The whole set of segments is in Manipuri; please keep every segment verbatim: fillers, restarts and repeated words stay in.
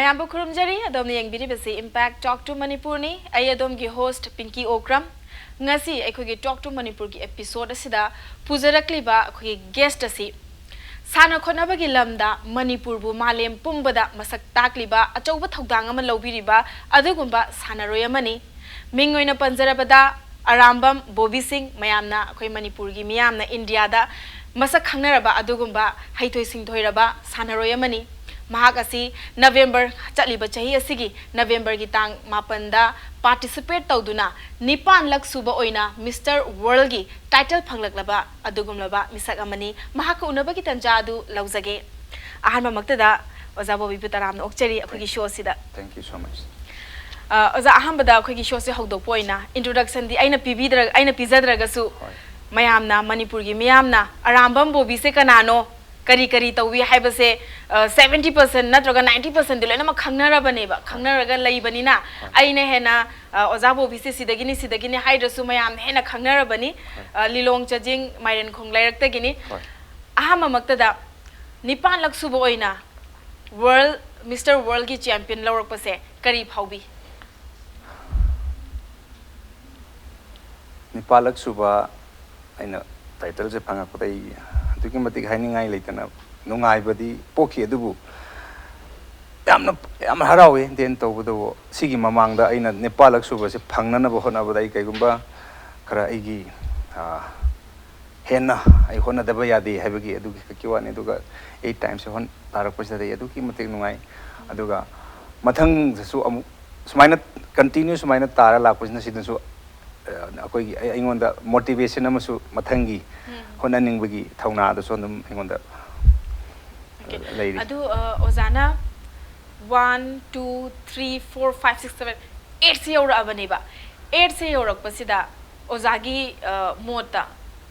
ꯃꯌꯥꯝꯕꯨ ꯈꯨꯔꯨꯝꯖꯔꯤ꯫ ꯑꯗꯣꯝꯅ ꯌꯦꯡꯕꯤꯔꯤꯕꯁꯤ Impact Talk to ꯃꯅꯤꯄꯨꯔꯅꯤ꯫ ꯑꯩ ꯑꯗꯣꯝꯒꯤ host ꯄꯤꯡꯀꯤ ꯑꯣꯀ꯭ꯔꯝ꯫ ꯉꯁꯤ ꯑꯩꯈꯣꯏꯒꯤ Talk to ꯃꯅꯤꯄꯨꯔꯒꯤ episode ꯑꯁꯤꯗ ꯄꯨꯖꯔꯛꯂꯤꯕ ꯑꯩꯈꯣꯏꯒꯤ guest ꯑꯁꯤ ꯁꯥꯟꯅ ꯈꯣꯠꯅꯕꯒꯤ ꯂꯝꯗ ꯃꯅꯤꯄꯨꯔꯕꯨ ꯃꯥꯂꯦꯝ ꯄꯨꯝꯕꯗ ꯃꯁꯛ ꯇꯥꯛꯂꯤꯕ ꯑꯆꯧꯕ ꯊꯧꯗꯥꯡ ꯑꯃ ꯂꯧꯕꯤꯔꯤꯕ ꯑꯗꯨꯒꯨꯝꯕ ꯁꯥꯟꯅꯔꯣꯏ ꯑꯃꯅꯤ꯫ ꯃꯤꯡ ꯑꯣꯏꯅ ꯄꯟꯖꯔꯕꯗ ꯑꯔꯥꯝꯕꯝ ꯕꯣꯕꯤ ꯁꯤꯡ, ꯃꯌꯥꯝꯅ, ꯑꯩꯈꯣꯏ ꯃꯅꯤꯄꯨꯔꯒꯤ ꯃꯤꯌꯥꯝꯅ ꯏꯟꯗꯤꯌꯥꯗ ꯃꯁꯛ ꯈꯪꯅꯔꯕ ꯑꯗꯨꯒꯨꯝꯕ ꯍꯩꯊꯣꯏ ꯁꯤꯡꯊꯣꯏꯔꯕ ꯁꯥꯟꯅꯔꯣꯏ ꯑꯃꯅꯤ꯫ ꯃꯍꯥꯛ ꯑꯁꯤ November, ꯆꯠꯂꯤꯕ ꯆꯍꯤ ꯑꯁꯤꯒꯤ Novemberꯒꯤ ꯇꯥꯡ ꯃꯥꯄꯟꯗ participate ꯇꯧꯗꯨꯅ ꯅꯤꯄꯥꯟꯂꯛ ꯁꯨꯕ ꯑꯣꯏꯅ Mister Worldꯒꯤ title ꯐꯪꯂꯛꯂꯕ ꯑꯗꯨꯒꯨꯝꯂꯕ ꯃꯤꯁꯛ ꯑꯃꯅꯤ꯫ ꯃꯍꯥꯛꯀ ꯎꯅꯕꯒꯤ ꯇꯟꯖꯥ ꯑꯗꯨ ꯂꯧꯖꯒꯦ꯫ ꯑꯍꯥꯟꯕꯃꯛꯇꯗ ꯑꯣꯖꯥ ꯕꯣꯕꯤꯕꯨ ꯇꯔꯥꯝꯅ ꯑꯣꯛꯆꯔꯤ ꯑꯩꯈꯣꯏꯒꯤ showꯁꯤꯗ꯫ Thank you so much. ꯑ, ꯑꯣꯖꯥ, ꯑꯍꯥꯟꯕꯗ ꯑꯩꯈꯣꯏꯒꯤ showꯁꯦ ꯍꯧꯗꯣꯛꯄ ꯑꯣꯏꯅ introductionꯗꯤ ꯑꯩꯅ ꯄꯤꯕꯤꯗ꯭ꯔ-, ꯑꯩꯅ ꯄꯤꯖꯗ꯭ꯔꯒꯁꯨ, ꯍꯣꯏ꯫ ꯃꯌꯥꯝꯅ, ꯃꯅꯤꯄꯨꯔꯒꯤ ꯃꯤꯌꯥꯝꯅ ꯑꯔꯥꯝꯕꯝ ꯕꯣꯕꯤꯁꯦ ꯀꯅꯥꯅꯣ, ꯀꯔꯤ ꯀꯔꯤ ꯇꯧꯏ ꯍꯥꯏꯕꯁꯦ, ꯑ, seventy percent ꯅꯠꯇ꯭ꯔꯒ ninety percentꯗꯤ ꯂꯣꯏꯅꯃꯛ ꯈꯪꯅꯔꯕꯅꯦꯕ, ꯈꯪꯅꯔꯒ ꯂꯩꯕꯅꯤꯅ꯫ ꯑꯩꯅ ꯍꯦꯟꯅ, ꯑ, ꯑꯣꯖꯥ ꯕꯣꯕꯤꯁꯦ ꯁꯤꯗꯒꯤꯅꯤ, ꯁꯤꯗꯒꯤꯅꯤ ꯍꯥꯏꯗ꯭ꯔꯁꯨ ꯃꯌꯥꯝꯅ ꯍꯦꯟꯅ ꯈꯪꯅꯔꯕꯅꯤ꯫ ꯑ, ꯂꯤꯂꯣꯡ ꯆꯥꯖꯤꯡ ꯃꯥꯏꯔꯦꯟꯈꯣꯡ ꯂꯩꯔꯛꯇꯒꯤꯅꯤ꯫ ꯍꯣꯏ꯫ ꯑꯍꯥꯟꯕꯃꯛꯇꯗ ꯅꯤꯄꯥꯟꯂꯛ ꯁꯨꯕ ꯑꯣꯏꯅ World, Mister Worldꯒꯤ champion ꯂꯧꯔꯛꯄꯁꯦ ꯀꯔꯤ ꯐꯥꯎꯕꯤ? ꯅꯤꯄꯥꯜꯂꯛ ꯁꯨꯕ ꯑꯩꯅ titleꯁꯦ ꯐꯪꯉꯛꯄꯗ ꯑꯩ ꯑꯗꯨꯛꯀꯤ ꯃꯇꯤꯛ ꯍꯥꯏꯅꯤꯡꯉꯥꯏ ꯂꯩꯇꯅ ꯅꯨꯡꯉꯥꯏꯕꯗꯤ ꯄꯣꯛꯈꯤ꯫ ꯑꯗꯨꯕꯨ ꯌꯥꯝꯅ, ꯌꯥꯝꯅ ꯍꯔꯥꯎꯏ꯫ Then ꯇꯧꯕꯇꯕꯨ ꯁꯤꯒꯤ ꯃꯃꯥꯡꯗ ꯑꯩꯅ ꯅꯤꯄꯥꯜꯂꯛ ꯁꯨꯕꯁꯦ ꯐꯪꯅꯅꯕ ꯍꯣꯠꯅꯕꯗ ꯑꯩ ꯀꯩꯒꯨꯝꯕ ꯈꯔ ꯑꯩꯒꯤ, ꯑ, ꯍꯦꯟꯅ ꯑꯩ ꯍꯣꯠꯅꯗꯕ ꯌꯥꯗꯦ ꯍꯥꯏꯕꯒꯤ ꯑꯗꯨꯒꯤ ꯈꯛꯀꯤ ꯋꯥꯅꯤ꯫ ꯑꯗꯨꯒ eight timesꯁꯦ ꯍꯣꯟ ꯇꯥꯔꯛꯄꯁꯤꯗꯗꯤ ꯑꯩ ꯑꯗꯨꯛꯀꯤ ꯃꯇꯤꯛ ꯅꯨꯡꯉꯥꯏ꯫ ꯑꯗꯨꯒ ꯃꯊꯪꯗꯁꯨ ꯑꯃꯨꯛ ꯁꯨꯃꯥꯏꯅ continue ꯁꯨꯃꯥꯏꯅ ꯇꯥꯔ ꯂꯥꯛꯄꯁꯤꯅ ꯁꯤꯗꯁꯨ, ꯑ, ꯑꯩꯈꯣꯏꯒꯤ, ꯑꯩ-, ꯑꯩꯉꯣꯟꯗ motivation ꯑꯃꯁꯨ ꯃꯊꯪꯒꯤ ꯍꯣꯠꯅꯅꯤꯡꯕꯒꯤ ꯊꯧꯅꯥꯗꯨꯁꯨ ꯑꯗꯨꯝ ꯑꯩꯉꯣꯟꯗ, ꯑ, ꯂꯩꯔꯤ꯫ ꯑꯗꯨ, ꯑ, ꯑꯣꯖꯥꯅ one, two, three, four, five, six, seven, eightꯁꯦ ꯌꯧꯔꯛꯑꯕꯅꯦꯕ꯫ Eightꯁꯦ ꯌꯧꯔꯛꯄꯁꯤꯗ ꯑꯣꯖꯥꯒꯤ, ꯑ, ꯃꯣꯠꯇ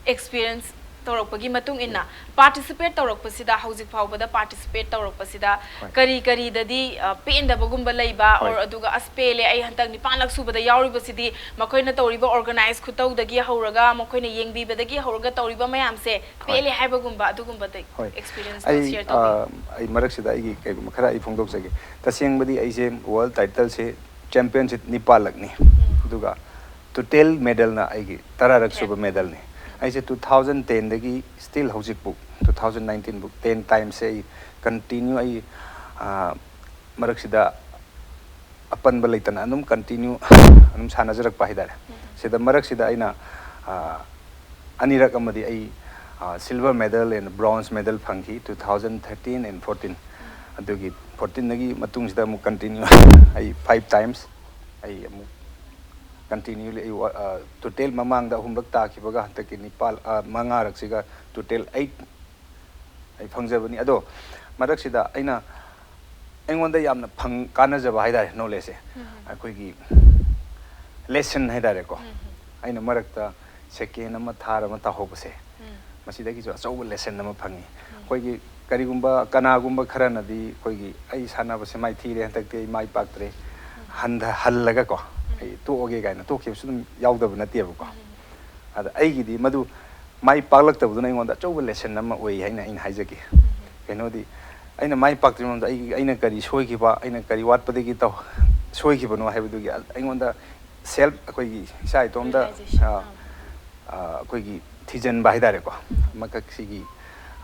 experience ꯇꯧꯔꯛꯄꯒꯤ ꯃꯇꯨꯡ ꯏꯟꯅ, ꯄꯥꯔꯇꯤꯁꯤꯄꯦꯠ ꯇꯧꯔꯛꯄꯁꯤꯗ, ꯍꯧꯖꯤꯛ ꯐꯥꯎꯕꯗ ꯄꯥꯔꯇꯤꯁꯤꯄꯦꯠ ꯇꯧꯔꯛꯄꯁꯤꯗ ꯍꯣꯏ꯫ ꯀꯔꯤ ꯀꯔꯤꯗꯗꯤ ꯑ, ꯄꯦꯟꯗꯕꯒꯨꯝꯕ ꯂꯩꯕ, ꯍꯣꯏ꯫ or ꯑꯗꯨꯒ ꯑꯁ ꯄꯦꯜꯂꯦ, ꯑꯩ ꯍꯟꯗꯛ ꯅꯤꯄꯥꯟꯂꯛ ꯁꯨꯕꯗ ꯌꯥꯎꯔꯤꯕꯁꯤꯗꯤ ꯃꯈꯣꯏꯅ ꯇꯧꯔꯤꯕ ꯑꯣꯔꯒꯅꯥꯏꯖ ꯈꯨꯇꯧꯗꯒꯤ ꯍꯧꯔꯒ, ꯃꯈꯣꯏꯅ ꯌꯦꯡꯕꯤꯕꯗꯒꯤ ꯍꯧꯔꯒ ꯇꯧꯔꯤꯕ ꯃꯌꯥꯝꯁꯦ ꯄꯦꯜꯂꯦ ꯍꯥꯏꯕꯒꯨꯝꯕ ꯑꯗꯨꯒꯨꯝꯕꯗ ꯍꯣꯏ꯫ ꯑꯦꯛꯁꯄꯤꯔꯤꯌꯦꯟꯁ ꯑꯩ ꯁꯤꯌꯔ ꯇꯧꯕꯤꯌꯨ꯫ ꯑ, ꯑꯩ ꯃꯔꯛꯁꯤꯗ ꯑꯩꯒꯤ ꯀꯩꯒꯨꯝꯕ ꯈꯔ ꯑꯩ ꯐꯣꯡꯗꯣꯛꯆꯒꯦ꯫ ꯇꯁꯦꯡꯕꯗꯤ ꯑꯩꯁꯦ ꯋꯥꯔꯜ ꯇꯥꯏꯇꯜꯁꯦ ꯆꯦꯝꯄꯤꯌꯟꯁꯤꯞ ꯅꯤꯄꯥꯜꯂꯛꯅꯤ꯫ ꯑꯗꯨꯒ ꯇꯣꯇꯦꯜ ꯃꯦꯗꯜꯅ ꯑꯩꯒꯤ ꯇꯔꯥꯔꯛ ꯁꯨꯕ ꯃꯦꯗꯜꯅꯤ꯫ ꯑꯩꯁꯦ two thousand ten ꯗꯒꯤ ꯁ꯭ꯇꯤꯜ ꯍꯧꯖꯤꯛꯄꯨ, two thousand nineteen ꯕꯨꯛ, ꯇꯦꯟ ꯇꯥꯏꯝꯁꯦ ꯑꯩ ꯀꯟꯇꯤꯅ꯭ꯌꯨ ꯑꯩ ꯑ, ꯃꯔꯛꯁꯤꯗ ꯑꯄꯟꯕ ꯂꯩꯇꯅ ꯑꯗꯨꯝ ꯀꯟꯇꯤꯅ꯭ꯌꯨ ꯑꯗꯨꯝ ꯁꯥꯟꯅꯖꯔꯛꯄ ꯍꯥꯏꯇꯥꯔꯦ꯫ ꯁꯤꯗ ꯃꯔꯛꯁꯤꯗ ꯑꯩꯅ ꯑ, ꯑꯅꯤꯔꯛ ꯑꯃꯗꯤ ꯑꯩ silver medal and bronze medal ꯐꯪꯈꯤ, two thousand thirteen and fourteen꯫ ꯑꯗꯨꯒꯤ fourteen ꯗꯒꯤ ꯃꯇꯨꯡꯁꯤꯗ ꯑꯃꯨꯛ ꯀꯟꯇꯤꯅ꯭ꯌꯨ ꯑꯩ five times ꯑꯩ ꯑꯃꯨꯛ ꯀꯟꯇꯤꯅ꯭ꯌꯨꯂꯤ ꯑꯩ ꯇꯣꯇꯦꯜ ꯃꯃꯥꯡꯗ ꯑꯍꯨꯝꯂꯛ ꯇꯥꯈꯤꯕꯒ ꯍꯟꯗꯛꯀꯤ ꯅꯤꯄꯥꯜ ꯑ, ꯃꯉꯥꯔꯛꯁꯤꯒ ꯇꯣꯇꯦꯜ ꯑꯩꯠ ꯑꯩ ꯐꯪꯖꯕꯅꯤ꯫ ꯑꯗꯣ ꯃꯔꯛꯁꯤꯗ ꯑꯩꯅ ꯑꯩꯉꯣꯟꯗ ꯌꯥꯝꯅ ꯐꯪ ꯀꯥꯟꯅꯖꯕ ꯍꯥꯏꯇꯥꯔꯦ, ꯅꯣꯂꯦꯖꯁꯦ ꯑꯩꯈꯣꯏꯒꯤ ꯂꯦꯁꯟ ꯍꯥꯏꯇꯥꯔꯦꯀꯣ꯫ ꯑꯩꯅ ꯃꯔꯛꯇ ꯁꯦꯀꯦꯟ ꯑꯃ ꯊꯥꯔ ꯑꯃ ꯇꯧꯍꯧꯕꯁꯦ, ꯃꯁꯤꯗꯒꯤꯁꯨ ꯑꯆꯧꯕ ꯂꯦꯁꯟ ꯑꯃ ꯐꯪꯉꯤ꯫ ꯑꯩꯈꯣꯏꯒꯤ ꯀꯔꯤꯒꯨꯝꯕ ꯀꯅꯥꯒꯨꯝꯕ ꯈꯔꯅꯗꯤ ꯑꯩꯈꯣꯏꯒꯤ ꯑꯩ ꯁꯥꯟꯅꯕꯁꯦ ꯃꯥꯏꯊꯤꯔꯦ, ꯍꯟꯗꯛꯇꯤ ꯑꯩ ꯃꯥꯏ ꯄꯥꯛꯇ꯭ꯔꯦ, ꯍꯟꯊ ꯍꯜꯂꯒꯀꯣ ꯑꯩ ꯇꯣꯛꯑꯒꯦ ꯀꯥꯏꯅ ꯇꯣꯛꯈꯤꯕꯁꯨ ꯑꯗꯨꯝ ꯌꯥꯎꯗꯕ ꯅꯠꯇꯦꯕꯀꯣ꯫ ꯑꯗ ꯑꯩꯒꯤꯗꯤ ꯃꯗꯨ ꯃꯥꯏ ꯄꯥꯛꯂꯛꯇꯕꯗꯨꯅ ꯑꯩꯉꯣꯟꯗ ꯑꯆꯧꯕ ꯂꯦꯁꯟ ꯑꯃ ꯑꯣꯏ ꯍꯥꯏꯅ ꯑꯩꯅ ꯍꯥꯏꯖꯒꯦ꯫ ꯀꯩꯅꯣꯗꯤ ꯑꯩꯅ ꯃꯥꯏ ꯄꯥꯛꯇ꯭ꯔꯤꯉꯩ ꯃꯃꯥꯡꯗ ꯑꯩ ꯑꯩꯅ ꯀꯔꯤ ꯁꯣꯏꯈꯤꯕ, ꯑꯩꯅ ꯀꯔꯤ ꯋꯥꯠꯄꯗꯒꯤ ꯇꯧ ꯁꯣꯏꯈꯤꯕꯅꯣ ꯍꯥꯏꯕꯗꯨꯒꯤ ꯑꯩꯉꯣꯟꯗ ꯁꯦꯜꯐ, ꯑꯩꯈꯣꯏꯒꯤ ꯏꯁꯥ ꯏꯇꯣꯝꯇ Realization, ꯑ, ꯑ, ꯑꯩꯈꯣꯏꯒꯤ ꯊꯤꯖꯤꯟꯕ ꯍꯥꯏꯇꯥꯔꯦꯀꯣ, ꯑꯃꯈꯛ ꯁꯤꯒꯤ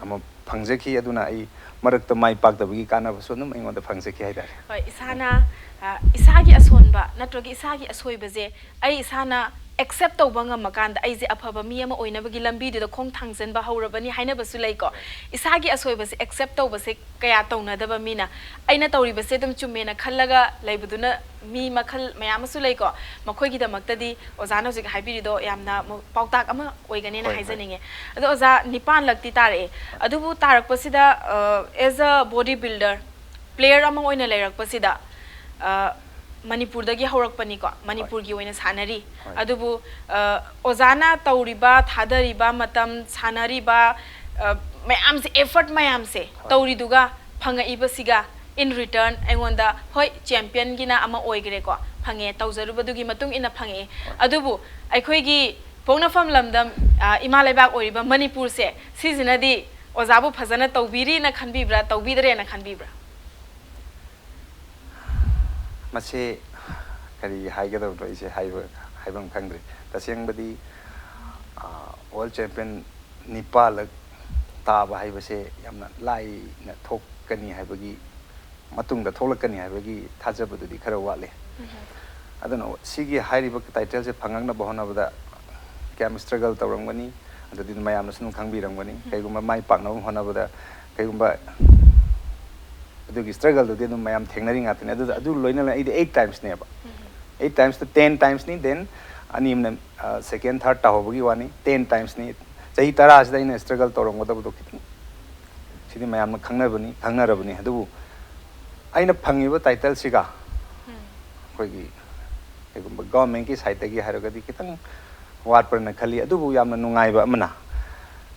ꯑꯃ ꯐꯪꯖꯈꯤ꯫ ꯑꯗꯨꯅ ꯑꯩ ꯃꯔꯛꯇ ꯃꯥꯏ ꯄꯥꯛꯇꯕꯒꯤ ꯀꯥꯟꯅꯕꯁꯨ ꯑꯗꯨꯝ ꯑꯩꯉꯣꯟꯗ ꯐꯪꯖꯈꯤ ꯍꯥꯏꯇꯥꯔꯦ꯫ ꯍꯣꯏ, ꯏꯁꯥꯅ ꯑ, ꯏꯁꯥꯒꯤ ꯑꯁꯣꯟꯕ ꯅꯠꯇ꯭ꯔꯒ ꯏꯁꯥꯒꯤ ꯑꯁꯣꯏꯕꯁꯦ ꯑꯩ ꯏꯁꯥꯅ ꯑꯦꯛꯁꯦꯞ ꯇꯧꯕ ꯉꯝꯃꯀꯥꯟꯗ ꯑꯩꯁꯦ ꯑꯐꯕ ꯃꯤ ꯑꯃ ꯑꯣꯏꯅꯕꯒꯤ ꯂꯝꯕꯤꯗꯨꯗ ꯈꯣꯡ ꯊꯥꯡꯖꯟꯕ ꯍꯧꯔꯕꯅꯤ ꯍꯥꯏꯅꯕꯁꯨ ꯂꯩꯀꯣ꯫ ꯏꯁꯥꯒꯤ ꯑꯁꯣꯏꯕꯁꯦ ꯑꯦꯛꯁꯦꯞ ꯇꯧꯕꯁꯦ ꯀꯌꯥ ꯇꯧꯅꯗꯕ ꯃꯤꯅ, ꯑꯩꯅ ꯇꯧꯔꯤꯕꯁꯦ ꯑꯗꯨꯝ ꯆꯨꯝꯃꯦꯅ ꯈꯜꯂꯒ ꯂꯩꯕꯗꯨꯅ ꯃꯤ ꯃꯈꯜ ꯃꯌꯥꯝ ꯑꯃꯁꯨ ꯂꯩꯀꯣ꯫ ꯃꯈꯣꯏꯒꯤꯗꯃꯛꯇꯗꯤ ꯑꯣꯖꯥꯅ ꯍꯧꯖꯤꯛ ꯍꯥꯏꯕꯤꯔꯤꯗꯣ ꯌꯥꯝꯅ ꯃ-, ꯄꯥꯎꯇꯥꯛ ꯑꯃ ꯑꯣꯏꯒꯅꯦꯅ ꯍꯣꯏ, ꯍꯣꯏ꯫ ꯍꯥꯏꯖꯅꯤꯡꯉꯦ꯫ ꯑꯗꯣ ꯑꯣꯖꯥ, ꯅꯤꯄꯥꯟꯂꯛꯇꯤ ꯇꯥꯔꯛꯑꯦ꯫ ꯑꯗꯨꯕꯨ ꯇꯥꯔꯛꯄꯁꯤꯗ, ꯑ, as a body builder, player ꯑꯃ ꯑꯣꯏꯅ ꯂꯩꯔꯛꯄꯁꯤꯗ, ꯑ, ꯃꯅꯤꯄꯨꯔꯗꯒꯤ ꯍꯧꯔꯛꯄꯅꯤꯀꯣ, ꯃꯅꯤꯄꯨꯔꯒꯤ ꯑꯣꯏꯅ ꯁꯥꯟꯅꯔꯤ꯫ ꯍꯣꯏ꯫ ꯑꯗꯨꯕꯨ, ꯑ, ꯑꯣꯖꯥꯅ ꯇꯧꯔꯤꯕ, ꯊꯥꯗꯔꯤꯕ ꯃꯇꯝ, ꯁꯥꯟꯅꯔꯤꯕ, ꯑ, ꯃꯌꯥꯝꯁꯦ, effort ꯃꯌꯥꯝꯁꯦ, ꯍꯣꯏ꯫ ꯇꯧꯔꯤꯗꯨꯒ ꯐꯪꯉꯛꯏꯕꯁꯤꯒ, in return ꯑꯩꯉꯣꯟꯗ, ꯍꯣꯏ, championꯒꯤꯅ ꯑꯃ ꯑꯣꯏꯈ꯭ꯔꯦꯀꯣ, ꯐꯪꯉꯦ, ꯇꯧꯖꯔꯨꯕꯗꯨꯒꯤ ꯃꯇꯨꯡ ꯏꯟꯅ ꯐꯪꯉꯛꯑꯦ꯫ ꯍꯣꯏ꯫ ꯑꯗꯨꯕꯨ ꯑꯩꯈꯣꯏꯒꯤ ꯄꯣꯛꯅꯐꯝ ꯂꯝꯗꯝ, ꯑ, ꯏꯃꯥ ꯂꯩꯕꯥꯛ ꯑꯣꯏꯔꯤꯕ ꯃꯅꯤꯄꯨꯔꯁꯦ, ꯁꯤꯁꯤꯅꯗꯤ ꯑꯣꯖꯥꯕꯨ ꯐꯖꯅ ꯇꯧꯕꯤꯔꯤꯅ ꯈꯟꯕꯤꯕ꯭ꯔꯥ, ꯇꯧꯕꯤꯗꯔꯦꯅ ꯈꯟꯕꯤꯕ꯭ꯔꯥ? ꯃꯁꯤ ꯀꯔꯤ ꯍꯥꯏꯒꯗꯕꯅꯣ, ꯑꯩꯁꯦ ꯍꯥꯏꯕ, ꯍꯥꯏꯐꯝ ꯈꯪꯗ꯭ꯔꯦ꯫ ꯇꯁꯦꯡꯕꯗꯤ, ꯑ, world champion ꯅꯤꯄꯥꯜꯂꯛ ꯇꯥꯕ ꯍꯥꯏꯕꯁꯦ ꯌꯥꯝꯅ ꯂꯥꯏꯅ ꯊꯣꯛꯀꯅꯤ ꯍꯥꯏꯕꯒꯤ, ꯃꯇꯨꯡꯗ ꯊꯣꯛꯂꯛꯀꯅꯤ ꯍꯥꯏꯕꯒꯤ ꯊꯥꯖꯕꯗꯨꯗꯤ ꯈꯔ ꯋꯥꯠꯂꯤ꯫ ꯎꯝ꯫ ꯑꯗꯨꯅ ꯁꯤꯒꯤ ꯍꯥꯏꯔꯤꯕ titleꯁꯦ ꯐꯪꯉꯛꯅꯕ ꯍꯣꯠꯅꯕꯗ ꯀꯌꯥꯝ struggle ꯇꯧꯔꯝꯒꯅꯤ, ꯑꯗꯨꯗꯤ ꯃꯌꯥꯝꯅꯁꯨ ꯑꯗꯨꯝ ꯈꯪꯕꯤꯔꯝꯒꯅꯤ꯫ ꯎꯝ꯫ ꯀꯩꯒꯨꯝꯕ ꯃꯥꯏ ꯄꯥꯛꯅꯕ ꯍꯣꯠꯅꯕꯗ, ꯀꯩꯒꯨꯝꯕ ꯑꯗꯨꯒꯤ struggleꯗꯨꯗꯤ ꯑꯗꯨꯝ ꯃꯌꯥꯝ ꯊꯦꯡꯅꯔꯤ ꯉꯥꯛꯇꯅꯤ꯫ ꯑꯗꯨꯗ, ꯑꯗꯨ ꯂꯣꯏꯅꯅ ꯑꯩꯗꯤ eight timesꯅꯦꯕ꯫ ꯎꯝ꯫ Eight timesꯇ ten timesꯅꯤ, then ꯑꯅꯤ ꯑꯃꯅ, ꯑ, second, third ꯇꯥꯍꯧꯕꯒꯤ ꯋꯥꯅꯤ, ten timesꯅꯤ꯫ ꯆꯍꯤ ꯇꯔꯥꯁꯤꯗ ꯑꯩꯅ struggle ꯇꯧꯔꯝꯒꯗꯕꯗꯣ ꯈꯤꯇꯪ, ꯁꯤꯗꯤ ꯃꯌꯥꯝꯅ ꯈꯪꯅꯕꯅꯤ, ꯈꯪꯅꯔꯕꯅꯤ꯫ ꯑꯗꯨꯕꯨ ꯑꯩꯅ ꯐꯪꯉꯤꯕ titleꯁꯤꯒ ꯎꯝ꯫ ꯑꯩꯈꯣꯏꯒꯤ ꯀꯩꯒꯨꯝꯕ governmentꯀꯤ sideꯇꯒꯤ ꯍꯥꯏꯔꯒꯗꯤ ꯈꯤꯇꯪ ꯋꯥꯠꯄ꯭ꯔꯅ ꯈꯜꯂꯤ꯫ ꯑꯗꯨꯕꯨ ꯌꯥꯝꯅ ꯅꯨꯡꯉꯥꯏꯕ ꯑꯃꯅ,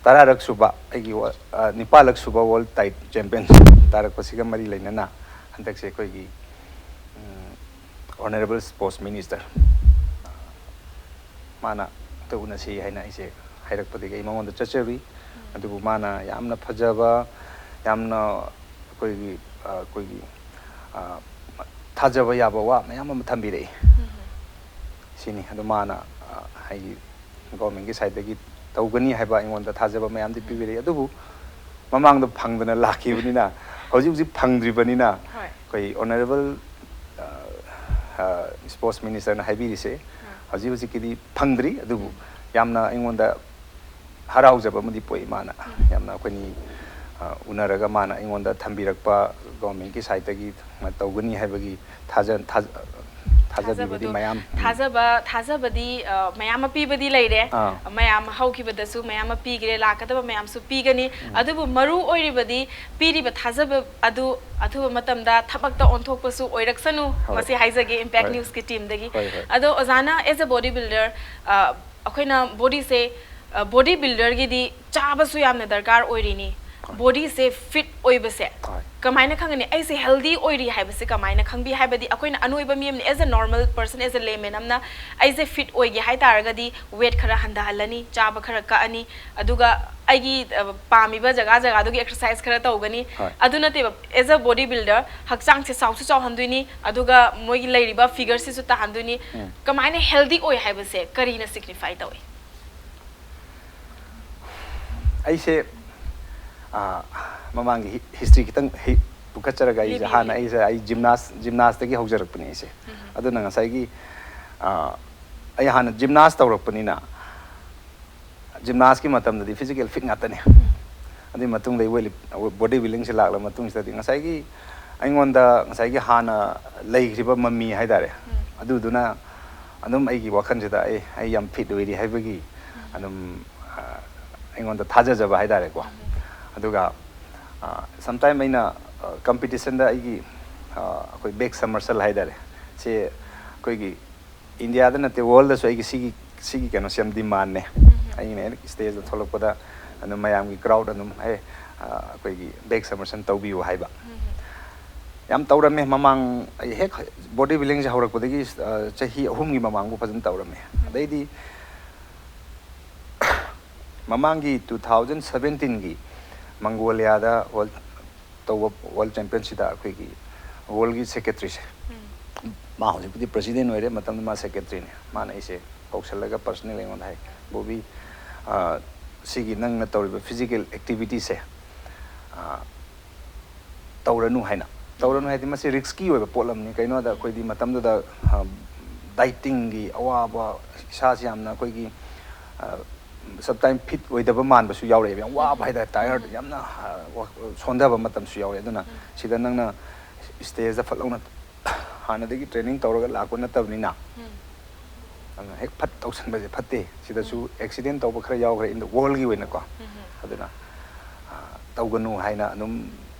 ꯇꯔꯥꯔꯛ ꯁꯨꯕ ꯑꯩꯒꯤ ꯋꯥ-, ꯑ, ꯅꯤꯄꯥꯜꯂꯛ ꯁꯨꯕ world title champion ꯇꯥꯔꯛꯄꯁꯤꯒ ꯃꯔꯤ ꯂꯩꯅꯅ ꯍꯟꯗꯛꯁꯦ ꯑꯩꯈꯣꯏꯒꯤ, ꯎꯝ, Honourable Sports Minister, ꯃꯥꯅ ꯑꯝꯇ ꯎꯅꯁꯤ ꯍꯥꯏꯅ ꯑꯩꯁꯦ ꯍꯥꯏꯔꯛꯄꯗꯒꯤ ꯑꯩ ꯃꯉꯣꯟꯗ ꯆꯠꯆꯔꯨꯏ꯫ ꯎꯝ꯫ ꯑꯗꯨꯕꯨ ꯃꯥꯅ ꯌꯥꯝꯅ ꯐꯖꯕ, ꯌꯥꯝꯅ ꯑꯩꯈꯣꯏꯒꯤ, ꯑ, ꯑꯩꯈꯣꯏꯒꯤ, ꯑ, ꯊꯥꯖꯕ ꯌꯥꯕ ꯋꯥ ꯃꯌꯥꯝ ꯑꯃ ꯊꯝꯕꯤꯔꯛꯏ꯫ ꯎꯝ꯫ ꯁꯤꯅꯤ꯫ ꯑꯗꯨ ꯃꯥꯅ, ꯑ, ꯍꯥꯏꯗꯤ governmentꯀꯤ sideꯇꯒꯤ ꯇꯧꯒꯅꯤ ꯍꯥꯏꯕ ꯑꯩꯉꯣꯟꯗ ꯊꯥꯖꯕ ꯃꯌꯥꯝꯗꯤ ꯎꯝ꯫ ꯄꯤꯕꯤꯔꯛꯏ꯫ ꯑꯗꯨꯕꯨ ꯃꯃꯥꯡꯗ ꯐꯪꯗꯅ ꯂꯥꯛꯈꯤꯕꯅꯤꯅ, ꯍꯧꯖꯤꯛ ꯍꯧꯖꯤꯛ ꯐꯪꯗ꯭ꯔꯤꯕꯅꯤꯅ, ꯍꯣꯏ꯫ ꯑꯩꯈꯣꯏ Honourable, ꯑ, ꯑ, Sports Ministerꯅ ꯍꯥꯏꯕꯤꯔꯤꯁꯦ, ꯑ꯫ ꯍꯧꯖꯤꯛ ꯍꯧꯖꯤꯛꯀꯤꯗꯤ ꯐꯪꯗ꯭ꯔꯤ, ꯑꯗꯨꯕꯨ ꯎꯝ꯫ ꯌꯥꯝꯅ ꯑꯩꯉꯣꯟꯗ ꯍꯔꯥꯎꯖꯕ ꯑꯃꯗꯤ ꯄꯣꯛꯏ꯫ ꯃꯥꯅ ꯎꯝ꯫ ꯌꯥꯝꯅ ꯑꯩꯈꯣꯏꯅꯤ, ꯑ, ꯎꯅꯔꯒ ꯃꯥꯅ ꯑꯩꯉꯣꯟꯗ ꯊꯝꯕꯤꯔꯛꯄ, governmentꯀꯤ sideꯇꯒꯤ ꯇꯧꯒꯅꯤ ꯍꯥꯏꯕꯒꯤ ꯊꯥꯖ-, ꯊꯥꯖ-, ꯊꯥꯖꯕꯤꯕꯗꯤ ꯊꯥꯖꯕꯗꯣ- ꯃꯌꯥꯝ ꯊꯥꯖꯕ ꯊꯥꯖꯕꯗꯤ ꯑ, ꯃꯌꯥꯝ ꯑꯃ ꯄꯤꯕꯗꯤ ꯂꯩꯔꯦ꯫ ꯑꯥ. ꯃꯌꯥꯝ ꯍꯧꯈꯤꯕꯗꯁꯨ ꯃꯌꯥꯝ ꯑꯃ ꯄꯤꯈ꯭ꯔꯦ, ꯂꯥꯛꯀꯗꯕ ꯃꯌꯥꯝꯁꯨ ꯄꯤꯒꯅꯤ꯫ ꯑꯗꯨꯕꯨ ꯃꯔꯨ ꯑꯣꯏꯔꯤꯕꯗꯤ ꯄꯤꯔꯤꯕ ꯊꯥꯖꯕ ꯑꯗꯨ ꯑꯊꯨꯕ ꯃꯇꯝꯗ ꯊꯕꯛꯇ ꯑꯣꯟꯊꯣꯛꯄꯁꯨ ꯑꯣꯏꯔꯛꯁꯅꯨ꯫ ꯍꯣꯏ. ꯃꯁꯤ ꯍꯥꯏꯖꯒꯦ ꯏꯝꯄꯦꯛ ꯍꯣꯏ. ꯅ꯭ꯌꯨꯁꯀꯤ ꯇꯤꯝꯗꯒꯤ꯫ ꯍꯣꯏ, ꯍꯣꯏ. ꯑꯗꯣ ꯑꯣꯖꯥꯅ as a body builder, ꯑ, ꯑꯩꯈꯣꯏꯅ ꯕꯣꯗꯤꯁꯦ, ꯕꯣꯗꯤ ꯕꯤꯜꯗꯔꯒꯤꯗꯤ ꯆꯥꯕꯁꯨ ꯌꯥꯝꯅ ꯗꯔꯀꯥꯔ ꯑꯣꯏꯔꯤꯅꯤ꯫ ꯕꯣꯗꯤꯁꯦ ꯐꯤꯠ ꯑꯣꯏꯕꯁꯦ ꯍꯣꯏ. ꯀꯃꯥꯏꯅ ꯈꯪꯒꯅꯤ? ꯑꯩꯁꯦ ꯍꯦꯜꯗꯤ ꯑꯣꯏꯔꯤ ꯍꯥꯏꯕꯁꯦ ꯀꯃꯥꯏꯅ ꯈꯪꯕꯤ? ꯍꯥꯏꯕꯗꯤ ꯑꯩꯈꯣꯏꯅ ꯑꯅꯣꯏꯕ ꯃꯤ ꯑꯃꯅ, as a normal person, as a layman ꯑꯃꯅ ꯑꯩꯁꯦ ꯐꯤꯠ ꯑꯣꯏꯒꯦ ꯍꯥꯏ ꯇꯥꯔꯒꯗꯤ ꯋꯦꯠ ꯈꯔ ꯍꯟꯊꯍꯜꯂꯅꯤ, ꯆꯥꯕ ꯈꯔ ꯀꯛꯑꯅꯤ, ꯑꯗꯨꯒ ꯑꯩꯒꯤ ꯑ, ꯄꯥꯝꯃꯤꯕ ꯖꯒꯥ ꯖꯒꯥꯗꯨꯒꯤ ꯑꯦꯛꯁꯔꯁꯥꯏꯁ ꯈꯔ ꯇꯧꯒꯅꯤ꯫ ꯍꯣꯏ. ꯑꯗꯨ ꯅꯠꯇꯦꯕ, as a body builder ꯍꯛꯆꯥꯡꯁꯦ ꯆꯥꯎꯁꯨ ꯆꯥꯎꯍꯟꯗꯣꯏꯅꯤ, ꯑꯗꯨꯒ ꯃꯣꯏꯒꯤ ꯂꯩꯔꯤꯕ ꯐꯤꯒꯔꯁꯤꯁꯨ ꯇꯥꯍꯟꯗꯣꯏꯅꯤ꯫ ꯎꯝ. ꯀꯃꯥꯏꯅ ꯍꯦꯜꯗꯤ ꯑꯣꯏ ꯍꯥꯏꯕꯁꯦ ꯀꯔꯤꯅ ꯁꯤꯒꯅꯤꯐꯥꯏ ꯇꯧꯏ? ꯑꯩꯁꯦ ꯑꯥ, ꯃꯃꯥꯡꯒꯤ ꯍꯤ- ꯍꯤꯁꯇ꯭ꯔꯤ ꯈꯤꯇꯪ ꯍꯤ- ꯄꯨꯈꯠꯆꯔꯒ ꯑꯩꯁꯦ ꯂꯤꯕꯤꯌꯨ, ꯍꯥꯟꯅ ꯂꯤꯕꯤꯌꯨ꯫ ꯑꯩꯁꯦ ꯑꯩ ꯖꯤꯝꯅꯥꯁ ꯖꯤꯝꯅꯥꯁꯇꯒꯤ ꯍꯧꯖꯔꯛꯄꯅꯦ ꯑꯩꯁꯦ꯫ ꯑꯗꯨꯅ ꯉꯁꯥꯏꯒꯤ ꯑꯥ, ꯑꯩ ꯍꯥꯟꯅ ꯖꯤꯝꯅꯥꯁ ꯇꯧꯔꯛꯄꯅꯤꯅ ꯖꯤꯝꯅꯥꯁꯀꯤ ꯃꯇꯝꯗꯗꯤ ꯐꯤꯖꯤꯀꯦꯜ ꯐꯤꯠ ꯉꯥꯛꯇꯅꯦ꯫ ꯑꯗꯨꯒꯤ ꯃꯇꯨꯡꯗ ꯑꯩ ꯋꯦꯠ ꯕꯣꯗꯤ ꯕꯤꯜꯗꯤꯡꯁꯦ ꯂꯥꯛꯂ ꯃꯇꯨꯡꯁꯤꯗꯗꯤ ꯉꯁꯥꯏꯒꯤ ꯑꯩꯉꯣꯟꯗ ꯉꯁꯥꯏꯒꯤ ꯍꯥꯟꯅ ꯂꯩꯈ꯭ꯔꯤꯕ ꯃꯃꯤ ꯍꯥꯏꯇꯥꯔꯦ, ꯑꯗꯨꯗꯨꯅ ꯑꯗꯨꯝ ꯑꯩꯒꯤ ꯋꯥꯈꯜꯁꯤꯗ ꯑꯩ ꯑꯩ ꯌꯥꯝ ꯐꯤꯠ ꯑꯣꯏꯔꯤ ꯍꯥꯏꯕꯒꯤ ꯑꯗꯨꯝ ꯑ, ꯑꯩꯉꯣꯟꯗ ꯊꯥꯖꯖꯕ ꯍꯥꯏꯇꯥꯔꯦꯀꯣ꯫ ꯑꯗꯨꯒ ꯁꯝꯇꯥꯏꯝ ꯑꯩꯅ ꯀꯝꯄꯤꯇꯤꯁꯟꯗ ꯑꯩꯒꯤ ꯑ, ꯑꯩꯈꯣꯏ ꯕꯦꯛ ꯁꯃꯔꯁꯦꯜ ꯍꯥꯏꯇꯥꯔꯦ, ꯁꯤ ꯑꯩꯈꯣꯏꯒꯤ ꯏꯟꯗꯤꯌꯥꯗ ꯅꯠꯇꯦ, ꯋꯥꯔꯜꯗꯁꯨ ꯑꯩꯒꯤ ꯁꯤꯒꯤ ꯁꯤꯒꯤ ꯀꯩꯅꯣꯁꯦ ꯌꯥꯝ ꯗꯤꯃꯥꯟꯅꯦ꯫ ꯑꯩꯅ ꯍꯦꯛ ꯁ꯭ꯇꯦꯖꯇ ꯊꯣꯛꯂꯛꯄꯗ ꯑꯗꯨꯝ ꯃꯌꯥꯝꯒꯤ ꯀ꯭ꯔꯥꯎꯗ ꯑꯗꯨꯝ ꯑꯦ ꯑ, ꯑꯩꯈꯣꯏꯒꯤ ꯕꯦꯛ ꯁꯃꯔꯁꯦꯜ ꯇꯧꯕꯤꯌꯨ ꯍꯥꯏꯕ꯫ ꯌꯥꯝ ꯇꯧꯔꯝꯃꯦ ꯃꯃꯥꯡ, ꯑꯩ ꯍꯦꯛ ꯕꯣꯗꯤ ꯕꯤꯜꯗꯤꯡꯁꯦ ꯍꯧꯔꯛꯄꯗꯒꯤ ꯑ, ꯆꯍꯤ ꯑꯍꯨꯝꯒꯤ ꯃꯃꯥꯡꯕꯨ ꯐꯖꯅ ꯇꯧꯔꯝꯃꯦ꯫ ꯑꯗꯩꯗꯤ ꯃꯃꯥꯡꯒꯤ ꯇꯨ ꯊꯥꯎꯖꯟ ꯁꯕꯦꯟꯇꯤꯟꯒꯤ ꯃꯪꯒꯣꯂꯤꯌꯥꯗ ꯋꯥꯔꯜ ꯇꯧꯕ ꯋꯥꯔꯜ ꯆꯦꯝꯄꯤꯌꯟꯁꯤꯗ ꯑꯩꯈꯣꯏꯒꯤ ꯋꯥꯔꯜꯒꯤ ꯁꯦꯀ꯭ꯔꯦꯇꯔꯤꯁꯦ, ꯃꯥ ꯍꯧꯖꯤꯛꯄꯨꯗꯤ ꯄ꯭ꯔꯁꯤꯗꯦꯟ ꯑꯣꯏꯔꯦ, ꯃꯇꯝꯗꯨ ꯃꯥ ꯁꯦꯀ꯭ꯔꯦꯇꯔꯤꯅꯦ, ꯃꯥꯅ ꯑꯩꯁꯦ ꯀꯧꯁꯜꯂꯒ ꯄꯔꯁꯅꯦꯜ ꯑꯩꯉꯣꯟꯗ ꯍꯥꯏ, "ꯕꯣꯕꯤ, ꯑ, ꯁꯤꯒꯤ ꯅꯪꯅ ꯇꯧꯔꯤꯕ ꯐꯤꯖꯤꯀꯦꯜ ꯑꯦꯛꯇꯤꯚꯤꯇꯤꯁꯦ, ꯑ, ꯇꯧꯔꯅꯨ" ꯍꯥꯏꯅ꯫ ꯇꯧꯔꯅꯨ ꯍꯥꯏꯗꯤ ꯃꯁꯤ ꯔꯤꯛꯁꯀꯤ ꯑꯣꯏꯕ ꯄꯣꯠ ꯑꯃꯅꯤ꯫ ꯀꯩꯅꯣꯗ ꯑꯩꯈꯣꯏꯗꯤ ꯃꯇꯝꯗꯨꯗ, ꯑ, ꯗꯥꯏꯇꯤꯡꯒꯤ ꯑꯋꯥꯕ, ꯏꯁꯥꯁꯤ ꯌꯥꯝꯅ ꯑꯩꯈꯣꯏꯒꯤ, ꯑ, ꯁꯝꯇꯥꯏꯝ ꯐꯤꯠ ꯑꯣꯏꯗꯕ ꯃꯥꯟꯕꯁꯨ ꯌꯥꯎꯔꯛꯑꯦꯕ, ꯌꯥꯝ ꯋꯥꯕ ꯍꯥꯏꯇꯥꯔꯦ, ꯇꯥꯏꯌꯔꯗ ꯌꯥꯝꯅ, ꯑ, ꯋꯥ-, ꯁꯣꯟꯊꯕ ꯃꯇꯝꯁꯨ ꯌꯥꯎꯔꯛꯑꯦ꯫ ꯑꯗꯨꯅ ꯁꯤꯗ ꯅꯪꯅ ꯁ꯭ꯇꯦꯖꯇ ꯐꯠ ꯂꯥꯎꯅ ꯍꯥꯟꯅꯗꯒꯤ training ꯇꯧꯔꯒ ꯂꯥꯛꯄ ꯅꯠꯇꯕꯅꯤꯅ, ꯑꯗꯨꯅ ꯍꯦꯛ ꯐꯠ ꯇꯧꯁꯟꯕꯁꯦ ꯐꯠꯇꯦ꯫ ꯁꯤꯗꯁꯨ accident ꯇꯧꯕ ꯈꯔ ꯌꯥꯎꯈ꯭ꯔꯦ in the worldꯒꯤ ꯑꯣꯏꯅꯀꯣ꯫ ꯑꯗꯨꯅ, ꯑ, ꯇꯧꯒꯅꯨ ꯍꯥꯏꯅ ꯑꯗꯨꯝ,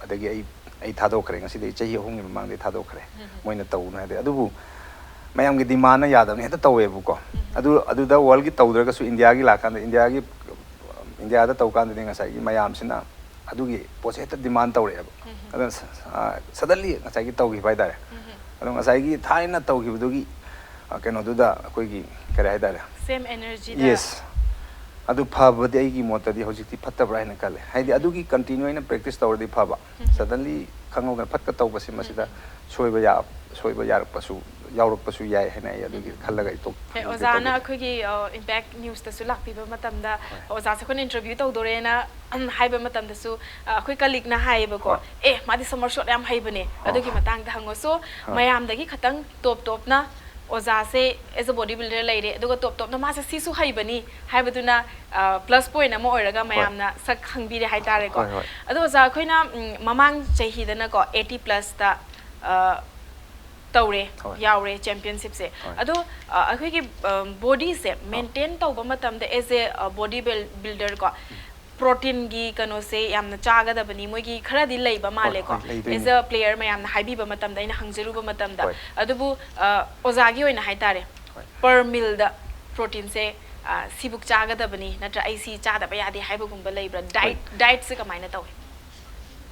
ꯑꯗꯒꯤ ꯑꯩ, ꯑꯩ ꯊꯥꯗꯣꯛꯈ꯭ꯔꯦ꯫ ꯉꯁꯤꯗꯒꯤ ꯆꯍꯤ ꯑꯍꯨꯝꯒꯤ ꯃꯃꯥꯡꯗꯒꯤ ꯊꯥꯗꯣꯛꯈ꯭ꯔꯦ꯫ ꯃꯣꯏꯅ ꯇꯧꯒꯅꯨ ꯍꯥꯏꯗꯤ꯫ ꯑꯗꯨꯕꯨ ꯃꯌꯥꯝꯒꯤ demandꯅ ꯌꯥꯗꯕꯅꯤ, ꯍꯦꯛꯇ ꯇꯧꯋꯦꯕꯀꯣ꯫ ꯑꯗꯨ, ꯑꯗꯨꯗ worldꯒꯤ ꯇꯧꯗ꯭ꯔꯒꯁꯨ Indiaꯒꯤ ꯂꯥꯛꯀꯥꯟꯗ, Indiaꯒꯤ, Indiaꯗ ꯇꯧꯀꯥꯟꯗꯗꯤ ꯉꯁꯥꯏꯒꯤ ꯃꯌꯥꯝꯁꯤꯅ ꯑꯗꯨꯒꯤ ꯄꯣꯠꯁꯦ ꯍꯦꯛꯇ demand ꯇꯧꯔꯛꯑꯦꯕ꯫ ꯑꯗꯨꯅ ꯁ-, ꯑ, suddenly ꯉꯁꯥꯏꯒꯤ ꯇꯧꯈꯤꯕ ꯍꯥꯏꯇꯥꯔꯦ꯫ ꯑꯗꯣ ꯉꯁꯥꯏꯒꯤ ꯊꯥꯏꯅ ꯇꯧꯈꯤꯕꯗꯨꯒꯤ, ꯑ, ꯀꯩꯅꯣꯗꯨꯗ ꯑꯩꯈꯣꯏꯒꯤ, ꯀꯔꯤ ꯍꯥꯏꯇꯥꯔꯦ? Same energyꯗ꯫ Yes꯫ ꯑꯗꯨ ꯐꯕꯗꯤ ꯑꯩꯒꯤ ꯃꯣꯠꯇꯗꯤ ꯍꯧꯖꯤꯛꯇꯤ ꯐꯠꯇꯕ꯭ꯔꯥ ꯍꯥꯏꯅ ꯈꯜꯂꯦ꯫ ꯍꯥꯏꯗꯤ ꯑꯗꯨꯒꯤ continue ꯑꯣꯏꯅ practice ꯇꯧꯔꯗꯤ ꯐꯕ꯫ Suddenly ꯈꯪꯍꯧꯗꯅ ꯐꯠꯀ ꯇꯧꯕꯁꯦ ꯃꯁꯤꯗ ꯁꯣꯏꯕ ꯌꯥ-, ꯁꯣꯏꯕ ꯌꯥꯔꯛꯄꯁꯨ, ꯌꯥꯎꯔꯛꯄꯁꯨ ꯌꯥꯏ ꯍꯥꯏꯅ ꯑꯩ ꯑꯗꯨꯒꯤ ꯈꯜꯂꯒ ꯑꯩ ꯇꯣꯛ-, ꯍꯦ, ꯑꯣꯖꯥꯅ ꯇꯣꯛꯊꯣꯛꯄꯅꯤ꯫ ꯑꯩꯈꯣꯏꯒꯤ, ꯑ, Impact Newsꯇꯁꯨ ꯂꯥꯛꯄꯤꯕ ꯃꯇꯝꯗ, ꯍꯣꯏ꯫ ꯑꯣꯖꯥꯁꯦ ꯑꯩꯈꯣꯏꯅ interview ꯇꯧꯗꯣꯔꯦꯅ, ꯎꯝ, ꯍꯥꯏꯕ ꯃꯇꯝꯗꯁꯨ, ꯑ, ꯑꯩꯈꯣꯏ colleagueꯅ ꯍꯥꯏꯌꯦꯕꯀꯣ, ꯍꯣꯏ꯫ "ꯑꯦ, ꯃꯥꯗꯤ somersault ꯌꯥꯝ ꯍꯩꯕꯅꯦ, ꯑꯣ꯫ ꯑꯗꯨꯒꯤ ꯃꯇꯥꯡꯗ ꯍꯪꯉꯣ꯫" So, ꯍꯣꯏ꯫ ꯃꯌꯥꯝꯗꯒꯤ ꯈꯇꯪ ꯇꯣꯞ ꯇꯣꯞꯅ ꯑꯣꯖꯥꯁꯦ as a body builder ꯂꯩꯔꯦ, ꯑꯗꯨꯒ ꯇꯣꯞ ꯇꯣꯞꯅ ꯃꯥꯁꯦ ꯁꯤꯁꯨ ꯍꯩꯕꯅꯤ ꯍꯥꯏꯕꯗꯨꯅ, ꯑ, plus point ꯑꯃ ꯑꯣꯏꯔꯒ ꯍꯣꯏ꯫ ꯃꯌꯥꯝꯅ ꯁꯛ ꯈꯪꯕꯤꯔꯦ ꯍꯥꯏꯇꯥꯔꯦꯀꯣ꯫ ꯍꯣꯏ, ꯍꯣꯏ꯫ ꯑꯗꯣ ꯑꯣꯖꯥ, ꯑꯩꯈꯣꯏꯅ, ꯎꯝ, ꯃꯃꯥꯡ ꯆꯍꯤꯗꯅꯀꯣ, eighty plusꯇ, ꯑ, ꯇꯧꯔꯦ, ꯍꯣꯏ꯫ ꯌꯥꯎꯔꯦ championshipꯁꯦ꯫ ꯍꯣꯏ꯫ ꯑꯗꯣ, ꯑ, ꯑꯩꯈꯣꯏꯒꯤ, ꯑ, bodyꯁꯦ ꯑ꯫ Maintain ꯇꯧꯕ ꯃꯇꯝꯗ as a, ꯑ, body buil-, builder ꯀꯣ, proteinꯒꯤ ꯀꯩꯅꯣꯁꯦ ꯌꯥꯝꯅ ꯆꯥꯒꯗꯕꯅꯤ, ꯃꯣꯏꯒꯤ ꯈꯔꯗꯤ ꯂꯩꯕ ꯍꯣꯏ, ꯃꯥꯜꯂꯦꯀꯣ꯫ ꯍꯣꯏ, ꯂꯩꯗꯣꯏꯅꯤ꯫ As a player ꯃꯌꯥꯝꯅ ꯍꯥꯏꯕꯤꯕ ꯃꯇꯝꯗ, ꯑꯩꯅ ꯍꯪꯖꯔꯨꯕ ꯃꯇꯝꯗ꯫ ꯍꯣꯏ꯫ ꯑꯗꯨꯕꯨ, ꯑ, ꯑꯣꯖꯥꯒꯤ ꯑꯣꯏꯅ ꯍꯥꯏꯇꯥꯔꯦ, ꯍꯣꯏ꯫ Per mealꯗ proteinꯁꯦ, ꯑ, ꯁꯤꯕꯨꯛ ꯆꯥꯒꯗꯕꯅꯤ, ꯅꯠꯇ꯭ꯔ ꯑꯩ ꯁꯤ ꯆꯥꯗꯕ ꯌꯥꯗꯦ ꯍꯥꯏꯕꯒꯨꯝꯕ ꯂꯩꯕ꯭ꯔꯥ? ꯍꯣꯏ꯫ Diet, dietꯁꯦ ꯀꯃꯥꯏꯅ ꯇꯧꯏ?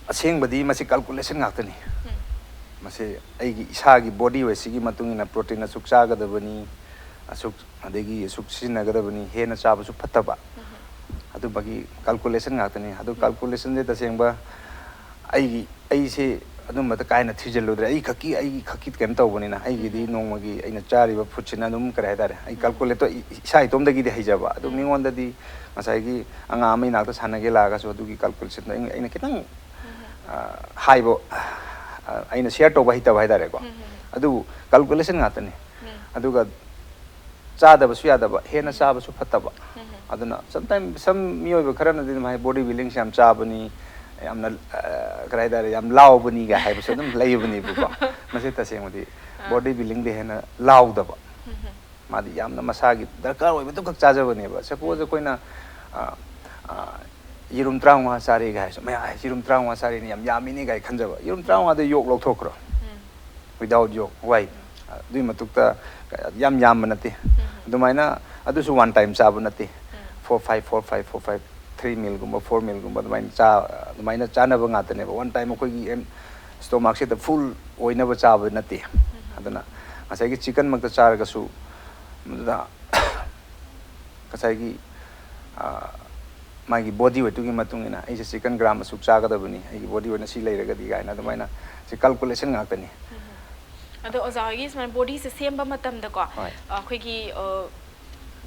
ꯑꯁꯦꯡꯕꯗꯤ ꯃꯁꯤ calculation ꯉꯥꯛꯇꯅꯤ꯫ ꯎꯝ꯫ ꯃꯁꯤ ꯑꯩꯒꯤ ꯏꯁꯥꯒꯤ body weightꯁꯤꯒꯤ ꯃꯇꯨꯡ ꯏꯟꯅ protein ꯑꯁꯨꯛ ꯆꯥꯒꯗꯕꯅꯤ, ꯑꯁꯨꯛ, ꯑꯗꯒꯤ ꯑꯁꯨꯛ ꯁꯤꯖꯤꯟꯅꯒꯗꯕꯅꯤ, ꯍꯦꯟꯅ ꯆꯥꯕꯁꯨ ꯐꯠꯇꯕ꯫ ꯎꯝ꯫ ꯑꯗꯨꯝꯕꯒꯤ calculation ꯉꯥꯛꯇꯅꯤ꯫ ꯑꯗꯨ ꯎꯝ꯫ Calculationꯁꯦ ꯇꯁꯦꯡꯕ ꯑꯩꯒꯤ, ꯑꯩꯁꯦ ꯑꯗꯨꯝꯕꯗ ꯀꯥ ꯍꯦꯟꯅ ꯊꯤꯖꯤꯜꯂꯨꯗ꯭ꯔꯦ꯫ ꯑꯩ ꯈꯛꯀꯤ, ꯑꯩꯒꯤ ꯈꯛꯀꯤ ꯀꯩꯅꯣ ꯇꯧꯕꯅꯤꯅ, ꯑꯩꯒꯤꯗꯤ ꯎꯝ꯫ ꯅꯣꯡꯃꯒꯤ ꯑꯩꯅ ꯆꯥꯔꯤꯕ foodꯁꯤꯅ ꯑꯗꯨꯝ, ꯀꯔꯤ ꯍꯥꯏꯇꯥꯔꯦ, ꯑꯩ ꯎꯝ꯫ Calculateꯗꯣ ꯏ-, ꯏꯁꯥ ꯏꯇꯣꯝꯗꯒꯤꯗꯤ ꯍꯩꯖꯕ꯫ ꯑꯗꯨ ꯎꯝ꯫ ꯃꯤꯉꯣꯟꯗꯗꯤ ꯉꯁꯥꯏꯒꯤ ꯑꯉꯥꯡ ꯑꯃ ꯏꯅꯥꯛꯇ ꯁꯥꯟꯅꯒꯦ ꯂꯥꯛꯑꯒꯁꯨ ꯑꯗꯨꯒꯤ calculationꯗꯣ ꯑꯩꯅ, ꯑꯩꯅ ꯈꯤꯇꯪ, ꯎꯝ꯫ ꯑ, ꯍꯥꯏꯕ, ꯑ, ꯑꯩꯅ share ꯇꯧꯕ ꯍꯩꯇꯕ ꯍꯥꯏꯇꯥꯔꯦꯀꯣ꯫ ꯎꯝ꯫ ꯑꯗꯨꯕꯨ calculation ꯉꯥꯛꯇꯅꯤ꯫ ꯎꯝ꯫ ꯑꯗꯨꯒ ꯆꯥꯗꯕꯁꯨ ꯌꯥꯗꯕ, ꯍꯦꯟꯅ ꯎꯝ꯫ ꯆꯥꯕꯁꯨ ꯐꯠꯇꯕ꯫ ꯎꯝ꯫ ꯑꯗꯨꯅ sometimes some ꯃꯤꯑꯣꯏꯕ ꯈꯔꯅꯗꯤ ꯑꯗꯨꯝ ꯍꯥꯏ, "Body buildingꯁꯦ ꯌꯥꯝ ꯆꯥꯕꯅꯤ, ꯌꯥꯝꯅ, ꯑ, ꯀꯔꯤ ꯍꯥꯏꯇꯥꯔꯦ, ꯌꯥꯝ ꯂꯥꯎꯕꯅꯤꯒ ꯍꯥꯏꯕꯁꯨ ꯑꯗꯨꯝ ꯂꯩꯕꯅꯦꯕꯀꯣ꯫ ꯃꯁꯤ ꯇꯁꯦꯡꯕꯗꯤ ꯕꯣꯗꯤ ꯕꯤꯜꯗꯤꯡꯗ ꯍꯦꯟꯅ ꯂꯥꯎꯗꯕ, ꯃꯥꯗꯤ ꯌꯥꯝꯅ ꯃꯁꯥꯒꯤ ꯗꯔꯀꯥꯔ ꯑꯣꯏꯕꯗꯨꯈꯛ ꯆꯥꯖꯕꯅꯦꯕ꯫ ꯁꯄꯣꯖ ꯑꯩꯈꯣꯏꯅ, ꯑ, ꯑ, ꯌꯦꯔꯨꯝ ꯇꯔꯥꯃꯉꯥ ꯆꯥꯔꯦꯒ ꯍꯥꯏꯔꯁꯨ, "ꯃꯌꯥ, ꯌꯦꯔꯨꯝ ꯇꯔꯥꯃꯉꯥ ꯆꯥꯔꯦꯅꯦ, ꯌꯥꯝ ꯌꯥꯝꯃꯤꯅꯦ" ꯀꯥꯏ ꯈꯟꯖꯕ꯫ ꯌꯦꯔꯨꯝ ꯇꯔꯥꯃꯉꯥꯗ ꯌꯣꯛ ꯂꯧꯊꯣꯛꯈ꯭ꯔꯣ, without ꯌꯣꯛ, ꯋꯥꯏ? ꯑꯗꯨꯒꯤ ꯃꯊꯛꯇ ꯌꯥꯝ ꯌꯥꯝꯕ ꯅꯠꯇꯦ꯫ ꯑꯗꯨꯃꯥꯏꯅ ꯑꯗꯨꯁꯨ one time ꯆꯥꯕ ꯅꯠꯇꯦ꯫ Four five, four five, four five, three mealꯒꯨꯝꯕ, four mealꯒꯨꯝꯕ ꯑꯗꯨꯃꯥꯏꯅ ꯆꯥ-, ꯑꯗꯨꯃꯥꯏꯅ ꯆꯥꯅꯕ ꯉꯥꯛꯇꯅꯦꯕ꯫ One time ꯑꯩꯈꯣꯏꯒꯤ ꯑꯦꯝ-, stomachꯁꯤꯗ full ꯑꯣꯏꯅꯕ ꯆꯥꯕ ꯅꯠꯇꯦ꯫ ꯑꯗꯨꯅ ꯉꯁꯥꯏꯒꯤ chickenꯃꯛꯇ ꯆꯥꯔꯒꯁꯨ ꯃꯗꯨꯗ ꯉꯁꯥꯏꯒꯤ, ꯑ, ꯃꯥꯒꯤ body weightꯇꯨꯒꯤ ꯃꯇꯨꯡ ꯏꯟꯅ ꯑꯩꯁꯦ chicken gram ꯑꯁꯨꯛ ꯆꯥꯒꯗꯕꯅꯤ, ꯑꯩꯒꯤ body weightꯅ ꯁꯤ ꯂꯩꯔꯒꯗꯤ ꯀꯥꯏꯅ ꯑꯗꯨꯃꯥꯏꯅ ꯁꯤ calculation ꯉꯥꯛꯇꯅꯤ꯫ ꯑꯗꯣ ꯑꯣꯖꯥ ꯍꯣꯏꯒꯤ ꯁꯨꯃꯥꯏꯅ bodyꯁꯦ ꯁꯦꯝꯕ ꯃꯇꯝꯗꯀꯣ, ꯍꯣꯏ꯫ ꯑꯩꯈꯣꯏꯒꯤ, ꯑ,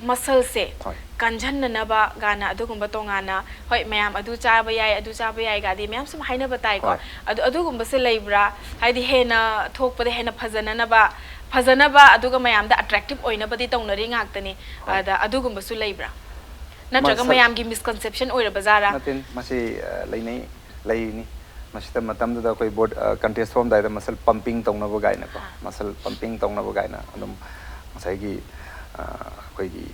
muscleꯁꯦ ꯍꯣꯏ꯫ ꯀꯟꯖꯟꯅꯅꯕ ꯒꯥꯅ ꯑꯗꯨꯒꯨꯝꯕ ꯇꯣꯉꯥꯟꯅ, ꯍꯣꯏ, ꯃꯌꯥꯝ ꯑꯗꯨ ꯆꯥꯕ ꯌꯥꯏ, ꯑꯗꯨ ꯆꯥꯕ ꯌꯥꯏ ꯒꯥꯗꯤ ꯃꯌꯥꯝ ꯁꯨꯝ ꯍꯥꯏꯅꯕ ꯇꯥꯏꯀꯣ꯫ ꯍꯣꯏ꯫ ꯑꯗꯨ, ꯑꯗꯨꯒꯨꯝꯕꯁꯦ ꯂꯩꯕ꯭ꯔꯥ? ꯍꯥꯏꯗꯤ ꯍꯦꯟꯅ ꯊꯣꯛꯄꯗ ꯍꯦꯟꯅ ꯐꯖꯅꯅꯕ, ꯐꯖꯅꯕ ꯑꯗꯨꯒ ꯃꯌꯥꯝꯗ attractive ꯑꯣꯏꯅꯕꯗꯤ ꯇꯧꯅꯔꯤ ꯉꯥꯛꯇꯅꯤ꯫ ꯍꯣꯏ꯫ ꯑꯗ ꯑꯗꯨꯒꯨꯝꯕꯁꯨ ꯂꯩꯕ꯭ꯔꯥ? ꯅꯠꯇ꯭ꯔꯒ Muscle ꯃꯌꯥꯝꯒꯤ misconception ꯑꯣꯏꯔꯕ ꯖꯥꯔꯥ? ꯅꯠꯇꯦ, ꯃꯁꯤ, ꯑ, ꯂꯩꯅꯩ, ꯂꯩꯔꯤꯅꯤ꯫ ꯃꯁꯤꯗ ꯃꯇꯝꯗꯨꯗ ꯑꯩꯈꯣꯏ ꯕꯣꯠ-, ꯑ, contest ꯊꯣꯛꯑꯝꯗꯥꯏꯗ muscle pumping ꯇꯧꯅꯕ ꯀꯥꯏꯅꯀꯣ, ꯑꯥ꯫ muscle pumping ꯇꯧꯅꯕ ꯀꯥꯏꯅ ꯑꯗꯨꯝ ꯉꯁꯥꯏꯒꯤ, ꯑ, ꯑꯩꯈꯣꯏꯒꯤ,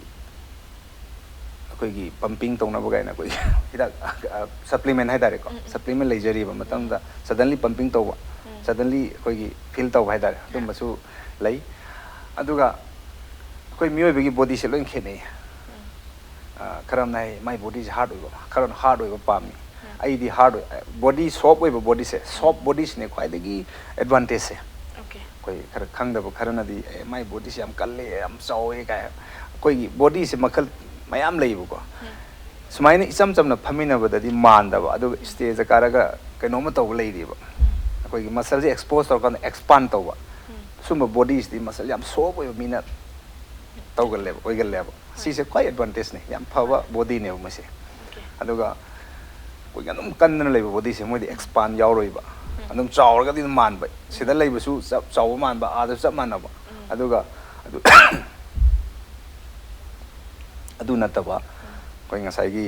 ꯑꯩꯈꯣꯏꯒꯤ pumping ꯇꯧꯅꯕ ꯀꯥꯏꯅ ꯑꯩꯈꯣꯏꯒꯤ ꯍꯤꯗꯥꯛ, ꯑ, supplement ꯍꯥꯏꯇꯥꯔꯦꯀꯣ, supplement ꯂꯩꯖꯔꯤꯕ ꯃꯇꯝꯗ suddenly pumping ꯇꯧꯕ, suddenly ꯑꯩꯈꯣꯏꯒꯤ feel ꯇꯧꯕ ꯍꯥꯏꯇꯥꯔꯦ, ꯑꯗꯨꯝꯕꯁꯨ ꯂꯩ꯫ ꯑꯗꯨꯒ ꯑꯩꯈꯣꯏ ꯃꯤꯑꯣꯏꯕꯒꯤ bodyꯁꯦ ꯂꯣꯏ ꯈꯦꯠꯅꯩ꯫ ꯑ, ꯈꯔ ꯑꯃꯅ ꯍꯥꯏ ꯃꯥꯏ bodyꯁꯦ hard ꯑꯣꯏꯕ, ꯈꯔ ꯑꯃꯅ hard ꯑꯣꯏꯕ ꯄꯥꯝꯃꯤ꯫ ꯑꯩꯗꯤ hard ꯑꯣꯏ-, body soft ꯑꯣꯏꯕ bodyꯁꯦ, soft bodyꯁꯤꯅꯦ ꯈ꯭ꯋꯥꯏꯗꯒꯤ advantageꯁꯦ꯫ Okay꯫ ꯑꯩꯈꯣꯏ ꯈꯔ ꯈꯪꯗꯕ ꯈꯔꯅꯗꯤ, "ꯑꯦ, ꯃꯥꯏ bodyꯁꯦ ꯌꯥꯝ ꯀꯜꯂꯦ, ꯌꯥꯝ ꯆꯥꯎꯋꯦ" ꯀꯥꯏ꯫ ꯑꯩꯈꯣꯏꯒꯤ bodyꯁꯦ ꯃꯈꯜ ꯃꯌꯥꯝ ꯂꯩꯌꯦꯕꯀꯣ꯫ ꯁꯨꯃꯥꯏꯅ ꯏꯆꯝ ꯆꯝꯅ ꯐꯝꯃꯤꯟꯅꯕꯗꯗꯤ ꯃꯥꯟꯗꯕ, ꯑꯗꯨꯒ stageꯇ ꯀꯥꯔꯒ ꯀꯩꯅꯣꯝꯃ ꯇꯧꯕ ꯂꯩꯔꯤꯕ꯫ ꯑꯩꯈꯣꯏꯒꯤ muscleꯁꯦ expose ꯇꯧꯔꯀꯥꯟꯗ expand ꯇꯧꯕ꯫ ꯁꯨꯝꯕ bodyꯁꯤꯗꯤ muscle ꯌꯥꯝ soft ꯑꯣꯏꯕ ꯃꯤꯅ ꯇꯧꯒꯜꯂꯦꯕ, ꯑꯣꯏꯒꯜꯂꯦꯕ꯫ ꯁꯤꯁꯦ ꯈ꯭ꯋꯥꯏ advantageꯅꯦ, ꯌꯥꯝ ꯐꯕ bodyꯅꯦꯕ ꯃꯣꯏꯁꯦ꯫ ꯑꯗꯨꯒ ꯑꯩꯈꯣꯏꯒꯤ ꯑꯗꯨꯝ ꯀꯟꯗꯅ ꯂꯩꯕ bodyꯁꯦ ꯃꯣꯏꯗꯤ expand ꯌꯥꯎꯔꯣꯏꯕ꯫ ꯑꯗꯨꯝ ꯆꯥꯎꯔꯒꯗꯤ ꯑꯗꯨꯝ ꯃꯥꯟꯕ꯫ ꯁꯤꯗ ꯂꯩꯕꯁꯨ ꯆꯞ ꯆꯥꯎꯕ ꯃꯥꯟꯕ, ꯑꯥꯗꯁꯨ ꯆꯞ ꯃꯥꯟꯅꯕ꯫ ꯑꯗꯨꯒ ꯑꯗꯨ, ꯑꯗꯨ ꯅꯠꯇꯕ ꯑꯩꯈꯣꯏ ꯉꯁꯥꯏꯒꯤ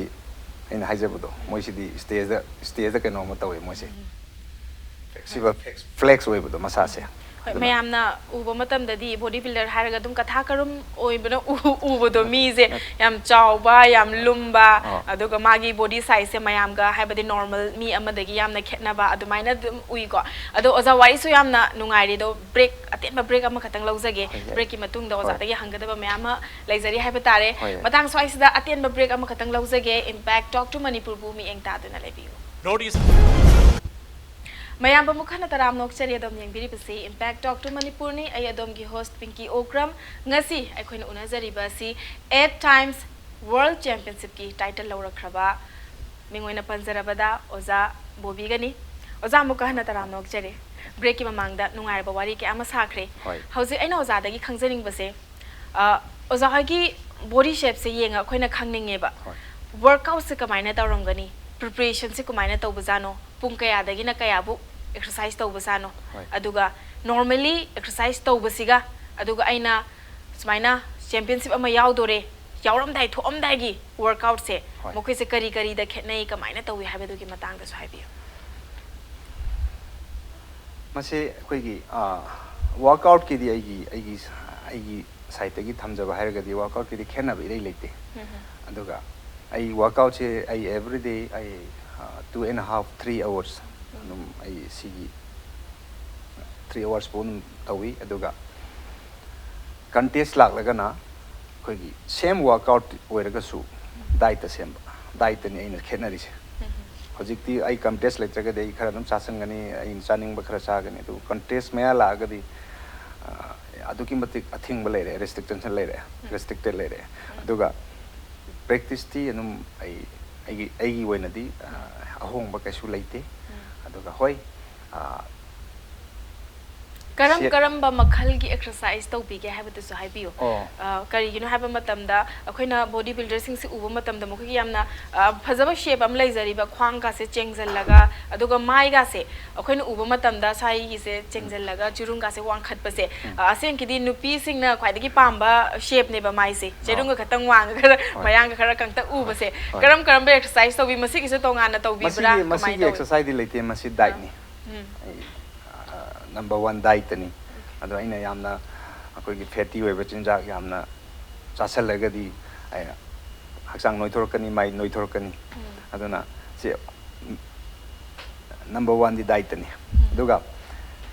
ꯑꯩꯅ ꯍꯥꯏꯖꯕꯗꯣ, ꯃꯣꯏꯁꯤꯗꯤ ꯁ꯭ꯇꯦꯖꯇ ꯁ꯭ꯇꯦꯖꯇ ꯀꯩꯅꯣꯝꯃ ꯇꯧꯋꯦ ꯃꯣꯏꯁꯦ꯫ ꯐ꯭ꯂꯦꯛꯁꯤꯕꯜ, ꯐ꯭ꯂꯦꯛꯁ ꯑꯣꯏꯕꯗꯣ ꯃꯁꯥꯁꯦ꯫ ꯍꯣꯏ, ꯃꯌꯥꯝꯅ ꯎꯕ ꯃꯇꯝꯗꯗꯤ ꯕꯣꯗꯤ ꯕꯤꯜꯗꯔ ꯍꯥꯏꯔꯒ ꯑꯗꯨꯝ ꯀꯊꯥ ꯀꯔꯨꯝ ꯑꯣꯏꯕꯅ ꯎ- ꯎꯕꯗꯣ, ꯃꯤꯁꯦ ꯌꯥꯝ ꯆꯥꯎꯕ, ꯌꯥꯝ ꯂꯨꯝꯕ, ꯑꯥ꯫ ꯑꯗꯨꯒ ꯃꯥꯒꯤ ꯕꯣꯗꯤ ꯁꯥꯏꯖꯁꯦ ꯃꯌꯥꯝꯒ ꯍꯥꯏꯕꯗꯤ ꯅꯣꯔꯃꯦꯜ ꯃꯤ ꯑꯃꯗꯒꯤ ꯌꯥꯝꯅ ꯈꯦꯠꯅꯕ ꯑꯗꯨꯃꯥꯏꯅ ꯑꯗꯨꯝ ꯎꯏꯀꯣ꯫ ꯑꯗꯣ ꯑꯣꯖꯥ, ꯋꯥꯔꯤꯁꯨ ꯌꯥꯝꯅ ꯅꯨꯡꯉꯥꯏꯔꯤ, ꯑꯗꯣ ꯕ꯭ꯔꯦꯛ, ꯑꯇꯦꯟꯕ ꯕ꯭ꯔꯦꯛ ꯑꯃꯈꯛꯇꯪ ꯂꯧꯖꯒꯦ꯫ ꯍꯣꯏ, ꯌꯥꯏ꯫ ꯕ꯭ꯔꯦꯛꯀꯤ ꯃꯇꯨꯡꯗ ꯍꯣꯏ꯫ ꯑꯣꯖꯥꯗꯒꯤ ꯍꯪꯒꯗꯕ ꯃꯌꯥꯝ ꯑꯃ ꯂꯩꯖꯔꯤ ꯍꯥꯏꯕ ꯇꯥꯔꯦ꯫ ꯍꯣꯏ, ꯌꯥꯏ꯫ ꯃꯇꯥꯡ ꯁ꯭ꯋꯥꯏꯁꯤꯗ ꯑꯇꯦꯟꯕ ꯕ꯭ꯔꯦꯛ ꯑꯃꯈꯛꯇꯪ ꯂꯧꯖꯒꯦ꯫ Impact Talk to ꯃꯅꯤꯄꯨꯔꯕꯨ ꯃꯤꯠꯌꯦꯡ ꯇꯥꯗꯨꯅ ꯂꯩꯕꯤꯌꯨ꯫ North East ꯃꯌꯥꯝꯕꯨ ꯃꯨꯛ ꯍꯟꯅ ꯇꯔꯥꯝꯅ ꯑꯣꯛꯆꯔꯤ꯫ ꯑꯗꯣꯝ ꯌꯦꯡꯕꯤꯔꯤꯕꯁꯤ Impact Talk to ꯃꯅꯤꯄꯨꯔꯅꯤ꯫ ꯑꯩ ꯑꯗꯣꯝꯒꯤ host ꯄꯤꯡꯀꯤ ꯑꯣꯀ꯭ꯔꯝ꯫ ꯉꯁꯤ ꯑꯩꯈꯣꯏꯅ ꯎꯅꯖꯔꯤꯕ ꯑꯁꯤ eight times World Championshipꯀꯤ title ꯂꯧꯔꯛꯈ꯭ꯔꯕ, ꯃꯤꯡ ꯑꯣꯏꯅ ꯄꯟꯖꯔꯕꯗ ꯑꯣꯖꯥ ꯕꯣꯕꯤꯒꯅꯤ꯫ ꯑꯣꯖꯥ, ꯑꯃꯨꯛꯀ ꯍꯟꯅ ꯇꯔꯥꯝꯅ ꯑꯣꯛꯆꯔꯤ꯫ ꯕ꯭ꯔꯦꯛꯀꯤ ꯃꯃꯥꯡꯗ ꯅꯨꯡꯉꯥꯏꯔꯕ ꯋꯥꯔꯤ ꯀꯌꯥ ꯑꯃ ꯁꯥꯈ꯭ꯔꯦ꯫ ꯍꯣꯏ꯫ ꯍꯧꯖꯤꯛ ꯑꯩꯅ ꯑꯣꯖꯥꯗꯒꯤ ꯈꯪꯖꯅꯤꯡꯕꯁꯦ, ꯑ, ꯑꯣꯖꯥ ꯍꯣꯏꯒꯤ ꯕꯣꯗꯤ ꯁꯦꯞꯁꯦ ꯌꯦꯡꯉ ꯑꯩꯈꯣꯏꯅ ꯈꯪꯅꯤꯡꯉꯦꯕ꯫ ꯍꯣꯏ꯫ ꯋꯥꯔꯛꯑꯥꯎꯠꯁꯦ ꯀꯃꯥꯏꯅ ꯇꯧꯔꯝꯒꯅꯤ? ꯄ꯭ꯔꯤꯄꯦꯔꯦꯁꯟꯁꯦ ꯀꯃꯥꯏꯅ ꯇꯧꯕꯖꯥꯠꯅꯣ? ꯄꯨꯡ ꯀꯌꯥꯗꯒꯤꯅ ꯀꯌꯥꯕꯨꯛ ꯑꯦꯛꯁꯔꯁꯥꯏꯁ ꯇꯧꯕꯖꯥꯠꯅꯣ? ꯍꯣꯏ꯫ ꯑꯗꯨꯒ normally ꯑꯦꯛꯁꯔꯁꯥꯏꯁ ꯇꯧꯕꯁꯤꯒ, ꯑꯗꯨꯒ ꯑꯩꯅ ꯁꯨꯃꯥꯏꯅ ꯆꯦꯝꯄꯤꯌꯟꯁꯤꯞ ꯑꯃ ꯌꯥꯎꯗꯣꯔꯦ, ꯌꯥꯎꯔꯝꯗꯥꯏ ꯊꯣꯛꯑꯝꯗꯥꯏꯒꯤ ꯋꯥꯔꯛꯑꯥꯎꯠꯁꯦ, ꯍꯣꯏ꯫ ꯃꯈꯣꯏꯁꯦ ꯀꯔꯤ ꯀꯔꯤꯗ ꯈꯦꯠꯅꯩ, ꯀꯃꯥꯏꯅ ꯇꯧꯏ ꯍꯥꯏꯕꯗꯨꯒꯤ ꯃꯇꯥꯡꯗꯁꯨ ꯍꯥꯏꯕꯤꯌꯨ꯫ ꯃꯁꯤ ꯑꯩꯈꯣꯏꯒꯤ, ꯑ, ꯋꯥꯔꯛꯑꯥꯎꯠꯀꯤꯗꯤ ꯑꯩꯒꯤ, ꯑꯩꯒꯤ, ꯑꯩꯒꯤ ꯁꯥꯏꯠꯇꯒꯤ ꯊꯝꯖꯕ ꯍꯥꯏꯔꯒꯗꯤ ꯋꯥꯔꯛꯑꯥꯎꯠꯀꯤꯗꯤ ꯈꯦꯠꯅꯕ ꯏꯔꯩ ꯂꯩꯇꯦ꯫ ꯑꯗꯨꯒ ꯑꯩ ꯋꯥꯔꯛꯑꯥꯎꯠꯁꯦ ꯑꯩ everyday ꯑꯩ, ꯑ, two and half, three hours ꯑꯗꯨꯝ ꯑꯩ ꯁꯤꯒꯤ three hours ꯐꯥꯎ ꯑꯗꯨꯝ ꯇꯧꯏ꯫ ꯑꯗꯨꯒ ꯀꯟꯇꯦꯁ ꯂꯥꯛꯂꯒꯅ ꯑꯩꯈꯣꯏꯒꯤ same workout ꯑꯣꯏꯔꯒꯁꯨ ꯗꯥꯏꯠꯇ ꯁꯦꯝꯕ, ꯗꯥꯏꯠꯇꯅꯤ ꯑꯩꯅ ꯈꯦꯠꯅꯔꯤꯁꯦ꯫ ꯍꯧꯖꯤꯛꯇꯤ ꯑꯩ ꯀꯟꯇꯦꯁ ꯂꯩꯇ꯭ꯔꯒꯗꯤ ꯑꯩ ꯈꯔ ꯑꯗꯨꯝ ꯆꯥꯁꯤꯟꯒꯅꯤ, ꯑꯩꯅ ꯆꯥꯅꯤꯡꯕ ꯈꯔ ꯆꯥꯒꯅꯤ꯫ ꯑꯗꯨꯕꯨ ꯀꯟꯇꯦꯁ ꯃꯌꯥ ꯂꯥꯛꯑꯒꯗꯤ, ꯑ, ꯑꯗꯨꯛꯀꯤ ꯃꯇꯤꯛ ꯑꯊꯤꯡꯕ ꯂꯩꯔꯦ, ꯔꯦꯁꯇ꯭ꯔꯤꯛꯁꯟ ꯂꯩꯔꯦ, ꯔꯦꯁꯇ꯭ꯔꯤꯛꯇꯦꯠ ꯂꯩꯔꯦ꯫ ꯑꯗꯨꯒ ꯄ꯭ꯔꯦꯛꯇꯤꯁꯇꯤ ꯑꯗꯨꯝ ꯑꯩ, ꯑꯩꯒꯤ, ꯑꯩꯒꯤ ꯑꯣꯏꯅꯗꯤ, ꯑ, ꯑꯍꯣꯡꯕ ꯀꯩꯁꯨ ꯂꯩꯇꯦ꯫ ꯑꯗꯨꯒ ꯍꯣꯏ, ꯑ, ꯀꯔꯝ ꯁꯦ- ꯀꯔꯝꯕ ꯃꯈꯜꯒꯤ ꯑꯦꯛꯁꯔꯁꯥꯏꯁ ꯇꯧꯕꯤꯒꯦ ꯍꯥꯏꯕꯗꯨꯁꯨ ꯍꯥꯏꯕꯤꯌꯨ꯫ ꯑꯣ꯫ ꯑ, ꯀꯔꯤꯒꯤꯅꯣ ꯍꯥꯏꯕ ꯃꯇꯝꯗ ꯑꯩꯈꯣꯏꯅ ꯕꯣꯗꯤ ꯕꯤꯜꯗꯔꯁꯤꯡꯁꯤ ꯎꯕ ꯃꯇꯝꯗ ꯃꯈꯣꯏꯒꯤ ꯌꯥꯝꯅ, ꯑ, ꯐꯖꯕ ꯁꯦꯞ ꯑꯃ ꯂꯩꯖꯔꯤꯕ ꯈ꯭ꯋꯥꯡꯒꯥꯁꯦ ꯆꯦꯡꯖꯜꯂꯒ, ꯑꯗꯨꯒ ꯃꯥꯏꯒꯥꯁꯦ ꯑꯩꯈꯣꯏꯅ ꯎꯕ ꯃꯇꯝꯗ ꯁ꯭ꯋꯥꯏꯒꯤꯁꯦ ꯆꯦꯡꯖꯜꯂꯒ ꯆꯤꯔꯨꯡꯒꯥꯁꯦ ꯋꯥꯡꯈꯠꯄꯁꯦ, ꯑ, ꯑꯁꯦꯡꯀꯤꯗꯤ ꯅꯨꯄꯤꯁꯤꯡꯅ ꯈ꯭ꯋꯥꯏꯗꯒꯤ ꯄꯥꯝꯕ ꯁꯦꯞꯅꯦꯕ ꯃꯥꯏꯁꯦ, ꯆꯦꯔꯨꯡꯒ ꯈꯛꯇꯪ ꯋꯥꯡꯉꯒ ꯃꯌꯥꯡꯒ ꯈꯔ ꯀꯪꯇꯛ ꯎꯕꯁꯦ꯫ ꯍꯣꯏ꯫ ꯀꯔꯝ ꯀꯔꯝꯕ ꯑꯦꯛꯁꯔꯁꯥꯏꯁ ꯇꯧꯕꯤ? ꯃꯁꯤꯒꯤꯁꯨ ꯇꯣꯉꯥꯟꯅ ꯇꯧꯕꯤꯕ꯭ꯔꯥ? ꯃꯁꯤꯒꯤ ꯀꯃꯥꯏꯅ ꯃꯁꯤꯒꯤ ꯇꯧꯏ? ꯑꯦꯛꯁꯔꯁꯥꯏꯁꯇꯤ ꯂꯩꯇꯦ, ꯃꯁꯤ ꯗꯥꯏꯠꯅꯤ꯫ ꯎꯝ꯫ Number one ꯗꯥꯏꯠꯇꯅꯤ꯫ ꯑꯗꯣ ꯑꯩꯅ ꯌꯥꯝꯅ ꯑꯩꯈꯣꯏꯒꯤ ꯐꯦꯇꯤ ꯑꯣꯏꯕ ꯆꯤꯟꯖꯥꯛ ꯌꯥꯝꯅ ꯆꯥꯁꯜꯂꯒꯗꯤ ꯑꯩ ꯍꯛꯆꯥꯡ ꯅꯣꯏꯊꯣꯔꯛꯀꯅꯤ, ꯃꯥꯏ ꯅꯣꯏꯊꯣꯔꯛꯀꯅꯤ꯫ ꯎꯝ꯫ ꯑꯗꯨꯅ ꯁꯤ ꯅꯝꯕꯔ ꯋꯥꯟꯗꯤ ꯗꯥꯏꯠꯇꯅꯤ꯫ ꯑꯗꯨꯒ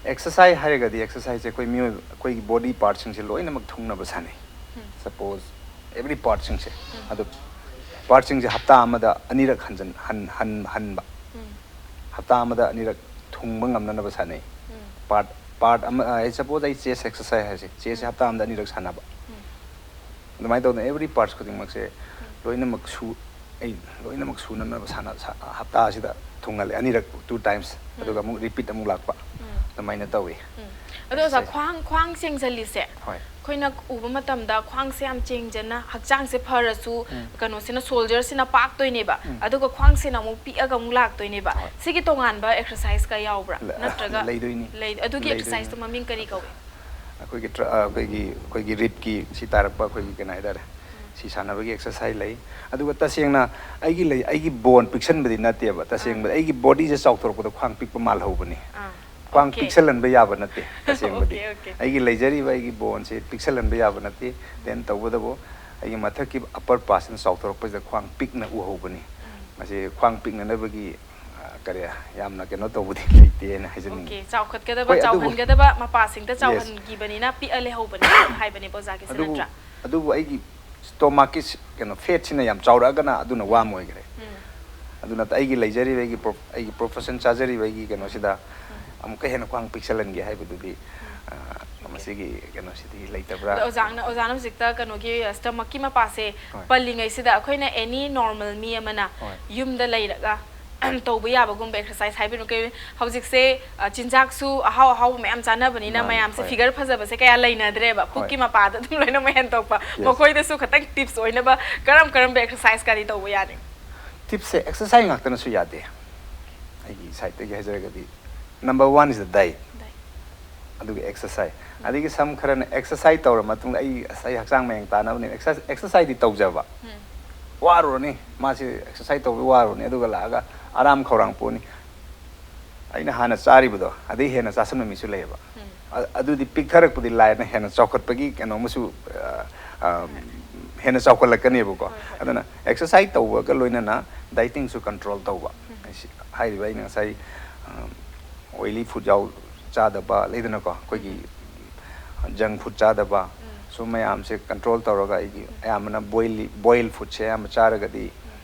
ꯑꯦꯛꯁꯔꯁꯥꯏꯁ ꯍꯥꯏꯔꯒꯗꯤ ꯑꯦꯛꯁꯔꯁꯥꯏꯁꯁꯦ ꯑꯩꯈꯣꯏ ꯃꯤꯑꯣꯏꯕ, ꯑꯩꯈꯣꯏꯒꯤ ꯕꯣꯗꯤ ꯄꯥꯔꯠꯁꯤꯡꯁꯦ ꯂꯣꯏꯅꯃꯛ ꯊꯨꯡꯅꯕ ꯁꯥꯟꯅꯩ꯫ ꯎꯝ꯫ ꯁꯄꯣꯁ ꯑꯦꯕ꯭ꯔꯤ ꯄꯥꯔꯠꯁꯤꯡꯁꯦ, ꯑꯗꯨ ꯄꯥꯔꯠꯁꯤꯡꯁꯦ ꯍꯞꯇꯥ ꯑꯃꯗ ꯑꯅꯤꯔꯛ ꯍꯟꯖꯟ ꯍꯟ ꯍꯟ ꯍꯟꯕ, ꯎꯝ꯫ ꯍꯞꯇꯥ ꯑꯃꯗ ꯑꯅꯤꯔꯛ ꯊꯨꯡꯕ ꯉꯝꯅꯅꯕ ꯁꯥꯟꯅꯩ꯫ ꯎꯝ꯫ ꯄꯥꯔꯠ ꯄꯥꯔꯠ ꯑꯃ, ꯑꯩ ꯁꯄꯣꯁ ꯑꯩ ꯆꯦꯁ ꯑꯦꯛꯁꯔꯁꯥꯏꯁ ꯍꯥꯏꯁꯦ, ꯆꯦꯁꯁꯦ ꯍꯞꯇꯥ ꯑꯃꯗ ꯑꯅꯤꯔꯛ ꯁꯥꯟꯅꯕ꯫ ꯎꯝ꯫ ꯑꯗꯨꯃꯥꯏꯅ ꯇꯧꯗꯅ ꯑꯦꯕ꯭ꯔꯤ ꯄꯥꯔꯠꯁ ꯈꯨꯗꯤꯡꯃꯛꯁꯦ ꯂꯣꯏꯅꯃꯛ ꯁꯨ ꯑꯩ ꯂꯣꯏꯅꯃꯛ ꯁꯨꯅꯅꯕ ꯁꯥꯟꯅ ꯁꯥ- ꯍꯞꯇꯥ ꯑꯁꯤꯗ ꯊꯨꯡꯍꯜꯂꯦ ꯑꯅꯤꯔꯛ, ꯇꯨ ꯇꯥꯏꯝꯁ꯫ ꯑꯗꯨꯒ ꯑꯃꯨꯛ ꯔꯤꯄꯤꯠ ꯑꯃꯨꯛ ꯂꯥꯛꯄ꯫ ꯎꯝ꯫ ꯑꯗꯨꯃꯥꯏꯅ ꯇꯧꯋꯤ꯫ ꯎꯝ꯫ ꯑꯗꯣ ꯑꯣꯖꯥ, ꯈ꯭ꯋꯥꯡ ꯈ꯭ꯋꯥꯡ ꯆꯦꯡꯖꯜꯂꯤꯁꯦ ꯍꯣꯏ꯫ ꯑꯩꯈꯣꯏꯅ ꯎꯕ ꯃꯇꯝꯗ ꯈ꯭ꯋꯥꯡꯁꯦ ꯌꯥꯝ ꯆꯦꯡꯖꯅ, ꯍꯛꯆꯥꯡꯁꯦ ꯐꯔꯁꯨ ꯀꯩꯅꯣꯁꯤꯅ, ꯁꯣꯜꯖꯔꯁꯤꯅ ꯄꯥꯛꯇꯣꯏꯅꯦꯕ꯫ ꯑꯗꯨꯒ ꯈ꯭ꯋꯥꯡꯁꯤꯅ ꯑꯃꯨꯛ ꯄꯤꯛꯑꯒ ꯑꯃꯨꯛ ꯂꯥꯛꯇꯣꯏꯅꯦꯕ꯫ ꯍꯣꯏ꯫ ꯂ- ꯅꯠꯇ꯭ꯔꯒ ꯂꯩꯗꯣꯏꯅꯤ꯫ ꯂꯩ-, ꯑꯗꯨꯒꯤ ꯂꯩꯗꯣꯏꯅꯤ꯫ ꯑꯦꯛꯁꯔꯁꯥꯏꯁꯇꯣ ꯃꯃꯤꯡ ꯀꯔꯤ ꯀꯧꯏ? ꯑꯩꯈꯣꯏꯒꯤ ꯇ꯭ꯔ- ꯑ, ꯑꯩꯈꯣꯏꯒꯤ ꯑꯩꯈꯣꯏꯒꯤ ꯔꯤꯞꯀꯤ ꯁꯤ ꯇꯥꯔꯛꯄ ꯑꯩꯈꯣꯏꯒꯤ ꯀꯩꯅꯣ ꯍꯥꯏꯇꯥꯔꯦ, ꯁꯤ ꯁꯥꯟꯅꯕꯒꯤ ꯑꯦꯛꯁꯔꯁꯥꯏꯁ ꯂꯩ꯫ ꯑꯗꯨꯒ ꯇꯁꯦꯡꯅ ꯑꯩꯒꯤ ꯂꯩ ꯑꯩꯒꯤ ꯕꯣꯟ ꯄꯤꯛꯁꯟꯕꯗꯤ ꯅꯠꯇꯦꯕ, ꯇꯁꯦꯡꯕꯗꯤ ꯑꯩꯒꯤ ꯕꯣꯗꯤꯁꯦ ꯆꯥꯎꯊꯣꯔꯛꯄꯗ ꯈ꯭ꯋꯥꯡ ꯄꯤꯛꯄ ꯃꯥꯜꯍꯧꯕꯅꯤ꯫ ꯑꯥ꯫ ꯈ꯭ꯋꯥꯡ Okay. ꯄꯤꯛꯁꯜꯍꯟꯕ ꯌꯥꯕ ꯅꯠꯇꯦ ꯇꯁꯦꯡꯕꯗꯤ꯫ Okay, okay. ꯑꯩꯒꯤ ꯂꯩꯖꯔꯤꯕ ꯑꯩꯒꯤ ꯕꯣꯟꯁꯦ ꯄꯤꯛꯁꯜꯍꯟꯕ ꯌꯥꯕ ꯅꯠꯇꯦ꯫ ꯗꯦꯟ ꯇꯧꯕꯇꯕꯨ ꯑꯩꯒꯤ ꯃꯊꯛꯀꯤ ꯑꯄꯔ ꯄꯥꯔꯠꯁꯤꯅ ꯆꯥꯎꯊꯣꯔꯛꯄꯁꯤꯗ ꯈ꯭ꯋꯥꯡ ꯄꯤꯛꯅ ꯎꯍꯧꯕꯅꯤ꯫ ꯃꯁꯤ ꯈ꯭ꯋꯥꯡ ꯄꯤꯛꯅꯅꯕꯒꯤ, ꯑ, ꯀꯔꯤ, ꯌꯥꯝꯅ ꯀꯩꯅꯣ ꯇꯧꯕꯗꯤ ꯂꯩꯇꯦꯅ ꯍꯥꯏꯖꯅꯤꯡꯉꯤ꯫ Okay, ꯆꯥꯎꯈꯠꯀꯗꯕ, ꯍꯣꯏ, ꯑꯗꯨꯕꯨ ꯆꯥꯎꯍꯟꯒꯗꯕ ꯃꯄꯥꯁꯤꯡꯗ Yes. ꯆꯥꯎꯍꯟꯈꯤꯕꯅꯤꯅ ꯄꯤꯛꯑ ꯂꯩꯍꯧꯕꯅꯤ ꯍꯥꯏꯕꯅꯦꯕ ꯑꯣꯖꯥꯒꯤꯁꯦ, ꯑꯗꯨꯕꯨ ꯅꯠꯇ꯭ꯔꯥ? ꯑꯗꯨꯕꯨ ꯑꯩꯒꯤ ꯁ꯭ꯇꯣꯃꯥꯛꯀꯤ ꯁꯤ- ꯀꯩꯅꯣ ꯐꯦꯠꯁꯤꯅ ꯌꯥꯝ ꯆꯥꯎꯔꯛꯑꯒꯅ ꯑꯗꯨꯅ ꯋꯥꯔꯝ ꯑꯣꯏꯈ꯭ꯔꯦ꯫ ꯎꯝ꯫ ꯑꯗꯨꯅ ꯑꯩꯒꯤ ꯂꯩꯖꯔꯤꯕ ꯑꯩꯒꯤ ꯄ꯭ꯔꯣ- ꯑꯩꯒꯤ ꯄ꯭ꯔꯣꯐꯦꯁꯟ ꯆꯥꯖꯔꯤꯕ ꯑꯩꯒꯤ ꯀꯩꯅꯣꯁꯤꯗ ꯑꯃꯨꯛꯀ ꯍꯦꯟꯅ ꯈ꯭ꯋꯥꯡ ꯄꯤꯛꯁꯜꯍꯟꯒꯦ ꯍꯥꯏꯕꯗꯨꯗꯤ, ꯑ, ꯃꯁꯤꯒꯤ ꯀꯩꯅꯣꯁꯤꯗꯤ ꯂꯩꯇꯕ꯭ꯔꯥ? ꯑꯗꯣ ꯑꯣꯖꯥꯅ ꯑꯣꯖꯥꯅ ꯍꯧꯖꯤꯛꯇ ꯀꯩꯅꯣꯒꯤ ꯁ꯭ꯇꯃꯛꯀꯤ ꯃꯄꯥꯁꯦ ꯍꯣꯏ꯫ ꯄꯜꯂꯤꯉꯩꯁꯤꯗ ꯑꯩꯈꯣꯏꯅ ꯑꯦꯅꯤ ꯅꯣꯔꯃꯦꯜ ꯃꯤ ꯑꯃꯅ ꯍꯣꯏ꯫ ꯌꯨꯝꯗ ꯂꯩꯔꯒ ꯇꯧꯕ ꯌꯥꯕꯒꯨꯝꯕ ꯑꯦꯛꯁꯔꯁꯥꯏꯁ ꯍꯥꯏꯕꯤꯔꯣ? ꯀꯩ ꯍꯧꯖꯤꯛꯁꯦ ꯑ, ꯆꯤꯟꯖꯥꯛꯁꯨ ꯑꯍꯥꯎ ꯑꯍꯥꯎꯕ ꯃꯌꯥꯝ ꯆꯥꯅꯕꯅꯤꯅ ꯃꯥꯅꯦ, ꯃꯌꯥꯝꯁꯦ ꯍꯣꯏ꯫ ꯐꯤꯒꯔ ꯐꯖꯕꯁꯦ ꯀꯌꯥ ꯂꯩꯅꯗ꯭ꯔꯦꯕ꯫ ꯄꯨꯛꯀꯤ ꯍꯣꯏ꯫ ꯃꯄꯥꯗ ꯑꯗꯨꯝ ꯂꯣꯏꯅ ꯃꯍꯦꯟ ꯇꯣꯛꯄ꯫ Yes. ꯃꯈꯣꯏꯗꯁꯨ ꯈꯇꯪ ꯇꯤꯞꯁ ꯑꯣꯏꯅꯕ ꯀꯔꯝ ꯀꯔꯝꯕ ꯑꯦꯛꯁꯔꯁꯥꯏꯁꯀꯗꯤ ꯇꯧꯕ ꯌꯥꯅꯤ? ꯇꯤꯞꯁꯦ ꯑꯦꯛꯁꯔꯁꯥꯏꯁ ꯉꯥꯛꯇꯅꯁꯨ ꯌꯥꯗꯦ꯫ ꯑꯩꯒꯤ ꯁꯥꯏꯠꯇꯒꯤ ꯍꯥꯏꯖꯔꯒꯗꯤ number one is the diet. Diet. ꯑꯗꯨꯒ ꯑꯦꯛꯁꯔꯁꯥꯏꯁ꯫ ꯑꯗꯒꯤ ꯁꯝ ꯈꯔꯅ ꯑꯦꯛꯁꯔꯁꯥꯏꯁ ꯇꯧꯔ ꯃꯇꯨꯡꯗ ꯑꯩ ꯑꯁ, ꯑꯩ ꯍꯛꯆꯥꯡ ꯃꯌꯦꯡ ꯇꯥꯅꯕꯅꯦ ꯑꯦꯛꯁꯔꯁꯥꯏꯁ, ꯑꯦꯛꯁꯔꯁꯥꯏꯁꯇꯤ ꯇꯧꯖꯕ꯫ ꯋꯥꯔꯨꯔꯅꯤ, ꯃꯥꯁꯤ ꯑꯦꯛꯁꯔꯁꯥꯏꯁ ꯇꯧꯕ ꯋꯥꯔꯨꯔꯅꯤ, ꯑꯗꯨꯒ ꯂꯥꯛꯑꯒ ꯑꯔꯥꯝ ꯈꯧꯔꯥꯡ ꯄꯣꯛꯑꯅꯤ꯫ ꯑꯩꯅ ꯍꯥꯟꯅ ꯆꯥꯔꯤꯕꯗꯣ ꯑꯗꯩ ꯍꯦꯟꯅ ꯆꯥꯁꯟꯕ ꯃꯤꯁꯨ ꯂꯩꯌꯦꯕ꯫ ꯑ-, ꯑꯗꯨꯗꯤ ꯄꯤꯛꯊꯔꯛꯄꯗꯤ ꯂꯥꯏꯅ ꯍꯦꯟꯅ ꯆꯥꯎꯈꯠꯄꯒꯤ ꯀꯩꯅꯣ ꯑꯃꯁꯨ, ꯑ, ꯑ, ꯍꯦꯟꯅ ꯆꯥꯎꯈꯠꯂꯛꯀꯅꯦꯕꯀꯣ꯫ ꯍꯣꯏ, ꯍꯣꯏ꯫ ꯑꯗꯨꯅ ꯑꯦꯛꯁꯔꯁꯥꯏꯁ ꯇꯧꯕꯒ ꯂꯣꯏꯅꯅ ꯗꯥꯏꯇꯤꯡꯁꯨ ꯀꯟꯇ꯭ꯔꯣꯜ ꯇꯧꯕ꯫ ꯍꯥꯏꯔꯤꯕ ꯑꯩꯅ ꯉꯁꯥꯏ, ꯑ, ꯑꯣꯏꯂꯤ ꯐꯨꯗ ꯌꯥꯎ ꯆꯥꯗꯕ ꯂꯩꯗꯅꯀꯣ, ꯑꯩꯈꯣꯏꯒꯤ ꯖꯪ ꯐꯨꯗ ꯆꯥꯗꯕ, ꯁꯨꯝ ꯃꯌꯥꯝꯁꯦ ꯀꯟꯇ꯭ꯔꯣꯜ ꯇꯧꯔꯒ ꯑꯩꯒꯤ ꯑꯌꯥꯝꯕꯅ ꯕꯣꯏꯜ, ꯕꯣꯏꯜ ꯐꯨꯗꯁꯦ ꯑꯌꯥꯝꯕ ꯆꯥꯔꯒꯗꯤ,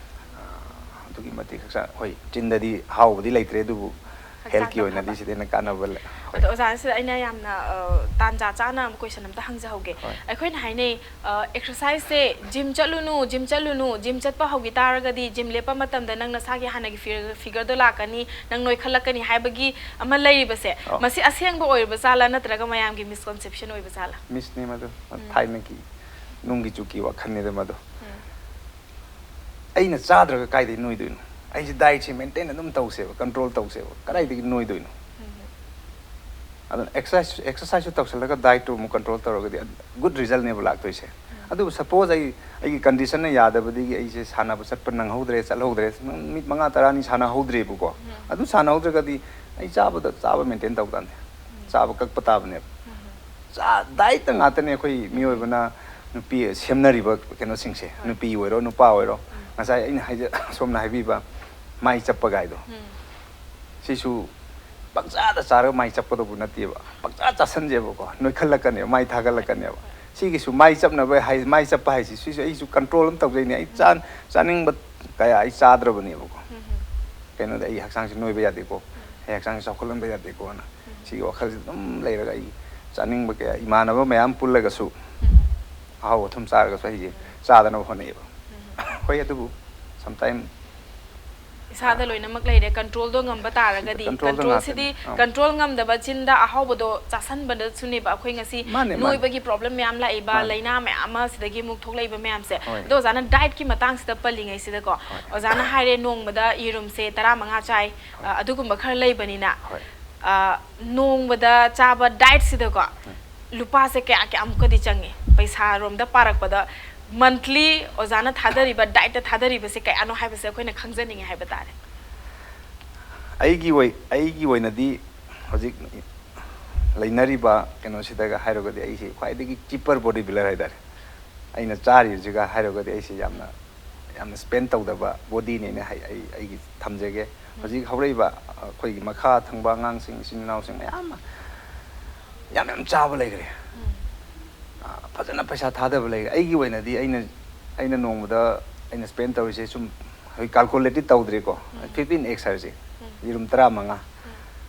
ꯑ, ꯑꯗꯨꯛꯀꯤ ꯃꯇꯤꯛ ꯍꯛꯆꯥꯡ, ꯍꯣꯏ, ꯆꯤꯟꯗꯗꯤ ꯍꯥꯎꯕꯗꯤ ꯂꯩꯇ꯭ꯔꯦ, ꯑꯗꯨꯕꯨ ꯍꯦꯜꯠꯀꯤ ꯍꯛꯆꯥꯡꯗ ꯑꯣꯏꯅꯗꯤ ꯐꯕ꯫ ꯁꯤꯗ ꯍꯦꯟꯅ ꯀꯥꯟꯅꯕ ꯂꯩ꯫ ꯍꯣꯏ꯫ ꯑꯗꯣ ꯑꯣꯖꯥ, ꯁꯤꯗ ꯑꯩꯅ ꯌꯥꯝꯅ, ꯑ, ꯇꯥꯟꯖꯥ ꯆꯥꯅ ꯑꯃ ꯀꯣꯏꯁꯟ ꯑꯝꯇ ꯍꯪꯖꯍꯧꯒꯦ꯫ ꯍꯣꯏ꯫ ꯑꯩꯈꯣꯏꯅ ꯍꯥꯏꯅꯩ, ꯑ, ꯑꯦꯛꯁꯔꯁꯥꯏꯁꯁꯦ ꯖꯤꯝ ꯆꯠꯂꯨꯅꯨ, ꯖꯤꯝ ꯆꯠꯂꯨꯅꯨ, ꯖꯤꯝ ꯆꯠꯄ ꯍꯧꯈꯤ ꯇꯥꯔꯒꯗꯤ ꯖꯤꯝ ꯂꯦꯞꯄ ꯃꯇꯝꯗ ꯅꯪ ꯅꯁꯥꯒꯤ ꯍꯥꯟꯅꯒꯤ ꯐꯤꯒꯔ-, ꯐꯤꯒꯔꯗꯣ ꯂꯥꯛꯀꯅꯤ, ꯅꯪ ꯅꯣꯏꯈꯠꯂꯛꯀꯅꯤ ꯍꯥꯏꯕꯒꯤ ꯑꯃ ꯂꯩꯔꯤꯕꯁꯦ, ꯑꯧ꯫ ꯃꯁꯤ ꯑꯁꯦꯡꯕ ꯑꯣꯏꯔꯤꯕ ꯖꯥꯠꯂꯥ ꯅꯠꯇ꯭ꯔꯒ ꯃꯌꯥꯝꯒꯤ ꯃꯤꯁꯀꯣꯟꯁꯦꯞꯁꯟ ꯑꯣꯏꯕ ꯖꯥꯠꯂꯥ? ꯃꯤꯁꯅꯤ ꯃꯗꯨ, ꯊꯥꯏꯅꯒꯤ ꯅꯨꯡꯒꯤ ꯆꯨꯀꯤ ꯋꯥꯈꯜꯅꯤꯗ ꯃꯗꯨ꯫ ꯑꯩꯅ ꯆꯥꯗ꯭ꯔꯒ ꯀꯥꯏꯗꯩ ꯅꯣꯏꯗꯣꯏꯅꯣ? ꯑꯩꯁꯦ ꯗꯥꯏꯠꯁꯦ ꯃꯦꯟꯇꯦꯟ ꯑꯗꯨꯝ ꯇꯧꯁꯦꯕ, ꯀꯟꯇ꯭ꯔꯣꯜ ꯇꯧꯁꯦꯕ, ꯀꯗꯥꯏꯗꯒꯤ ꯅꯣꯏꯗꯣꯏꯅꯣ? ꯑꯗꯨꯅ ꯑꯦꯛꯁꯔꯁꯥꯏꯁ, ꯑꯦꯛꯁꯔꯁꯥꯏꯁꯁꯨ ꯇꯧꯁꯜꯂꯒ ꯗꯥꯏꯠꯇꯨ ꯑꯃꯨꯛ ꯀꯟꯇ꯭ꯔꯣꯜ ꯇꯧꯔꯒꯗꯤ ꯒꯨꯗ ꯔꯤꯖꯜꯅꯦꯕ ꯂꯥꯛꯇꯣꯏꯁꯦ꯫ ꯑꯗꯨꯕꯨ ꯁꯄꯣꯁ ꯑꯩ, ꯑꯩꯒꯤ ꯀꯟꯗꯤꯁꯟꯅ ꯌꯥꯗꯕꯗꯒꯤ ꯑꯩꯁꯦ ꯁꯥꯟꯅꯕ ꯆꯠꯄ ꯅꯪꯍꯧꯗ꯭ꯔꯦ, ꯆꯠꯍꯧꯗ꯭ꯔꯦ, ꯅꯨꯃꯤꯠ ꯃꯉꯥ ꯇꯔꯥꯅꯤ ꯁꯥꯟꯅꯍꯧꯗ꯭ꯔꯦꯕꯀꯣ꯫ ꯑꯗꯨ ꯁꯥꯟꯅꯍꯧꯗ꯭ꯔꯒꯗꯤ ꯑꯩ ꯆꯥꯕꯗ, ꯆꯥꯕ ꯃꯦꯟꯇꯦꯟ ꯇꯧ ꯇꯥꯕꯅꯤ, ꯆꯥꯕ ꯀꯛꯄ ꯇꯥꯕꯅꯦꯕ꯫ ꯆꯥ-, ꯗꯥꯏꯠꯇ ꯉꯥꯛꯇꯅꯦ ꯑꯩꯈꯣꯏ ꯃꯤꯑꯣꯏꯕꯅ ꯅꯨꯄꯤ ꯁꯦꯝꯅꯔꯤꯕ ꯀꯩꯅꯣꯁꯤꯡꯁꯦ, ꯅꯨꯄꯤ ꯑꯣꯏꯔꯣ ꯅꯨꯄꯥ ꯑꯣꯏꯔꯣ꯫ ꯉꯁꯥꯏ ꯑꯩꯅ ꯍꯥꯏꯖ-, ꯁꯣꯝꯅ ꯍꯥꯏꯕꯤꯕ ꯃꯥꯏ ꯆꯞꯄ ꯒꯥꯏꯗꯣ, ꯁꯤꯁꯨ ꯄꯪꯆꯥꯗ ꯆꯥꯔꯒ ꯃꯥꯏ ꯆꯞꯀꯗꯧꯕ ꯅꯠꯇꯦꯕ꯫ ꯄꯪꯆꯥ ꯆꯥꯁꯟꯁꯦꯕꯀꯣ, ꯅꯣꯏꯈꯠꯂꯛꯀꯅꯦꯕ, ꯃꯥꯏ ꯊꯥꯒꯠꯂꯛꯀꯅꯦꯕ꯫ ꯁꯤꯒꯤꯁꯨ ꯃꯥꯏ ꯆꯞꯅꯕ ꯍꯥꯏ, ꯃꯥꯏ ꯆꯞꯄ ꯍꯥꯏꯁꯤ ꯁꯤꯁꯨ ꯑꯩꯁꯨ ꯀꯟꯇ꯭ꯔꯣꯜ ꯑꯃ ꯇꯧꯖꯩꯅꯦ꯫ ꯑꯩ ꯆꯥ-, ꯆꯥꯅꯤꯡꯕ ꯀꯌꯥ ꯑꯩ ꯆꯥꯗ꯭ꯔꯕꯅꯦꯕꯀꯣ꯫ ꯀꯩꯅꯣꯗ ꯑꯩ ꯍꯛꯆꯥꯡꯁꯤ ꯅꯣꯏꯕ ꯌꯥꯗꯦꯀꯣ, ꯑꯩ ꯍꯛꯆꯥꯡꯁꯤ ꯆꯥꯎꯈꯠꯍꯟꯕ ꯌꯥꯗꯦꯀꯣꯅ ꯁꯤꯒꯤ ꯋꯥꯈꯜꯁꯤ ꯑꯗꯨꯝ ꯂꯩꯔꯒ ꯑꯩ ꯆꯥꯅꯤꯡꯕ ꯀꯌꯥ, ꯏꯃꯥꯟꯅꯕ ꯃꯌꯥꯝ ꯄꯨꯜꯂꯒꯁꯨ ꯑꯍꯥꯎ ꯑꯊꯨꯝ ꯆꯥꯔꯒꯁꯨ ꯑꯩꯁꯦ ꯆꯥꯗꯅꯕ ꯍꯣꯠꯅꯩꯑꯕ꯫ ꯍꯣꯏ, ꯑꯗꯨꯕꯨ ꯁꯝꯇꯥꯏꯝ ꯏꯁꯥꯗ ꯂꯣꯏꯅꯃꯛ ꯂꯩꯔꯦ, ꯀꯟꯇ꯭ꯔꯣꯜꯗꯣ ꯉꯝꯕ ꯇꯥꯔꯒꯗꯤ꯫ ꯀꯟꯇ꯭ꯔꯣꯜꯗꯣ ꯀꯟꯇ꯭ꯔꯣꯜꯁꯤꯗꯤ ꯉꯥꯛꯇꯅꯤ꯫ ꯑꯥ꯫ ꯀꯟꯇ꯭ꯔꯣꯜ ꯉꯝꯗꯕ ꯆꯤꯟꯗ ꯑꯍꯥꯎꯕꯗꯣ ꯆꯥꯁꯟꯕꯗꯁꯨꯅꯦꯕ ꯑꯩꯈꯣꯏ ꯉꯁꯤ ꯃꯥꯅꯦ, ꯃꯥꯅꯦ꯫ ꯅꯣꯏꯕꯒꯤ ꯄ꯭ꯔꯣꯕ꯭ꯂꯦꯝ ꯃꯌꯥꯝ ꯂꯥꯛꯏꯕ, ꯃꯥꯅꯦ꯫ ꯂꯥꯏꯅꯥ ꯃꯌꯥꯝ ꯑꯃ ꯁꯤꯗꯒꯤ ꯑꯃꯨꯛ ꯊꯣꯛꯂꯛꯏꯕ ꯃꯌꯥꯝꯁꯦ꯫ ꯍꯣꯏ꯫ ꯑꯗꯣ ꯑꯣꯖꯥꯅ ꯗꯥꯏꯠꯀꯤ ꯃꯇꯥꯡꯁꯤꯗ ꯄꯜꯂꯤꯉꯩꯁꯤꯗꯀꯣ, ꯍꯣꯏ꯫ ꯑꯣꯖꯥꯅ ꯍꯥꯏꯔꯦ ꯅꯣꯡꯃꯗ ꯌꯦꯔꯨꯝꯁꯦ ꯇꯔꯥꯃꯉꯥ ꯆꯥꯏ, ꯍꯣꯏ꯫ ꯑ, ꯑꯗꯨꯒꯨꯝꯕ ꯈꯔ ꯂꯩꯕꯅꯤꯅ, ꯍꯣꯏ꯫ ꯑ, ꯅꯣꯡꯃꯗ ꯆꯥꯕ ꯗꯥꯏꯠꯁꯤꯗꯀꯣ ꯂꯨꯄꯥꯁꯦ ꯀꯌꯥ ꯀꯌꯥꯃꯨꯛꯀꯗꯤ ꯆꯪꯉꯤ? ꯄꯩꯁꯥꯔꯣꯝꯗ ꯄꯥꯔꯛꯄꯗ ꯃꯟꯊꯂꯤ ꯑꯣꯖꯥꯅ ꯊꯥꯗꯔꯤꯕ ꯗꯥꯏꯠꯇ ꯊꯥꯗꯔꯤꯕꯁꯦ ꯀꯌꯥꯅꯣ ꯍꯥꯏꯕꯁꯦ ꯑꯩꯈꯣꯏꯅ ꯈꯪꯖꯅꯤꯡꯉꯦ ꯍꯥꯏꯕ ꯇꯥꯔꯦ꯫ ꯑꯩꯒꯤ ꯑꯣꯏ ꯑꯩꯒꯤ ꯑꯣꯏꯅꯗꯤ ꯍꯧꯖꯤꯛ ꯂꯩꯅꯔꯤꯕ ꯀꯩꯅꯣꯁꯤꯗꯒ ꯍꯥꯏꯔꯒꯗꯤ ꯑꯩꯁꯦ ꯈ꯭ꯋꯥꯏꯗꯒꯤ ꯆꯤꯞꯄꯔ ꯕꯣꯗꯤ ꯕꯤꯜꯗꯔ ꯍꯥꯏꯇꯥꯔꯦ꯫ ꯑꯩꯅ ꯆꯥꯔꯤꯕꯁꯤꯒ ꯍꯥꯏꯔꯒꯗꯤ ꯑꯩꯁꯦ ꯌꯥꯝꯅ ꯌꯥꯝꯅ ꯁ꯭ꯄꯦꯟ ꯇꯧꯗꯕ ꯕꯣꯗꯤꯅꯦꯅ ꯍꯥꯏ ꯑꯩ ꯑꯩꯒꯤ ꯊꯝꯖꯒꯦ꯫ ꯍꯧꯖꯤꯛ ꯍꯧꯔꯛꯏꯕ ꯑꯩꯈꯣꯏꯒꯤ ꯃꯈꯥ ꯊꯪꯕ ꯑꯉꯥꯡꯁꯤꯡ, ꯏꯆꯤꯟ ꯏꯅꯥꯎꯁꯤꯡ ꯃꯌꯥꯝ ꯑꯃ ꯌꯥꯝ ꯌꯥꯝ ꯆꯥꯕ ꯂꯩꯈ꯭ꯔꯦ꯫ ꯑ, ꯐꯖꯅ ꯄꯩꯁꯥ ꯊꯥꯗꯕ ꯂꯩꯈ꯭ꯔꯦ꯫ ꯑꯩꯒꯤ ꯑꯣꯏꯅꯗꯤ ꯑꯩꯅ ꯑꯩꯅ ꯅꯣꯡꯃꯗ ꯑꯩꯅ ꯁ꯭ꯄꯦꯟ ꯇꯧꯔꯤꯁꯦ ꯁꯨꯝ ꯍꯧꯖꯤꯛ ꯀꯥꯜꯀꯨꯂꯦꯠꯇꯤ ꯇꯧꯗ꯭ꯔꯤꯀꯣ, ꯐꯤꯐꯇꯤꯟ ꯑꯦꯛꯁ ꯍꯥꯏꯔꯤꯁꯦ, ꯌꯦꯔꯨꯝ ꯇꯔꯥꯃꯉꯥ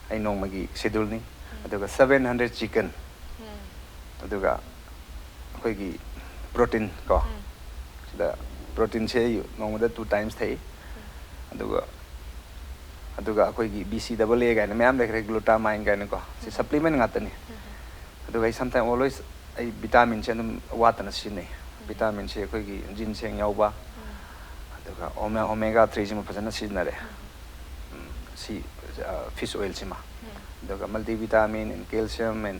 ꯑꯩ ꯅꯣꯡꯃꯒꯤ ꯁꯦꯗ꯭ꯌꯨꯜꯅꯤ꯫ ꯑꯗꯨꯒ ꯁꯕꯦꯟ ꯍꯟꯗ꯭ꯔꯦꯠ ꯆꯤꯀꯟ, ꯑꯗꯨꯒ ꯑꯩꯈꯣꯏꯒꯤ ꯄ꯭ꯔꯣꯇꯤꯟ ꯀꯣ, ꯁꯤꯗ ꯄ꯭ꯔꯣꯇꯤꯟꯁꯦ ꯑꯩ ꯅꯣꯡꯃꯗ ꯇꯨ ꯇꯥꯏꯝꯁ ꯊꯛꯏ꯫ ꯑꯗꯨꯒ ꯑꯗꯨꯒ ꯑꯩꯈꯣꯏꯒꯤ ꯕꯤ ꯁꯤ ꯗꯕꯜ ꯑꯦ ꯀꯥꯏꯅ ꯃꯌꯥꯝ ꯂꯩꯈ꯭ꯔꯦ, ꯒ꯭ꯂꯨꯇꯥꯃꯥꯏꯟ ꯀꯥꯏꯅꯀꯣ, ꯁꯤ ꯁꯄ꯭ꯂꯤꯃꯦꯟ ꯉꯥꯛꯇꯅꯤ꯫ ꯑꯗꯨꯒ ꯑꯩ ꯁꯝꯇꯥꯏꯝ ꯑꯣꯜꯋꯦꯁ ꯑꯩ ꯚꯤꯇꯥꯃꯤꯟꯁꯦ ꯑꯗꯨꯝ ꯋꯥꯠꯇꯅ ꯁꯤꯖꯤꯟꯅꯩ꯫ ꯚꯤꯇꯥꯃꯤꯟꯁꯦ ꯑꯩꯈꯣꯏꯒꯤ ꯖꯤꯟꯁꯦꯡ ꯌꯥꯎꯕ, ꯑꯗꯨꯒ ꯑꯣꯃꯦ ꯑꯣꯃꯦꯒꯥ ꯊ꯭ꯔꯤꯁꯤꯃ ꯐꯖꯅ ꯁꯤꯖꯤꯟꯅꯔꯦ꯫ ꯎꯝ, ꯁꯤ ꯐꯤꯁ ꯑꯣꯏꯜꯁꯤꯃ, ꯑꯗꯨꯒ multi vitamin and calcium and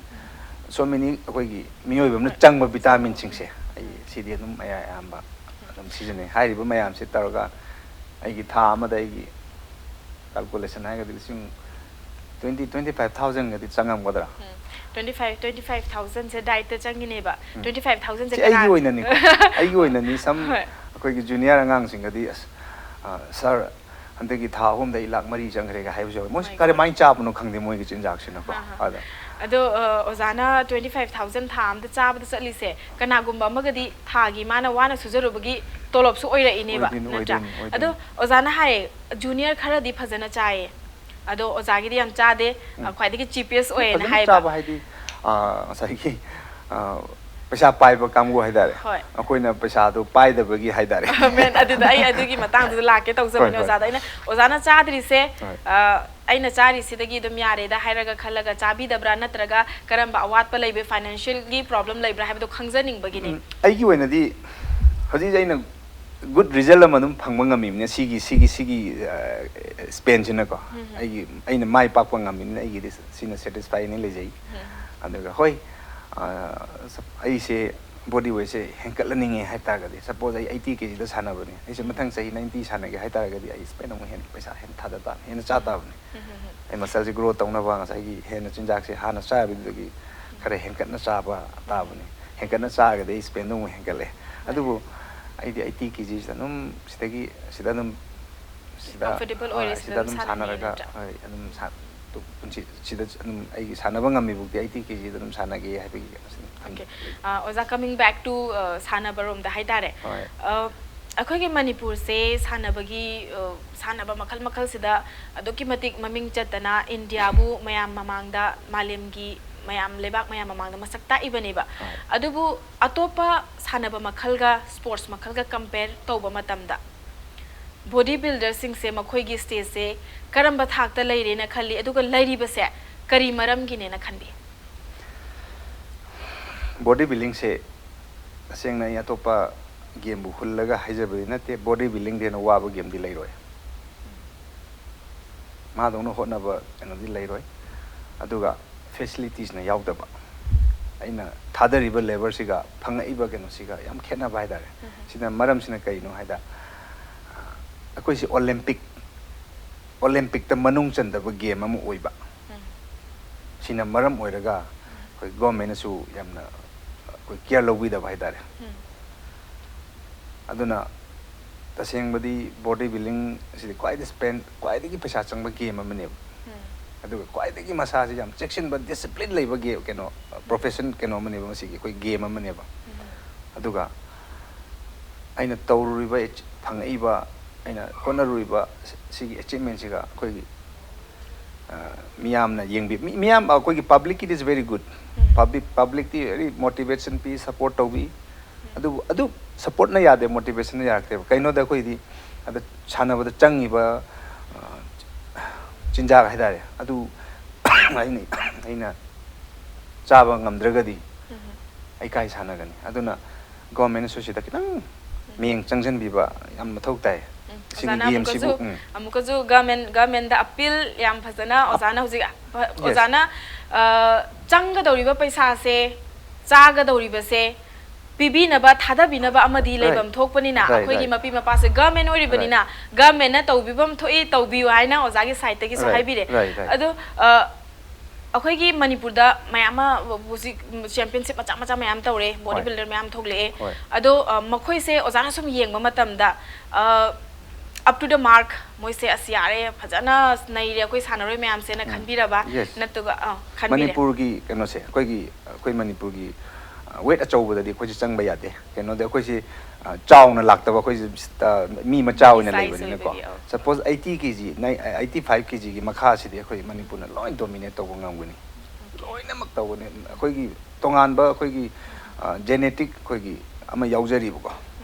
so many ꯑꯩꯈꯣꯏꯒꯤ ꯃꯤꯑꯣꯏꯕ ꯑꯃꯅ ꯆꯪꯕ ꯚꯤꯇꯥꯃꯤꯟꯁꯤꯡꯁꯦ ꯑꯩ ꯁꯤꯗꯤ ꯑꯗꯨꯝ ꯑꯌꯥ- ꯑꯌꯥꯝꯕ ꯑꯗꯨꯝ ꯁꯤꯖꯤꯟꯅꯩ꯫ ꯍꯥꯏꯔꯤꯕ ꯃꯌꯥꯝꯁꯦ ꯇꯧꯔꯒ ꯑꯩꯒꯤ ꯊꯥ ꯑꯃꯗ ꯑꯩꯒꯤ ꯀꯥꯜꯀꯨꯂꯦꯁꯟ ꯍꯥꯏꯔꯒꯗꯤ ꯂꯤꯁꯤꯡ ꯇ꯭ꯋꯦꯟꯇꯤ ꯇ꯭ꯋꯦꯟꯇꯤ ꯐꯥꯏꯚ ꯊꯥꯎꯖꯟꯒꯗꯤ ꯆꯪꯉꯝꯒꯗ꯭ꯔꯥ? ꯇ꯭ꯋꯦꯟꯇꯤ ꯐꯥꯏꯚ ꯇ꯭ꯋꯦꯟꯇꯤ ꯐꯥꯏꯚ ꯊꯥꯎꯖꯟꯁꯦ ꯗꯥꯏꯠꯇ ꯆꯪꯉꯤꯅꯦꯕ꯫ ꯇ꯭ꯋꯦꯟꯇꯤ ꯐꯥꯏꯚ ꯊꯥꯎꯖꯟꯁꯦ ꯁꯤ ꯑꯩꯒꯤ ꯑꯣꯏꯅꯅꯤꯀꯣ, ꯑꯩꯒꯤ ꯑꯣꯏꯅꯅꯤ꯫ ꯁꯝ ꯍꯣꯏ꯫ ꯑꯩꯈꯣꯏꯒꯤ ꯖꯨꯅꯤꯌꯔ ꯑꯉꯥꯡꯁꯤꯡꯒꯗꯤ ꯑꯁ, ꯑ, ꯁꯥꯔ, ꯍꯟꯗꯛꯀꯤ ꯊꯥ ꯑꯍꯨꯝꯗ ꯑꯩ ꯂꯥꯛ ꯃꯔꯤ ꯆꯪꯈ꯭ꯔꯦꯒ ꯍꯥꯏꯕꯁꯨ ꯌꯥꯎꯋꯤ꯫ ꯃꯣꯏꯁꯦ My God. ꯀꯔꯝꯍꯥꯏꯅ ꯆꯥꯕꯅꯣ ꯈꯪꯗꯦ ꯃꯣꯏꯒꯤ ꯆꯤꯟꯖꯥꯛꯁꯤꯅꯀꯣ꯫ ꯑꯍꯥ꯫ ꯑꯗ ꯑꯗꯣ ꯑ, ꯑꯣꯖꯥꯅ ꯇ꯭ꯋꯦꯟꯇꯤ ꯐꯥꯏꯚ ꯊꯥꯎꯖꯟ ꯊꯥ ꯑꯃꯗ ꯆꯥꯕꯗ ꯆꯠꯂꯤꯁꯦ, ꯀꯅꯥꯒꯨꯝꯕ ꯑꯃꯒꯗꯤ ꯊꯥꯒꯤ ꯃꯥꯅ ꯋꯥꯅ ꯁꯨꯖꯔꯨꯕꯒꯤ ꯇꯣꯂꯣꯞꯁꯨ ꯑꯣꯏꯔꯛꯏꯅꯦꯕ, ꯑꯣꯏꯗꯣꯏꯅꯤ, ꯅꯠꯇ꯭ꯔꯥ? ꯑꯣꯏꯗꯣꯏꯅꯤ, ꯑꯣꯏꯗꯣꯏꯅꯤ꯫ ꯑꯗꯣ ꯑꯣꯖꯥꯅ ꯍꯥꯏ, ꯖꯨꯅꯤꯌꯔ ꯈꯔꯗꯤ ꯐꯖꯅ ꯆꯥꯏꯌꯦ, ꯑꯗꯣ ꯑꯣꯖꯥꯒꯤꯗꯤ ꯌꯥꯝ ꯆꯥꯗꯦ, ꯑ, ꯈ꯭ꯋꯥꯏꯗꯒꯤ ꯆꯤꯄꯦꯁ ꯑꯣꯏꯌꯦꯅ ꯐꯖꯅ ꯍꯥꯏꯕ꯫ ꯆꯥꯕ ꯍꯥꯏꯗꯤ, ꯑ, ꯉꯁꯥꯏꯒꯤ, ꯑ, ꯄꯩꯁꯥ ꯄꯥꯏꯕ ꯀꯥꯡꯕꯨ ꯍꯥꯏꯇꯥꯔꯦ꯫ ꯍꯣꯏ꯫ ꯑꯩꯈꯣꯏꯅ ꯄꯩꯁꯥꯗꯨ ꯄꯥꯏꯗꯕꯒꯤ ꯍꯥꯏꯇꯥꯔꯦ꯫ ꯃꯦꯟ ꯑꯗꯨꯗ ꯑꯩ ꯑꯗꯨꯒꯤ ꯃꯇꯥꯡꯗꯨꯗ ꯂꯥꯛꯀꯦ ꯇꯧꯖꯕꯅꯦ꯫ ꯍꯣꯏ, ꯍꯣꯏ꯫ ꯑꯣꯖꯥꯗ ꯑꯩꯅ, ꯑꯣꯖꯥꯅ ꯆꯥꯗ꯭ꯔꯤꯁꯦ, ꯍꯣꯏ꯫ ꯑ, ꯑꯩꯅ ꯆꯥꯔꯤꯁꯤꯗꯒꯤ ꯑꯗꯨꯝ ꯌꯥꯔꯦꯗ ꯍꯥꯏꯔꯒ ꯈꯜꯂꯒ ꯆꯥꯕꯤꯗꯕ꯭ꯔꯥ, ꯅꯠꯇ꯭ꯔꯒ ꯀꯔꯝꯕ ꯑꯋꯥꯠꯄ ꯂꯩꯕ, ꯐꯥꯏꯅꯥꯟꯁꯤꯌꯦꯜꯒꯤ ꯄ꯭ꯔꯣꯕ꯭ꯂꯦꯝ ꯂꯩꯕ꯭ꯔꯥ ꯍꯥꯏꯕꯗꯣ ꯈꯪꯖꯅꯤꯡꯕꯒꯤꯅꯦ꯫ ꯎꯝ, ꯑꯩꯒꯤ ꯑꯣꯏꯅꯗꯤ ꯍꯧꯖꯤꯛ ꯑꯩꯅ ꯒꯨꯗ ꯔꯤꯖꯜ ꯑꯃ ꯑꯗꯨꯝ ꯐꯪꯕ ꯉꯝꯃꯤꯕꯅꯤꯅ, ꯁꯤꯒꯤ ꯁꯤꯒꯤ ꯁꯤꯒꯤ ꯁ꯭ꯄꯦꯟꯁꯤꯅꯀꯣ꯫ ꯑꯩꯒꯤ, ꯑꯩꯅ ꯃꯥꯏ ꯄꯥꯛꯄ ꯉꯝꯃꯤꯕꯅꯤꯅ ꯑꯩꯒꯤꯗꯤ ꯁꯤꯅ ꯁꯦꯇꯤꯁꯐꯥꯏꯅꯤ ꯂꯩꯖꯩ꯫ ꯑꯗꯨꯒ ꯍꯣꯏ, ꯑ, ꯁꯞ- ꯑꯩꯁꯦ ꯕꯣꯗꯤ ꯋꯦꯠꯁꯦ ꯍꯦꯟꯒꯠꯍꯟꯅꯤꯡꯉꯦ ꯍꯥꯏꯇꯥꯔꯒꯗꯤ, ꯁꯄꯣꯁ ꯑꯩ ꯑꯩꯠꯇꯤ ꯀꯦ ꯖꯤꯗ ꯁꯥꯟꯅꯕꯅꯦ, ꯑꯩꯁꯦ ꯃꯊꯪ ꯆꯍꯤ ꯅꯥꯏꯟꯇꯤ ꯁꯥꯟꯅꯒꯦ ꯍꯥꯏꯇꯥꯔꯒꯗꯤ ꯑꯩ ꯁ꯭ꯄꯦꯟ ꯑꯃꯨꯛ ꯍꯦꯟꯅ ꯄꯩꯁꯥ ꯍꯦꯟꯅ ꯊꯥꯗ ꯇꯥꯕꯅꯤ, ꯍꯦꯟꯅ ꯆꯥ ꯇꯥꯕꯅꯤ꯫ ꯑꯩ ꯃꯁꯜꯁꯦ ꯒ꯭ꯔꯣ ꯇꯧꯅꯕ ꯉꯁꯥꯏꯒꯤ ꯍꯦꯟꯅ ꯆꯤꯟꯖꯥꯛꯁꯦ ꯍꯥꯟꯅ ꯆꯥꯕꯗꯨꯗꯒꯤ ꯈꯔ ꯍꯦꯟꯒꯠꯅ ꯆꯥꯕ ꯇꯥꯕꯅꯤ꯫ ꯍꯦꯟꯒꯠꯅ ꯆꯥꯔꯒꯗꯤ ꯑꯩ ꯁ꯭ꯄꯦꯟꯗꯣ ꯑꯃꯨꯛ ꯍꯦꯟꯒꯠꯂꯦ꯫ ꯑꯗꯨꯕꯨ ꯑꯩꯗꯤ ꯑꯩꯠꯇꯤ ꯀꯦ ꯖꯤꯁꯤꯗ ꯑꯗꯨꯝ ꯁꯤꯗꯒꯤ ꯁꯤꯗ ꯑꯗꯨꯝ ꯁꯤꯗ Comfortable ꯑꯣꯏꯔꯦ, ꯑ, ꯁꯤꯗ ꯁꯤꯗ ꯑꯗꯨꯝ ꯑꯗꯨꯝ ꯁꯥꯟꯅꯅꯤꯡꯉꯦ ꯁꯥꯟꯅꯔꯒ ꯅꯠꯇ꯭ꯔꯥ? ꯍꯣꯏ, ꯑꯗꯨꯝ ꯁꯥ- ꯇꯨ- ꯄꯨꯟꯁꯤ ꯁꯤꯗ ꯑꯗꯨꯝ ꯑꯩꯒꯤ ꯁꯥꯟꯅꯕ ꯉꯝꯃꯤꯕꯨꯛꯇꯤ ꯑꯩꯠꯇꯤ ꯀꯦ ꯖꯤꯗ ꯑꯗꯨꯝ ꯁꯥꯟꯅꯒꯦ ꯍꯥꯏꯕꯒꯤ ꯑꯃꯁꯨꯡ ꯑꯣꯀꯦ꯫ ꯊꯝꯖꯩ꯫ ꯑ, ꯑꯣꯖꯥ, coming back to, ꯑ, ꯁꯥꯟꯅꯕꯔꯣꯝꯗ ꯍꯥꯏꯇꯥꯔꯦ꯫ ꯍꯣꯏ꯫ ꯑ, ꯑꯩꯈꯣꯏꯒꯤ ꯃꯅꯤꯄꯨꯔꯁꯦ ꯁꯥꯟꯅꯕꯒꯤ, ꯑ, ꯁꯥꯟꯅꯕ ꯃꯈꯜ ꯃꯈꯜꯁꯤꯗ ꯑꯗꯨꯛꯀꯤ ꯃꯇꯤꯛ ꯃꯃꯤꯡ ꯆꯠꯇꯅ ꯏꯟꯗꯤꯌꯥꯕꯨ ꯃꯌꯥꯝ ꯃꯃꯥꯡꯗ, ꯃꯥꯂꯦꯝꯒꯤ ꯃꯌꯥꯝ, ꯂꯩꯕꯥꯛ ꯃꯌꯥꯝ ꯃꯃꯥꯡꯗ ꯃꯁꯛ ꯇꯥꯛꯏꯕꯅꯦꯕ꯫ ꯍꯣꯏ꯫ ꯑꯗꯨꯕꯨ ꯑꯇꯣꯞꯄ ꯁꯥꯟꯅꯕ ꯃꯈꯜꯒ, ꯁ꯭ꯄꯣꯔꯠꯁ ꯃꯈꯜꯒ ꯀꯝꯄꯦꯌꯔ ꯇꯧꯕ ꯃꯇꯝꯗ ꯕꯣꯗꯤ ꯕꯤꯜꯗꯔꯁꯤꯡꯁꯦ ꯃꯈꯣꯏꯒꯤ ꯁ꯭ꯇꯦꯖꯁꯦ ꯀꯔꯝꯕ ꯊꯥꯛꯇ ꯂꯩꯔꯦꯅ ꯈꯜꯂꯤ, ꯑꯗꯨꯒ ꯂꯩꯔꯤꯕꯁꯦ ꯀꯔꯤ ꯃꯔꯝꯒꯤꯅꯦꯅ ꯈꯟꯕꯤ? ꯕꯣꯗꯤ ꯕꯤꯜꯗꯤꯡꯁꯦ ꯇꯁꯦꯡꯅ ꯑꯩ ꯑꯇꯣꯞꯄ ꯒꯦꯝꯕꯨ ꯍꯨꯜꯂꯒ ꯍꯥꯏꯖꯕꯗꯤ ꯅꯠꯇꯦ, ꯕꯣꯗꯤ ꯕꯤꯜꯗꯤꯡꯗꯤ ꯍꯦꯟꯅ ꯋꯥꯕ ꯒꯦꯝꯗꯤ ꯂꯩꯔꯣꯏ꯫ ꯃꯥꯗꯧꯅ ꯍꯣꯠꯅꯕ ꯀꯩꯅꯣꯗꯤ ꯂꯩꯔꯣꯏ꯫ ꯑꯗꯨꯒ ꯐꯦꯁꯤꯂꯤꯇꯤꯁꯅ ꯌꯥꯎꯗꯕ꯫ ꯑꯩꯅ ꯊꯥꯗꯔꯤꯕ ꯂꯦꯕꯔꯁꯤꯒ ꯐꯪꯉꯛꯏꯕ ꯀꯩꯅꯣꯁꯤꯒ ꯌꯥꯝ ꯈꯦꯠꯅꯕ ꯍꯥꯏꯇꯥꯔꯦ꯫ ꯁꯤꯅ ꯃꯔꯝꯁꯤꯅ ꯀꯩꯅꯣ ꯍꯥꯏꯗ, ꯑꯩꯈꯣꯏꯁꯤ ꯑꯣꯂꯦꯝꯄꯤꯛ, ꯑꯣꯂꯦꯝꯄꯤꯛꯇ ꯃꯅꯨꯡ ꯆꯟꯗꯕ ꯒꯦꯝ ꯑꯃ ꯑꯣꯏꯕ꯫ ꯁꯤꯅ ꯃꯔꯝ ꯑꯣꯏꯔꯒ ꯑꯩꯈꯣꯏ ꯒꯣꯔꯃꯦꯟꯅꯁꯨ ꯌꯥꯝꯅ ꯑꯩꯈꯣꯏ ꯀꯤꯌꯔ ꯂꯧꯕꯤꯗꯕ ꯍꯥꯏꯇꯥꯔꯦ꯫ ꯑꯗꯨꯅ ꯇꯁꯦꯡꯕꯗꯤ ꯕꯣꯗꯤ ꯕꯤꯜꯗꯤꯡ ꯑꯁꯤꯗꯤ ꯈ꯭ꯋꯥꯏꯗꯒꯤ ꯁ꯭ꯄꯦꯟ, ꯈ꯭ꯋꯥꯏꯗꯒꯤ ꯄꯩꯁꯥ ꯆꯪꯕ ꯒꯦꯝ ꯑꯃꯅꯦꯕ꯫ ꯑꯗꯨꯒ ꯈ꯭ꯋꯥꯏꯗꯒꯤ ꯃꯁꯥꯁꯤ ꯌꯥꯝ ꯆꯦꯛꯁꯤꯟꯕ, ꯗꯤꯁꯤꯄ꯭ꯂꯤꯟ ꯂꯩꯕ ꯒꯦꯝ, ꯀꯩꯅꯣ, ꯄ꯭ꯔꯣꯐꯦꯁꯟ ꯀꯩꯅꯣ ꯑꯃꯅꯦꯕ, ꯃꯁꯤꯒꯤ ꯑꯩꯈꯣꯏ ꯒꯦꯝ ꯑꯃꯅꯦꯕ꯫ ꯑꯗꯨꯒ ꯑꯩꯅ ꯇꯧꯔꯨꯔꯤꯕ, ꯐꯪꯉꯛꯏꯕ, ꯑꯩꯅ ꯍꯣꯠꯅꯔꯨꯔꯤꯕ ꯁꯤꯒꯤ ꯑꯦꯆꯤꯞꯃꯦꯟꯁꯤꯒ ꯑꯩꯈꯣꯏꯒꯤ, ꯑ, ꯃꯤꯌꯥꯝꯅ ꯌꯦꯡꯕꯤ ꯃꯤ- ꯃꯤꯌꯥꯝ ꯑꯩꯈꯣꯏꯒꯤ public it is very good. Public publicꯇꯤ very motivation P, support ꯇꯧꯕꯤ. ꯑꯗꯨꯕꯨ ꯑꯗꯨ supportꯅ ꯌꯥꯗꯦ, motivationꯅ ꯌꯥꯔꯛꯇꯦꯕ. ꯀꯩꯅꯣꯗ ꯑꯩꯈꯣꯏꯗꯤ ꯑꯗ ꯁꯥꯟꯅꯕꯗ ꯆꯪꯉꯤꯕ ꯑ, ꯆꯤꯟꯖꯥꯛ ꯍꯥꯏꯇꯥꯔꯦ, ꯑꯗꯨ ꯑꯩꯅ ꯑꯩꯅ ꯆꯥꯕ ꯉꯝꯗ꯭ꯔꯒꯗꯤ ꯑꯩ ꯀꯥꯏ ꯁꯥꯟꯅꯒꯅꯤ? ꯑꯗꯨꯅ governmentꯅꯁꯨ ꯁꯤꯗ ꯈꯤꯇꯪ ꯃꯤꯠꯌꯦꯡ ꯆꯪꯁꯤꯟꯕꯤꯕ ꯌꯥꯝ ꯃꯊꯧ ꯇꯥꯏ. ꯁꯤꯒꯤ ꯑꯣꯖꯥꯅ gameꯁꯤꯕꯨ. ꯑꯃꯨꯛꯀꯁꯨ ꯑꯃꯨꯛꯀꯁꯨ government governmentꯗ appeal ꯌꯥꯝ ꯐꯖꯅ ꯑꯣꯖꯥꯅ ꯍꯧꯖꯤꯛ ꯑꯣꯖꯥꯅ ꯑ, ꯆꯪꯒꯗꯧꯔꯤꯕ ꯄꯩꯁꯥꯁꯦ, ꯆꯥꯒꯗꯧꯔꯤꯕꯁꯦ ꯄꯤꯕꯤꯅꯕ, ꯊꯥꯗꯕꯤꯅꯕ ꯑꯃꯗꯤ Right. ꯂꯩꯐꯝ ꯊꯣꯛꯄꯅꯤꯅ, Right, ꯑꯩꯈꯣꯏꯒꯤ right. ꯃꯄꯤ ꯃꯄꯥꯁꯦ government ꯑꯣꯏꯔꯤꯕꯅꯤꯅ, governmentꯅ ꯇꯧꯕꯤꯐꯝ ꯊꯣꯛꯏ, ꯇꯧꯕꯤꯌꯨ ꯍꯥꯏꯅ ꯑꯣꯖꯥꯒꯤ sideꯇꯒꯤꯁꯨ Right, ꯍꯥꯏꯕꯤꯔꯦ. right, right. ꯑꯗꯣ ꯑ, ꯑꯩꯈꯣꯏꯒꯤ ꯃꯅꯤꯄꯨꯔꯗ ꯃꯌꯥꯝ ꯑꯃ ꯍꯧꯖꯤꯛ championship ꯃꯆꯥ ꯃꯆꯥ ꯃꯌꯥꯝ ꯇꯧꯔꯦ, body ꯍꯣꯏ. Builder ꯃꯌꯥꯝ ꯊꯣꯛꯂꯛꯑꯦ. ꯍꯣꯏ. ꯑꯗꯣ ꯑ, ꯃꯈꯣꯏꯁꯦ ꯑꯣꯖꯥꯅ ꯁꯨꯝ ꯌꯦꯡꯕ ꯃꯇꯝꯗ ꯑ, up to the mark, ꯃꯣꯏꯁꯦ ꯑꯁ ꯌꯥꯔꯦ, ꯐꯖꯅ ꯅꯩꯔꯦ ꯑꯩꯈꯣꯏ ꯁꯥꯟꯅꯔꯣꯏ ꯃꯌꯥꯝꯁꯦꯅ ꯈꯟꯕꯤꯔꯕ? Yes. ꯅꯠꯇ꯭ꯔꯒ ꯑ, ꯈꯟꯕꯤꯔꯦ. ꯃꯅꯤꯄꯨꯔꯒꯤ ꯀꯩꯅꯣꯁꯦ, ꯑꯩꯈꯣꯏꯒꯤ ꯑꯩꯈꯣꯏ ꯃꯅꯤꯄꯨꯔꯒꯤ weight ꯑꯆꯧꯕꯗ ꯑꯩꯈꯣꯏꯁꯦ ꯆꯪꯕ ꯌꯥꯗꯦ. ꯀꯩꯅꯣꯗ ꯑꯩꯈꯣꯏꯁꯦ ꯑ, ꯆꯥꯎꯅ ꯂꯥꯛꯇꯕ, ꯑꯩꯈꯣꯏꯁꯦ ꯃꯤ ꯃꯆꯥ ꯑꯣꯏꯅ Size ꯂꯩꯕꯅꯤꯅꯀꯣ. ꯑꯣꯏꯕꯒꯤ, ꯑꯧ. Suppose eighty kg, eighty five kg ꯃꯈꯥꯁꯤꯗꯤ ꯑꯩꯈꯣꯏ ꯃꯅꯤꯄꯨꯔꯅ ꯂꯣꯏ dominate ꯇꯧꯕ ꯉꯝꯒꯅꯤ, ꯂꯣꯏꯅꯃꯛ ꯇꯧꯒꯅꯤ. ꯑꯩꯈꯣꯏꯒꯤ ꯇꯣꯉꯥꯟꯕ ꯑꯩꯈꯣꯏꯒꯤ genetic ꯑꯩꯈꯣꯏꯒꯤ ꯑꯃ ꯌꯥꯎꯖꯔꯤꯕꯀꯣ,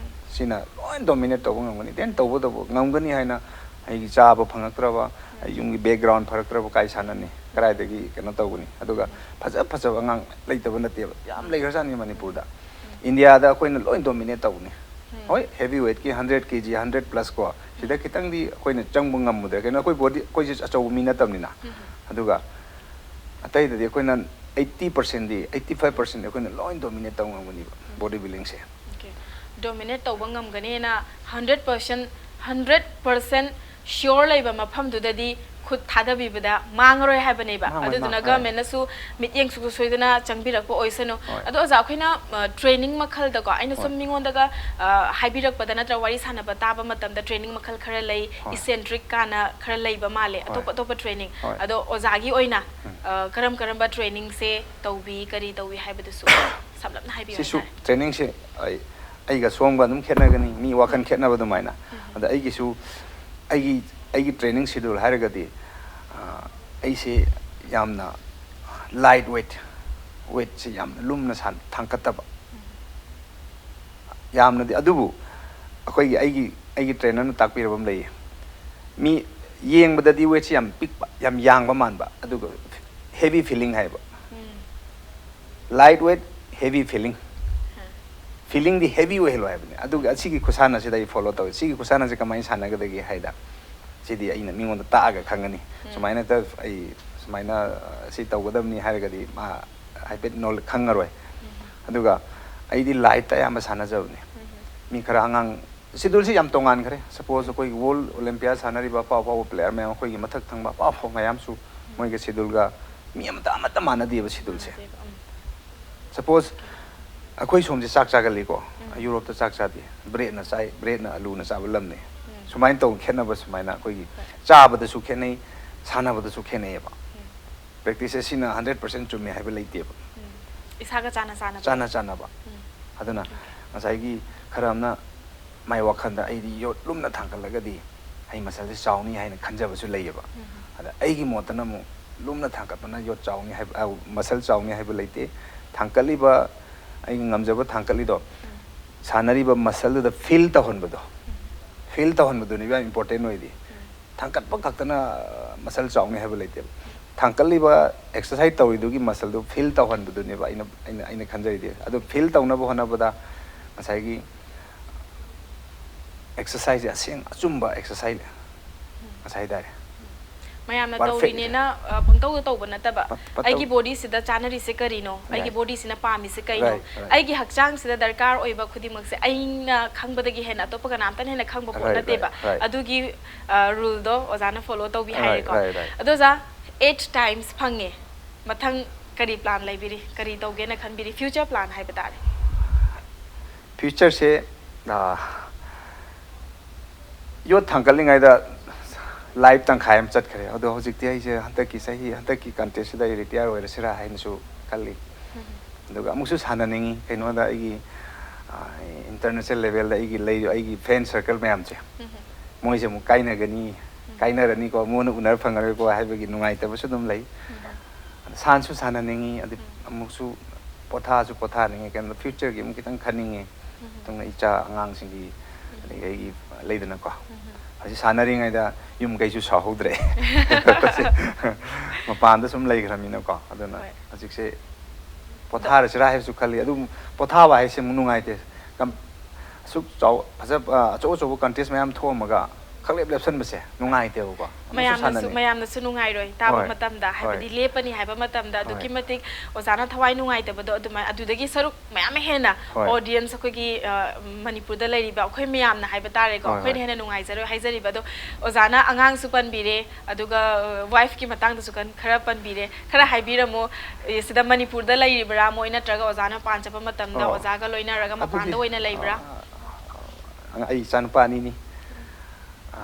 ꯁꯤꯅ ꯂꯣꯏ dominate ꯇꯧꯕ ꯉꯝꯒꯅꯤ. Then ꯇꯧꯕꯇꯕꯨ ꯉꯝꯒꯅꯤ ꯍꯥꯏꯅ ꯑꯩꯒꯤ ꯆꯥꯕ ꯐꯪꯉꯛꯇ꯭ꯔꯕ, ꯑꯩ ꯌꯨꯝꯒꯤ background ꯐꯔꯛꯇ꯭ꯔꯕ ꯀꯥꯏ ꯁꯥꯟꯅꯅꯤ, ꯀꯗꯥꯏꯗꯒꯤ ꯀꯩꯅꯣ ꯇꯧꯒꯅꯤ? ꯑꯗꯨꯒ ꯐꯖ ꯐꯖꯕ ꯑꯉꯥꯡ ꯂꯩꯇꯕ ꯅꯠꯇꯦꯕ, ꯌꯥꯝ ꯂꯩꯈ꯭ꯔꯖꯥꯠꯅꯤ ꯃꯅꯤꯄꯨꯔꯗ. Indiaꯗ ꯑꯩꯈꯣꯏꯅ ꯂꯣꯏ dominate ꯇꯧꯕꯅꯤ. ꯍꯣꯏ, heavy weightꯀꯤ hundred kg, hundred plus ꯀꯣ, ꯁꯤꯗ ꯈꯤꯇꯪꯗꯤ ꯑꯩꯈꯣꯏꯅ ꯆꯪꯕ ꯉꯝꯃꯨꯗ꯭ꯔꯦ. ꯀꯩꯅꯣ, ꯑꯩꯈꯣꯏ body, ꯑꯩꯈꯣꯏꯁꯦ ꯑꯆꯧꯕ ꯃꯤ ꯅꯠꯇꯕꯅꯤꯅ. ꯑꯗꯨꯒ ꯑꯇꯩꯗꯗꯤ ꯑꯩꯈꯣꯏꯅ eighty percentꯗꯤ, eighty five percentꯗꯤ ꯑꯩꯈꯣꯏꯅ ꯂꯣꯏ dominate ꯇꯧ ꯉꯝꯒꯅꯤꯕ body buildingꯁꯦ. Okay. Dominate ꯇꯧꯕ ꯉꯝꯒꯅꯤꯅ hundred percent, hundred percent sure ꯂꯩꯕ ꯃꯐꯝꯗꯨꯗꯗꯤ ꯈꯨꯠ ꯊꯥꯗꯕꯤꯕꯗ ꯃꯥꯡꯉꯔꯣꯏ ꯍꯥꯏꯕꯅꯦꯕ. ꯃꯥꯡꯉꯣꯏ, ꯑꯗꯨꯗꯨꯅ ꯃꯥꯡ-, ꯍꯣꯏ. Governmentꯅꯁꯨ ꯃꯤꯠꯌꯦꯡ ꯁꯨ-, ꯁꯣꯏꯗꯅ ꯆꯪꯕꯤꯔꯛꯄ ꯑꯣꯏꯁꯅꯨ꯫ ꯍꯣꯏ. ꯑꯗꯣ ꯑꯣꯖꯥ, ꯑꯩꯈꯣꯏꯅ ꯑ, training ꯃꯈꯜꯗꯀꯣ, ꯑꯩꯅ ꯁꯨꯝ ꯍꯣꯏ. ꯃꯤꯉꯣꯟꯗꯒ ꯑ, ꯍꯥꯏꯕꯤꯔꯛꯄꯗ ꯅꯠꯇ꯭ꯔꯒ ꯋꯥꯔꯤ ꯁꯥꯟꯅꯕ ꯇꯥꯕ ꯃꯇꯝꯗ training ꯃꯈꯜ ꯈꯔ ꯂꯩ, ꯍꯣꯏ. Eccentric ꯀꯥꯏꯅ ꯈꯔ ꯂꯩꯕ ꯃꯥꯜꯂꯦ, ꯍꯣꯏ. ꯑꯇꯣꯞ ꯑꯇꯣꯞꯄ training꯫ ꯍꯣꯏ. ꯑꯗꯣ ꯑꯣꯖꯥꯒꯤ ꯑꯣꯏꯅ ꯎꯝ. ꯑ, ꯀꯔꯝ ꯀꯔꯝꯕ trainingꯁꯦ ꯇꯧꯕꯤ, ꯀꯔꯤ ꯇꯧꯏ ꯍꯥꯏꯕꯗꯨꯁꯨ ꯁꯝꯂꯞꯅ ꯍꯥꯏꯕꯤꯌꯨ ꯁꯤꯁꯨ ꯍꯥꯏꯇꯥꯔꯦ꯫ Trainingꯁꯦ ꯑꯩ, ꯑꯩꯒ ꯁꯣꯝꯒ ꯑꯗꯨꯝ ꯈꯦꯠꯅꯒꯅꯤ, ꯃꯤ ꯋꯥꯈꯜ ꯈꯦꯠꯅꯕ ꯑꯗꯨꯃꯥꯏꯅ. ꯑꯗ ꯑꯩꯒꯤꯁꯨ, ꯑꯩꯒꯤ, ꯑꯩꯒꯤ training schedule ꯍꯥꯏꯔꯒꯗꯤ, ꯑ, ꯑꯩꯁꯦ ꯌꯥꯝꯅ light weight, weightꯁꯦ ꯌꯥꯝꯅ ꯂꯨꯝꯅ ꯁꯥꯟ- ꯊꯥꯡꯒꯠꯇꯕ꯫ ꯌꯥꯝꯅꯗꯤ, ꯑꯗꯨꯕꯨ ꯑꯩꯈꯣꯏꯒꯤ, ꯑꯩꯒꯤ, ꯑꯩꯒꯤ trainerꯅ ꯇꯥꯛꯄꯤꯔꯕ ꯑꯃ ꯂꯩꯌꯦ꯫ ꯃꯤ ꯌꯦꯡꯕꯗꯗꯤ weightꯁꯦ ꯌꯥꯝ ꯄꯤꯛꯄ, ꯌꯥꯝ ꯌꯥꯡꯕ ꯃꯥꯟꯕ, ꯑꯗꯨꯒ heavy feeling ꯍꯥꯏꯕ꯫ Light weight, heavy feeling꯫ Feelingꯗꯤ heavy ꯑꯣꯏꯍꯜꯂꯣ ꯍꯥꯏꯕꯅꯤ꯫ ꯑꯗꯨꯒ ꯑꯁꯤꯒꯤ ꯈꯨꯁꯥꯟꯅꯁꯤꯗ ꯑꯩ follow ꯇꯧꯋꯤ꯫ ꯁꯤꯒꯤ ꯈꯨꯁꯥꯟꯅꯁꯦ ꯀꯃꯥꯏꯅ ꯁꯥꯟꯅꯒꯗꯒꯦ ꯍꯥꯏꯗ, ꯁꯤꯗꯤ ꯑꯩꯅ ꯃꯤꯉꯣꯟꯗ ꯇꯥꯛꯑꯒ ꯈꯪꯒꯅꯤ꯫ ꯁꯨꯃꯥꯏꯅ ꯇ-, ꯑꯩ ꯁꯨꯃꯥꯏꯅ, ꯑ, ꯁꯤ ꯇꯧꯒꯗꯕꯅꯤ ꯍꯥꯏꯔꯒꯗꯤ ꯃꯥ ꯍꯥꯏꯐꯦꯠ ꯅꯣꯜ-, ꯈꯪꯉꯔꯣꯏ꯫ ꯑꯗꯨꯒ ꯑꯩꯗꯤ lightꯇ ꯑꯌꯥꯝꯕ ꯁꯥꯟꯅꯖꯕꯅꯤ꯫ ꯃꯤ ꯈꯔ ꯑꯉꯥꯡ, scheduleꯁꯤ ꯌꯥꯝ ꯇꯣꯉꯥꯟꯈ꯭ꯔꯦ꯫ Suppose ꯑꯩꯈꯣꯏꯒꯤ World Olympiad ꯁꯥꯟꯅꯔꯤꯕ ꯑꯐꯥꯎ ꯑꯐꯥꯎꯕ player ꯃꯌꯥꯝ, ꯑꯩꯈꯣꯏꯒꯤ ꯃꯊꯛ ꯊꯪꯕ ꯑꯐꯥꯎ ꯑꯐꯥꯎꯕ ꯃꯌꯥꯝꯁꯨ ꯃꯣꯏꯒꯤ scheduleꯒ ꯃꯤ ꯑꯃꯠꯇ, ꯑꯃꯠꯇ ꯃꯥꯟꯅꯗꯦꯕ scheduleꯁꯦ꯫ ꯃꯥꯟꯅꯗꯦꯕ, ꯎꯝ꯫ Suppose ꯑꯩꯈꯣꯏ ꯁꯣꯝꯁꯦ ꯆꯥꯛ ꯆꯥꯒꯜꯂꯤꯀꯣ, ꯎꯝ꯫ Europeꯇ ꯆꯥꯛ ꯆꯥꯗꯦ, breadꯅ ꯆꯥꯏ, breadꯅ ꯑꯂꯨꯅ ꯆꯥꯕ ꯂꯝꯅꯤ꯫ ꯎꯝ꯫ ꯁꯨꯃꯥꯏꯅ ꯇꯧꯕ ꯈꯦꯠꯅꯕ ꯁꯨꯃꯥꯏꯅ ꯑꯩꯈꯣꯏꯒꯤ ꯍꯣꯏ꯫ ꯆꯥꯕꯗꯁꯨ ꯈꯦꯠꯅꯩ, ꯁꯥꯟꯅꯕꯗꯁꯨ ꯈꯦꯠꯅꯩꯌꯦꯕ꯫ ꯎꯝ꯫ Practice ꯑꯁꯤꯅ hundred percent ꯆꯨꯝꯃꯦ ꯍꯥꯏꯕ ꯂꯩꯇꯦꯕ꯫ ꯎꯝ꯫ ꯏꯁꯥꯒ ꯆꯥꯟꯅ ꯆꯥꯟꯅꯕ꯫ ꯆꯥꯟꯅ ꯆꯥꯟꯅꯕ꯫ ꯎꯝ꯫ ꯑꯗꯨꯅ ꯉꯁꯥꯏꯒꯤ ꯈꯔ ꯑꯃꯅ ꯃꯥꯏ ꯋꯥꯈꯜꯗ ꯑꯩꯗꯤ ꯌꯣꯠ ꯂꯨꯝꯅ ꯊꯥꯡꯒꯠꯂꯒꯗꯤ ꯑꯩ muscleꯁꯦ ꯆꯥꯎꯅꯤ ꯍꯥꯏꯅ ꯈꯟꯖꯕꯁꯨ ꯂꯩꯌꯦꯕ꯫ ꯎꯝ꯫ ꯑꯗ ꯑꯩꯒꯤ ꯃꯣꯠꯇꯅ ꯑꯃꯨꯛ ꯂꯨꯝꯅ ꯊꯥꯡꯒꯠꯄꯅ ꯌꯣꯠ ꯆꯥꯎꯅꯤ ꯍꯥꯏꯕ, ꯑ, muscle ꯆꯥꯎꯅꯤ ꯍꯥꯏꯕ ꯂꯩꯇꯦ꯫ ꯊꯥꯡꯒꯠꯂꯤꯕ, ꯑꯩꯒꯤ ꯉꯝꯖꯕ ꯊꯥꯡꯒꯠꯂꯤꯗꯣ, ꯎꯝ꯫ ꯁꯥꯟꯅꯔꯤꯕ muscleꯗꯨꯗ feel ꯇꯧꯍꯟꯕꯗꯣ, ꯎꯝ꯫ Feel ꯇꯧꯍꯟꯕꯗꯨꯅꯦꯕ ꯌꯥꯝ important ꯑꯣꯏꯗꯤ꯫ ꯎꯝ꯫ ꯊꯥꯡꯒꯠꯄ ꯈꯛꯇꯅ muscle ꯆꯥꯎꯅꯤ ꯍꯥꯏꯕ ꯂꯩꯇꯦꯕ꯫ ꯊꯥꯡꯒꯠꯂꯤꯕ exercise ꯇꯧꯔꯤꯗꯨꯒꯤ muscleꯗꯨ feel ꯇꯧꯍꯟꯕꯗꯨꯅꯦꯕ ꯑꯩꯅ, ꯑꯩꯅ, ꯑꯩꯅ ꯈꯟꯖꯔꯤꯗꯤ꯫ ꯑꯗꯨ feel ꯇꯧꯅꯕ ꯍꯣꯠꯅꯕꯗ ꯉꯁꯥꯏꯒꯤ exerciseꯁꯦ ꯑꯁꯦꯡ ꯑꯆꯨꯝꯕ exercise ꯉꯁꯥꯏ ꯍꯥꯏꯇꯥꯔꯦ꯫ ꯃꯌꯥꯝꯅ perfect ꯇꯧꯔꯤꯅꯦꯅ, ꯑ, ꯄꯪꯇꯧꯗ ꯇꯧꯕ ꯅꯠꯇꯕ, ꯄ-, ꯄꯪꯇꯧ ꯑꯩꯒꯤ bodyꯁꯤꯗ ꯆꯥꯅꯔꯤꯁꯦ ꯀꯔꯤꯅꯣ? ꯑꯩꯒꯤ right꯫ Bodyꯁꯤꯅ ꯄꯥꯝꯃꯤꯁꯦ ꯀꯩꯅꯣ? Right, right꯫ ꯑꯩꯒꯤ ꯍꯛꯆꯥꯡꯁꯤꯗ ꯗꯔꯀꯥꯔ ꯑꯣꯏꯕ ꯈꯨꯗꯤꯡꯃꯛꯁꯦ ꯑꯩꯅ ꯈꯪꯕꯗꯒꯤ ꯍꯦꯟꯅ ꯑꯇꯣꯞꯄ ꯀꯅꯥꯝꯇꯅ ꯍꯦꯟꯅ ꯈꯪꯕ ꯄꯣꯠ right, ꯅꯠꯇꯦꯕ꯫ Right, right꯫ ꯑꯗꯨꯒꯤ, ꯑ, ruleꯗꯣ ꯑꯣꯖꯥꯅ follow ꯇꯧꯕꯤ right, ꯍꯥꯏꯔꯦꯀꯣ꯫ Right, right꯫ ꯑꯗꯣ ꯑꯣꯖꯥ, eight times ꯐꯪꯉꯦ꯫ ꯃꯊꯪ ꯀꯔꯤ plan ꯂꯩꯕꯤꯔꯤ? ꯀꯔꯤ ꯇꯧꯒꯦꯅ ꯈꯟꯕꯤꯔꯤ? Future plan ꯍꯥꯏꯕ ꯇꯥꯔꯦ꯫ Futureꯁꯦ, ꯑ, ꯌꯣꯠ ꯊꯥꯡꯒꯠꯂꯤꯉꯩꯗ life ꯇꯪꯈꯥꯏ ꯑꯃ ꯆꯠꯈ꯭ꯔꯦ꯫ ꯑꯗꯣ ꯍꯧꯖꯤꯛꯇꯤ ꯑꯩꯁꯦ ꯍꯟꯗꯛꯀꯤ ꯆꯍꯤ, ꯍꯟꯗꯛꯀꯤ contestꯁꯤꯗ ꯑꯩ retire ꯑꯣꯏꯔꯁꯤꯔꯥ ꯍꯥꯏꯅꯁꯨ ꯈꯜꯂꯤ꯫ ꯎꯝ꯫ ꯑꯗꯨꯒ ꯑꯃꯨꯛꯁꯨ ꯁꯥꯟꯅꯅꯤꯡꯉꯤ꯫ ꯀꯩꯅꯣꯗ ꯑꯩꯒꯤ, ꯑ, international levelꯗ ꯑꯩꯒꯤ ꯂꯩꯔꯤꯕ ꯑꯩꯒꯤ friend circle ꯃꯌꯥꯝꯁꯦ, ꯎꯝ꯫ ꯃꯣꯏꯁꯦ ꯑꯃꯨꯛ ꯀꯥꯏꯅꯒꯅꯤ꯫ ꯎꯝ꯫ ꯀꯥꯏꯅꯔꯅꯤꯀꯣ, ꯃꯉꯣꯟꯗ ꯎꯅꯔ ꯐꯪꯉꯔꯣꯏꯀꯣ ꯍꯥꯏꯕꯒꯤ ꯅꯨꯡꯉꯥꯏꯇꯕꯁꯨ ꯑꯗꯨꯝ ꯂꯩ꯫ ꯁꯥꯟꯁꯨ ꯁꯥꯟꯅꯅꯤꯡꯉꯤ, ꯑꯗꯨ ꯑꯃꯨꯛꯁꯨ ꯄꯣꯊꯥꯁꯨ ꯄꯣꯊꯥꯅꯤꯡꯉꯤ, ꯀꯩꯅꯣ future ꯒꯤ ꯑꯃꯨꯛ ꯈꯤꯇꯪ ꯈꯟꯅꯤꯡꯉꯤ꯫ ꯃꯇꯨꯡꯗ ꯏꯆꯥ ꯑꯉꯥꯡꯁꯤꯡꯒꯤ, ꯑꯗꯒꯤ ꯑꯩꯒꯤ ꯂꯩꯗꯅꯀꯣ, ꯍꯧꯖꯤꯛ ꯁꯥꯟꯅꯔꯤꯉꯩꯗ ꯌꯨꯝ ꯀꯩꯁꯨ ꯁꯥꯍꯧꯗ꯭ꯔꯦ꯫ ꯃꯄꯥꯟꯗ ꯁꯨꯝ ꯂꯩꯈ꯭ꯔꯃꯤꯅꯀꯣ, ꯑꯗꯨꯅ ꯍꯣꯏ꯫ ꯍꯧꯖꯤꯛꯁꯦ ꯄꯣꯊꯥꯔꯁꯤꯔꯥ ꯍꯥꯏꯕꯁꯨ ꯈꯜꯂꯤ꯫ ꯑꯗꯨꯝ ꯄꯣꯊꯥꯕ ꯍꯥꯏꯁꯦ ꯑꯃꯨꯛ ꯅꯨꯡꯉꯥꯏꯇꯦ꯫ ꯀꯝ-, ꯑꯁꯨꯛ ꯆꯥꯎ-, ꯐꯖ-, ꯑ, ꯑꯆꯧ ꯑꯆꯧꯕ contest ꯃꯌꯥꯝ ꯊꯣꯛꯑꯝꯃꯒ ꯈꯪꯂꯦꯞ ꯂꯦꯞꯁꯟꯕꯁꯦ ꯅꯨꯡꯉꯥꯏꯇꯦꯕꯀꯣ꯫ ꯑꯃꯨꯛꯁꯨ ꯃꯌꯥꯝꯅꯁꯨ ꯁꯥꯟꯅꯅꯤꯡ-, ꯃꯌꯥꯝꯅꯁꯨ ꯅꯨꯡꯉꯥꯏꯔꯣꯏ, ꯇꯥꯕ ꯍꯣꯏ꯫ ꯃꯇꯝꯗ, ꯍꯣꯏ꯫ ꯍꯥꯏꯕꯗꯤ ꯂꯦꯞꯄꯅꯤ ꯍꯥꯏꯕ ꯃꯇꯝꯗ ꯑꯗꯨꯛꯀꯤ ꯍꯣꯏ꯫ ꯃꯇꯤꯛ ꯑꯣꯖꯥꯅ ꯊꯋꯥꯏ ꯅꯨꯡꯉꯥꯏꯇꯕꯗꯣ, ꯑꯗꯨꯃꯥꯏ-, ꯑꯗꯨꯗꯒꯤ ꯁꯔꯨꯛ ꯃꯌꯥꯝ ꯍꯦꯟꯅ ꯍꯣꯏ꯫ Audience ꯑꯩꯈꯣꯏꯒꯤ, ꯑ, ꯃꯅꯤꯄꯨꯔꯗ ꯂꯩꯔꯤꯕ ꯑꯩꯈꯣꯏ ꯃꯌꯥꯝꯅ ꯍꯥꯏꯕ ꯇꯥꯔꯦꯀꯣ, ꯍꯣꯏ, ꯑꯩꯈꯣꯏꯅ ꯍꯣꯏ꯫ ꯍꯦꯟꯅ ꯅꯨꯡꯉꯥꯏꯖꯔꯣꯏ ꯍꯥꯏꯖꯔꯤꯕ꯫ ꯑꯗꯣ ꯑꯣꯖꯥꯅ ꯑꯉꯥꯡꯁꯨ ꯄꯟꯕꯤꯔꯦ, ꯑꯗꯨꯒ, ꯑ, wife ꯀꯤ ꯃꯇꯥꯡꯗꯁꯨ ꯀꯟ-, ꯈꯔ ꯄꯟꯕꯤꯔꯦ, ꯈꯔ ꯍꯥꯏꯕꯤꯔꯝꯃꯣ꯫ ꯑꯦ, ꯁꯤꯗ ꯃꯅꯤꯄꯨꯔꯗ ꯂꯩꯔꯤꯕ꯭ꯔꯥ ꯃꯣꯏ, ꯅꯠꯇ꯭ꯔꯒ ꯑꯣꯖꯥꯅ ꯄꯥꯟꯖꯕ ꯃꯇꯝꯗ ꯑꯣ꯫ ꯑꯣꯖꯥꯒ ꯂꯣꯏꯅꯔꯒ ꯃꯄꯥꯟꯗ ꯑꯗꯨꯗꯤ, ꯑꯣꯏꯅ ꯂꯩꯕ꯭ꯔꯥ? ꯑ, ꯑꯩ ꯏꯆꯥꯅꯨꯄꯥ ꯑꯅꯤꯅꯤ꯫ ꯑ,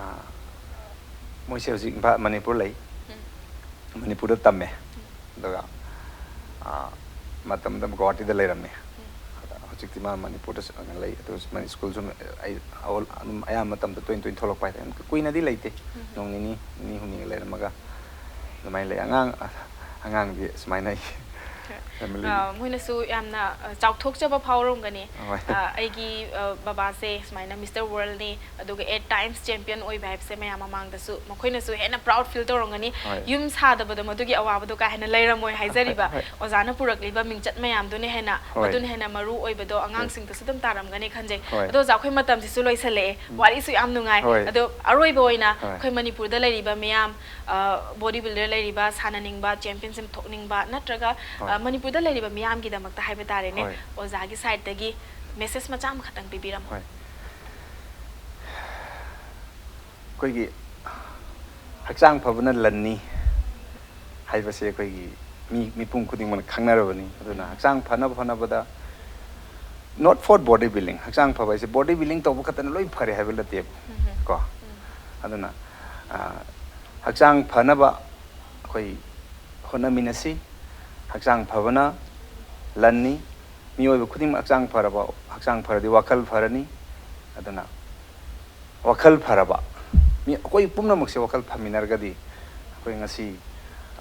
ꯃꯣꯏꯁꯦ ꯍꯧꯖꯤꯛ ꯏꯝꯐꯥꯜ, ꯃꯅꯤꯄꯨꯔ ꯂꯩ꯫ ꯎꯝ꯫ ꯃꯅꯤꯄꯨꯔꯗ ꯇꯝꯃꯦ꯫ ꯎꯝ꯫ ꯑꯗꯨꯒ, ꯑ, ꯃꯇꯝꯗ ꯒꯨꯋꯥꯍꯥꯇꯤꯗ ꯂꯩꯔꯝꯃꯦ꯫ ꯎꯝ꯫ ꯑꯗ ꯍꯧꯖꯤꯛꯇꯤ ꯃꯥ ꯃꯅꯤꯄꯨꯔꯗ ꯆꯠꯂꯒ ꯂꯩ꯫ ꯑꯗꯨ ꯃꯥ ꯁ꯭ꯀꯨꯜꯁꯨ ꯑꯩ ꯑꯗꯨꯝ ꯑꯌꯥꯝꯕ ꯃꯇꯝꯗ ꯇꯣꯏꯅ ꯇꯣꯏꯅ ꯊꯣꯛꯂꯛꯄ ꯍꯥꯏꯇꯥꯔꯦ꯫ ꯀꯨꯏꯅꯗꯤ ꯂꯩꯇꯦ꯫ ꯎꯝ꯫ ꯅꯣꯡ ꯅꯤꯅꯤ, ꯅꯤꯅꯤ ꯍꯨꯝꯅꯤꯒ ꯂꯩꯔꯝꯃꯒ ꯑꯗꯨꯃꯥꯏꯅ ꯂꯩ꯫ ꯑꯉꯥꯡ, ꯑꯉꯥꯡꯗꯤ ꯁꯨꯃꯥꯏꯅ ꯑꯩ ꯍꯣꯏ꯫ Family꯫ ꯑ, ꯃꯣꯏꯅꯁꯨ ꯌꯥꯝꯅ, ꯑ, ꯆꯥꯎꯊꯣꯛꯆꯕ ꯐꯥꯎꯔꯝꯒꯅꯤ꯫ ꯍꯣꯏ꯫ ꯑ, ꯑꯩꯒꯤ, ꯑ, ꯕꯕꯥꯁꯦ ꯁꯨꯃꯥꯏꯅ Mister World ꯅꯤ, ꯑꯗꯨꯒ eight times champion ꯑꯣꯏꯕ ꯍꯥꯏꯕꯁꯦ ꯃꯌꯥꯝ ꯃꯃꯥꯡꯗꯁꯨ ꯃꯈꯣꯏꯅꯁꯨ ꯍꯦꯟꯅ proud feel ꯇꯧꯔꯝꯒꯅꯤ꯫ ꯍꯣꯏ꯫ ꯌꯨꯝ ꯁꯥꯗꯕꯗꯣ ꯃꯗꯨꯒꯤ ꯑꯋꯥꯕꯗꯣ ꯀꯥ ꯍꯦꯟꯅ ꯂꯩꯔꯝꯃꯣꯏ ꯍꯥꯏꯖꯔꯤꯕ꯫ ꯍꯣꯏ, ꯍꯣꯏ꯫ ꯑꯣꯖꯥꯅ ꯄꯨꯔꯛꯂꯤꯕ ꯃꯤꯡꯆꯠ ꯃꯌꯥꯝꯗꯨꯅ ꯍꯦꯟꯅ, ꯍꯣꯏ꯫ ꯃꯗꯨꯅ ꯍꯦꯟꯅ ꯃꯔꯨ ꯑꯣꯏꯕꯗꯣ ꯎꯝ꯫ ꯑꯉꯥꯡꯁꯤꯡꯗꯁꯨ ꯑꯗꯨꯝ ꯇꯥꯔꯝꯒꯅꯤ ꯈꯟꯖꯩ꯫ ꯍꯣꯏ꯫ ꯑꯗꯣ ꯑꯣꯖꯥ, ꯑꯩꯈꯣꯏ ꯃꯇꯝꯁꯤꯁꯨ ꯂꯣꯏꯁꯜꯂꯛꯑꯦ꯫ ꯎꯝ꯫ ꯋꯥꯔꯤꯁꯨ ꯌꯥꯝ ꯅꯨꯡꯉꯥꯏ꯫ ꯍꯣꯏ꯫ ꯑꯗꯣ ꯑꯔꯣꯏꯕ ꯑꯣꯏꯅ ꯍꯣꯏ꯫ ꯑꯩꯈꯣꯏ ꯃꯅꯤꯄꯨꯔꯗ ꯂꯩꯔꯤꯕ ꯃꯤꯌꯥꯝ, ꯑ, body builder ꯂꯩꯔꯤꯕ, ꯁꯥꯟꯅꯅꯤꯡꯕ, championship ꯊꯣꯛꯅꯤꯡꯕ, ꯅꯠꯇ꯭ꯔꯒ, ꯍꯣꯏ꯫ ꯑ, ꯃꯅꯤꯄꯨꯔꯗ ꯂꯩꯔꯤꯕ ꯃꯤꯌꯥꯝꯒꯤꯗꯃꯛꯇ ꯍꯥꯏꯕ ꯇꯥꯔꯦꯅꯦ, ꯍꯣꯏ꯫ ꯑꯣꯖꯥꯒꯤ side ꯇꯒꯤ message ꯃꯆꯥ ꯑꯃꯈꯛꯇꯪ ꯄꯤꯕꯤꯔꯝꯃꯣ꯫ ꯍꯣꯏ꯫ ꯑꯩꯈꯣꯏꯒꯤ ꯍꯛꯆꯥꯡ ꯐꯕꯅ ꯂꯟꯅꯤ ꯍꯥꯏꯕꯁꯦ ꯑꯩꯈꯣꯏꯒꯤ ꯃꯤ, ꯃꯤꯄꯨꯝ ꯈꯨꯗꯤꯡꯃꯛꯅ ꯈꯪꯅꯔꯕꯅꯤ꯫ ꯑꯗꯨꯅ ꯍꯛꯆꯥꯡ ꯐꯅꯕ ꯍꯣꯠꯅꯕꯗ, not for body building, ꯍꯛꯆꯥꯡ ꯐꯕ ꯍꯥꯏꯁꯦ body building ꯇꯧꯕ ꯈꯛꯇꯅ ꯂꯣꯏ ꯐꯔꯦ ꯍꯥꯏꯕ ꯅꯠꯇꯦꯕ ꯎꯝ꯫ ꯀꯣ꯫ ꯎꯝ꯫ ꯑꯗꯨꯅ, ꯑ, ꯍꯛꯆꯥꯡ ꯐꯅꯕ ꯑꯩꯈꯣꯏ ꯍꯣꯠꯅꯃꯤꯟꯅꯁꯤ꯫ ꯍꯛꯆꯥꯡ ꯐꯕꯅ ꯂꯟꯅꯤ꯫ ꯃꯤꯑꯣꯏꯕ ꯈꯨꯗꯤꯡꯃꯛ ꯍꯛꯆꯥꯡ ꯐꯔꯕ, ꯍꯛꯆꯥꯡ ꯐꯔꯗꯤ ꯋꯥꯈꯜ ꯐꯔꯅꯤ꯫ ꯑꯗꯨꯅ ꯋꯥꯈꯜ ꯐꯔꯕ, ꯃꯤ ꯑꯩꯈꯣꯏ ꯄꯨꯝꯅꯃꯛꯁꯦ ꯋꯥꯈꯜ ꯐꯝꯃꯤꯟꯅꯔꯒꯗꯤ ꯑꯩꯈꯣꯏ ꯉꯁꯤ,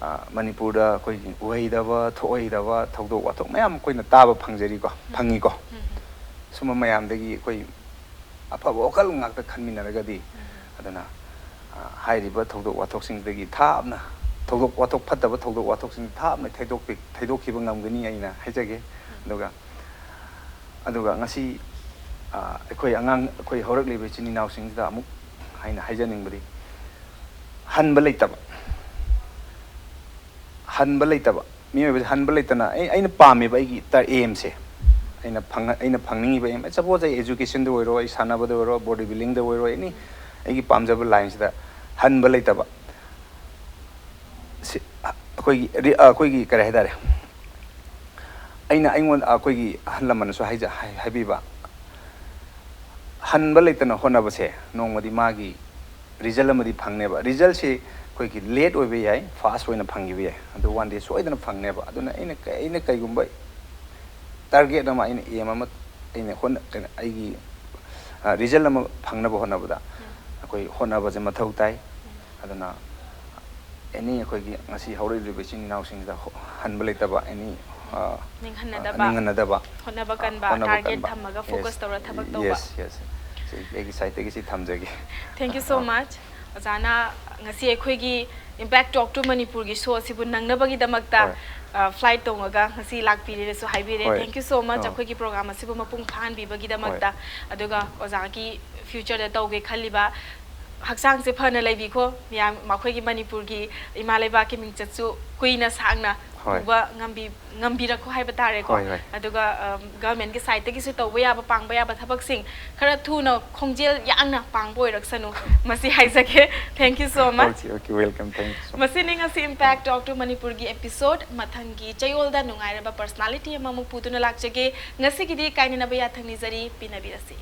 ꯑ, ꯃꯅꯤꯄꯨꯔꯗ ꯑꯩꯈꯣꯏꯒꯤ ꯎꯍꯩꯗꯕ, ꯊꯣꯛꯍꯩꯗꯕ ꯊꯧꯗꯣꯛ ꯋꯥꯊꯣꯛ ꯃꯌꯥꯝ ꯑꯩꯈꯣꯏꯅ ꯇꯥꯕ ꯐꯪꯖꯔꯤꯀꯣ, ꯐꯪꯉꯤꯀꯣ꯫ ꯁꯨꯝꯕ ꯃꯌꯥꯝꯗꯒꯤ ꯑꯩꯈꯣꯏ ꯑꯐꯕ ꯋꯥꯈꯜ ꯉꯥꯛꯇ ꯈꯟꯃꯤꯟꯅꯔꯒꯗꯤ, ꯑꯗꯨꯅ, ꯑ, ꯍꯥꯏꯔꯤꯕ ꯊꯧꯗꯣꯛ ꯋꯥꯊꯣꯛꯁꯤꯡꯗꯒꯤ ꯊꯥꯞꯅ, ꯊꯧꯗꯣꯛ ꯋꯥꯊꯣꯛ ꯐꯠꯇꯕ ꯊꯧꯗꯣꯛ ꯋꯥꯊꯣꯛꯁꯤꯡ ꯊꯥꯞꯅ ꯊꯩꯗꯣꯛꯄꯤ-, ꯊꯩꯗꯣꯛꯈꯤꯕ ꯉꯝꯒꯅꯤ ꯑꯩꯅ ꯍꯥꯏꯖꯒꯦ꯫ ꯑꯗꯨꯒ, ꯑꯗꯨꯒ ꯉꯁꯤ, ꯑ, ꯑꯩꯈꯣꯏ ꯑꯉꯥꯡ, ꯑꯩꯈꯣꯏ ꯍꯧꯔꯛꯂꯤꯕ ꯏꯆꯤꯟ ꯏꯅꯥꯎꯁꯤꯡꯁꯤꯗ ꯑꯃꯨꯛ ꯍꯥꯏꯅ ꯍꯥꯏꯖꯅꯤꯡꯕꯗꯤ, ꯍꯟꯕ ꯂꯩꯇꯕ, ꯍꯟꯕ ꯂꯩꯇꯕ, ꯃꯤꯑꯣꯏꯕꯁꯦ ꯍꯟꯕ ꯂꯩꯇꯅ ꯑꯩ, ꯑꯩꯅ ꯄꯥꯝꯃꯤꯕ ꯑꯩꯒꯤ ꯇ-, aimꯁꯦ, ꯑꯩꯅ ꯐꯪ-, ꯑꯩꯅ ꯐꯪꯅꯤꯡꯉꯤꯕ aim, suppose ꯑꯩ educationꯗ ꯑꯣꯏꯔꯣ, ꯑꯩ ꯁꯥꯟꯅꯕꯗ ꯑꯣꯏꯔꯣ, body buildingꯗ ꯑꯣꯏꯔꯣ, any ꯑꯩꯒꯤ ꯄꯥꯝꯖꯕ lineꯁꯤꯗ ꯍꯟꯕ ꯂꯩꯇꯕ꯫ ꯁꯤ, ꯑꯩꯈꯣꯏꯒꯤ ꯔꯤ-, ꯑꯩꯈꯣꯏꯒꯤ ꯀꯔꯤ ꯍꯥꯏꯇꯥꯔꯦ, ꯑꯩꯅ, ꯑꯩꯉꯣꯟꯗ, ꯑꯩꯈꯣꯏꯒꯤ ꯑꯍꯜ ꯂꯃꯟꯅꯁꯨ ꯍꯥꯏꯖ-, ꯍꯥꯏ-, ꯍꯥꯏꯕꯤꯕ, ꯍꯟꯕ ꯂꯩꯇꯅ ꯍꯣꯠꯅꯕꯁꯦ ꯅꯣꯡꯃꯗꯤ ꯃꯥꯒꯤ result ꯑꯃꯗꯤ ꯐꯪꯅꯦꯕ꯫ Resultꯁꯤ ꯑꯩꯈꯣꯏꯒꯤ late ꯑꯣꯏꯕ ꯌꯥꯏ, fast ꯑꯣꯏꯅ ꯐꯪꯈꯤꯕ ꯌꯥꯏ, ꯑꯗꯨ one day ꯁꯣꯏꯗꯅ ꯐꯪꯅꯦꯕ꯫ ꯑꯗꯨꯅ ꯑꯩꯅ ꯀ-, ꯑꯩꯅ ꯀꯩꯒꯨꯝꯕ target ꯑꯃ, ꯑꯩꯅ aim ꯑꯃ, ꯑꯩꯅ ꯍꯣꯠꯅ-, ꯀꯩꯅꯣ, ꯑꯩꯒꯤ, ꯑ, result ꯑꯃ ꯐꯪꯅꯕ ꯍꯣꯠꯅꯕꯗ ꯑꯩꯈꯣꯏ ꯍꯣꯠꯅꯕꯁꯦ ꯃꯊꯧ ꯇꯥꯏ꯫ ꯑꯗꯨꯅ any ꯑꯩꯈꯣꯏꯒꯤ ꯉꯁꯤ ꯍꯧꯔꯛꯂꯤꯕ ꯏꯆꯤꯟ ꯏꯅꯥꯎꯁꯤꯡꯁꯤꯗ ꯍꯣ-, ꯍꯟꯕ ꯂꯩꯇꯕ, any, ꯑ, ꯅꯤꯡꯍꯟꯅꯗꯕ, ꯅꯤꯡꯍꯟꯅꯗꯕ, ꯍꯣꯠꯅꯕ ꯑ, ꯀꯟꯕ, ꯍꯣꯠꯅꯕ target ꯀꯟꯕ꯫ ꯊꯝꯃꯒ focus Yes, ꯇꯧꯔ ꯊꯕꯛ ꯇꯧꯕ꯫ Yes, yes. ꯁꯤ ꯑꯩꯒꯤ sideꯇꯒꯤ ꯁꯤ ꯊꯝꯖꯒꯦ꯫ Thank you so ꯑ, much꯫ ꯑꯣꯖꯥꯅ ꯉꯁꯤ ꯑꯩꯈꯣꯏꯒꯤ Impact Talk to ꯃꯅꯤꯄꯨꯔꯒꯤ show ꯑꯁꯤꯕꯨ ꯅꯪꯅꯕꯒꯤꯗꯃꯛꯇ, ꯍꯣꯏ꯫ ꯑ, flight ꯇꯣꯡꯉꯒ ꯉꯁꯤ ꯂꯥꯛꯄꯤꯔꯦꯁꯨ ꯍꯥꯏꯕꯤꯔꯦ꯫ ꯍꯣꯏ꯫ Thank you so much꯫ ꯑ꯫ ꯑꯩꯈꯣꯏꯒꯤ program ꯑꯁꯤꯕꯨ ꯃꯄꯨꯡ ꯐꯥꯍꯟꯕꯤꯕꯒꯤꯗꯃꯛꯇ꯫ ꯍꯣꯏ꯫ ꯑꯗꯨꯒ ꯑꯣꯖꯥꯒꯤ futureꯗ ꯇꯧꯒꯦ ꯈꯜꯂꯤꯕ ꯍꯛꯆꯥꯡꯁꯦ ꯐꯅ ꯂꯩꯕꯤꯈꯣ꯫ ꯃꯤꯌꯥꯝ, ꯑꯩꯈꯣꯏꯒꯤ ꯃꯅꯤꯄꯨꯔꯒꯤ ꯏꯃꯥ ꯂꯩꯕꯥꯛꯀꯤ ꯃꯤꯡꯆꯠꯁꯨ ꯀꯨꯏꯅ ꯁꯥꯡꯅ ꯍꯣꯏ꯫ ꯄꯨꯕ ꯉꯝꯕꯤ-, ꯉꯝꯕꯤꯔꯛꯈꯣ ꯍꯥꯏꯕ ꯇꯥꯔꯦꯀꯣ꯫ ꯍꯣꯏ, ꯍꯣꯏ꯫ ꯑꯗꯨꯒ, ꯑꯝ, governmentꯀꯤ sideꯇꯒꯤꯁꯨ ꯇꯧꯕ ꯌꯥꯕ, ꯄꯥꯡꯕ ꯌꯥꯕ ꯊꯕꯛꯁꯤꯡ ꯈꯔ ꯊꯨꯅ ꯈꯣꯡꯖꯦꯜ ꯌꯥꯡꯅ ꯄꯥꯡꯕ ꯑꯣꯏꯔꯛꯁꯅꯨ, ꯃꯁꯤ ꯍꯥꯏꯖꯒꯦ꯫ Thank you so much꯫ Okay, okay, welcome, thank you so much꯫ ꯃꯁꯤꯅꯤ ꯉꯁꯤ Impact Talk to ꯃꯅꯤꯄꯨꯔꯒꯤ episode꯫ ꯃꯊꯪꯒꯤ ꯆꯌꯣꯜꯗ ꯅꯨꯡꯉꯥꯏꯔꯕ personality ꯑꯃꯃꯨꯛ ꯄꯨꯗꯨꯅ ꯂꯥꯛꯆꯒꯦ꯫ ꯉꯁꯤꯒꯤꯗꯤ ꯀꯥꯏꯅꯅꯕ ꯌꯥꯊꯪ ꯅꯤꯖꯔꯤ꯫ ꯄꯤꯅꯕꯤꯔꯁꯤ꯫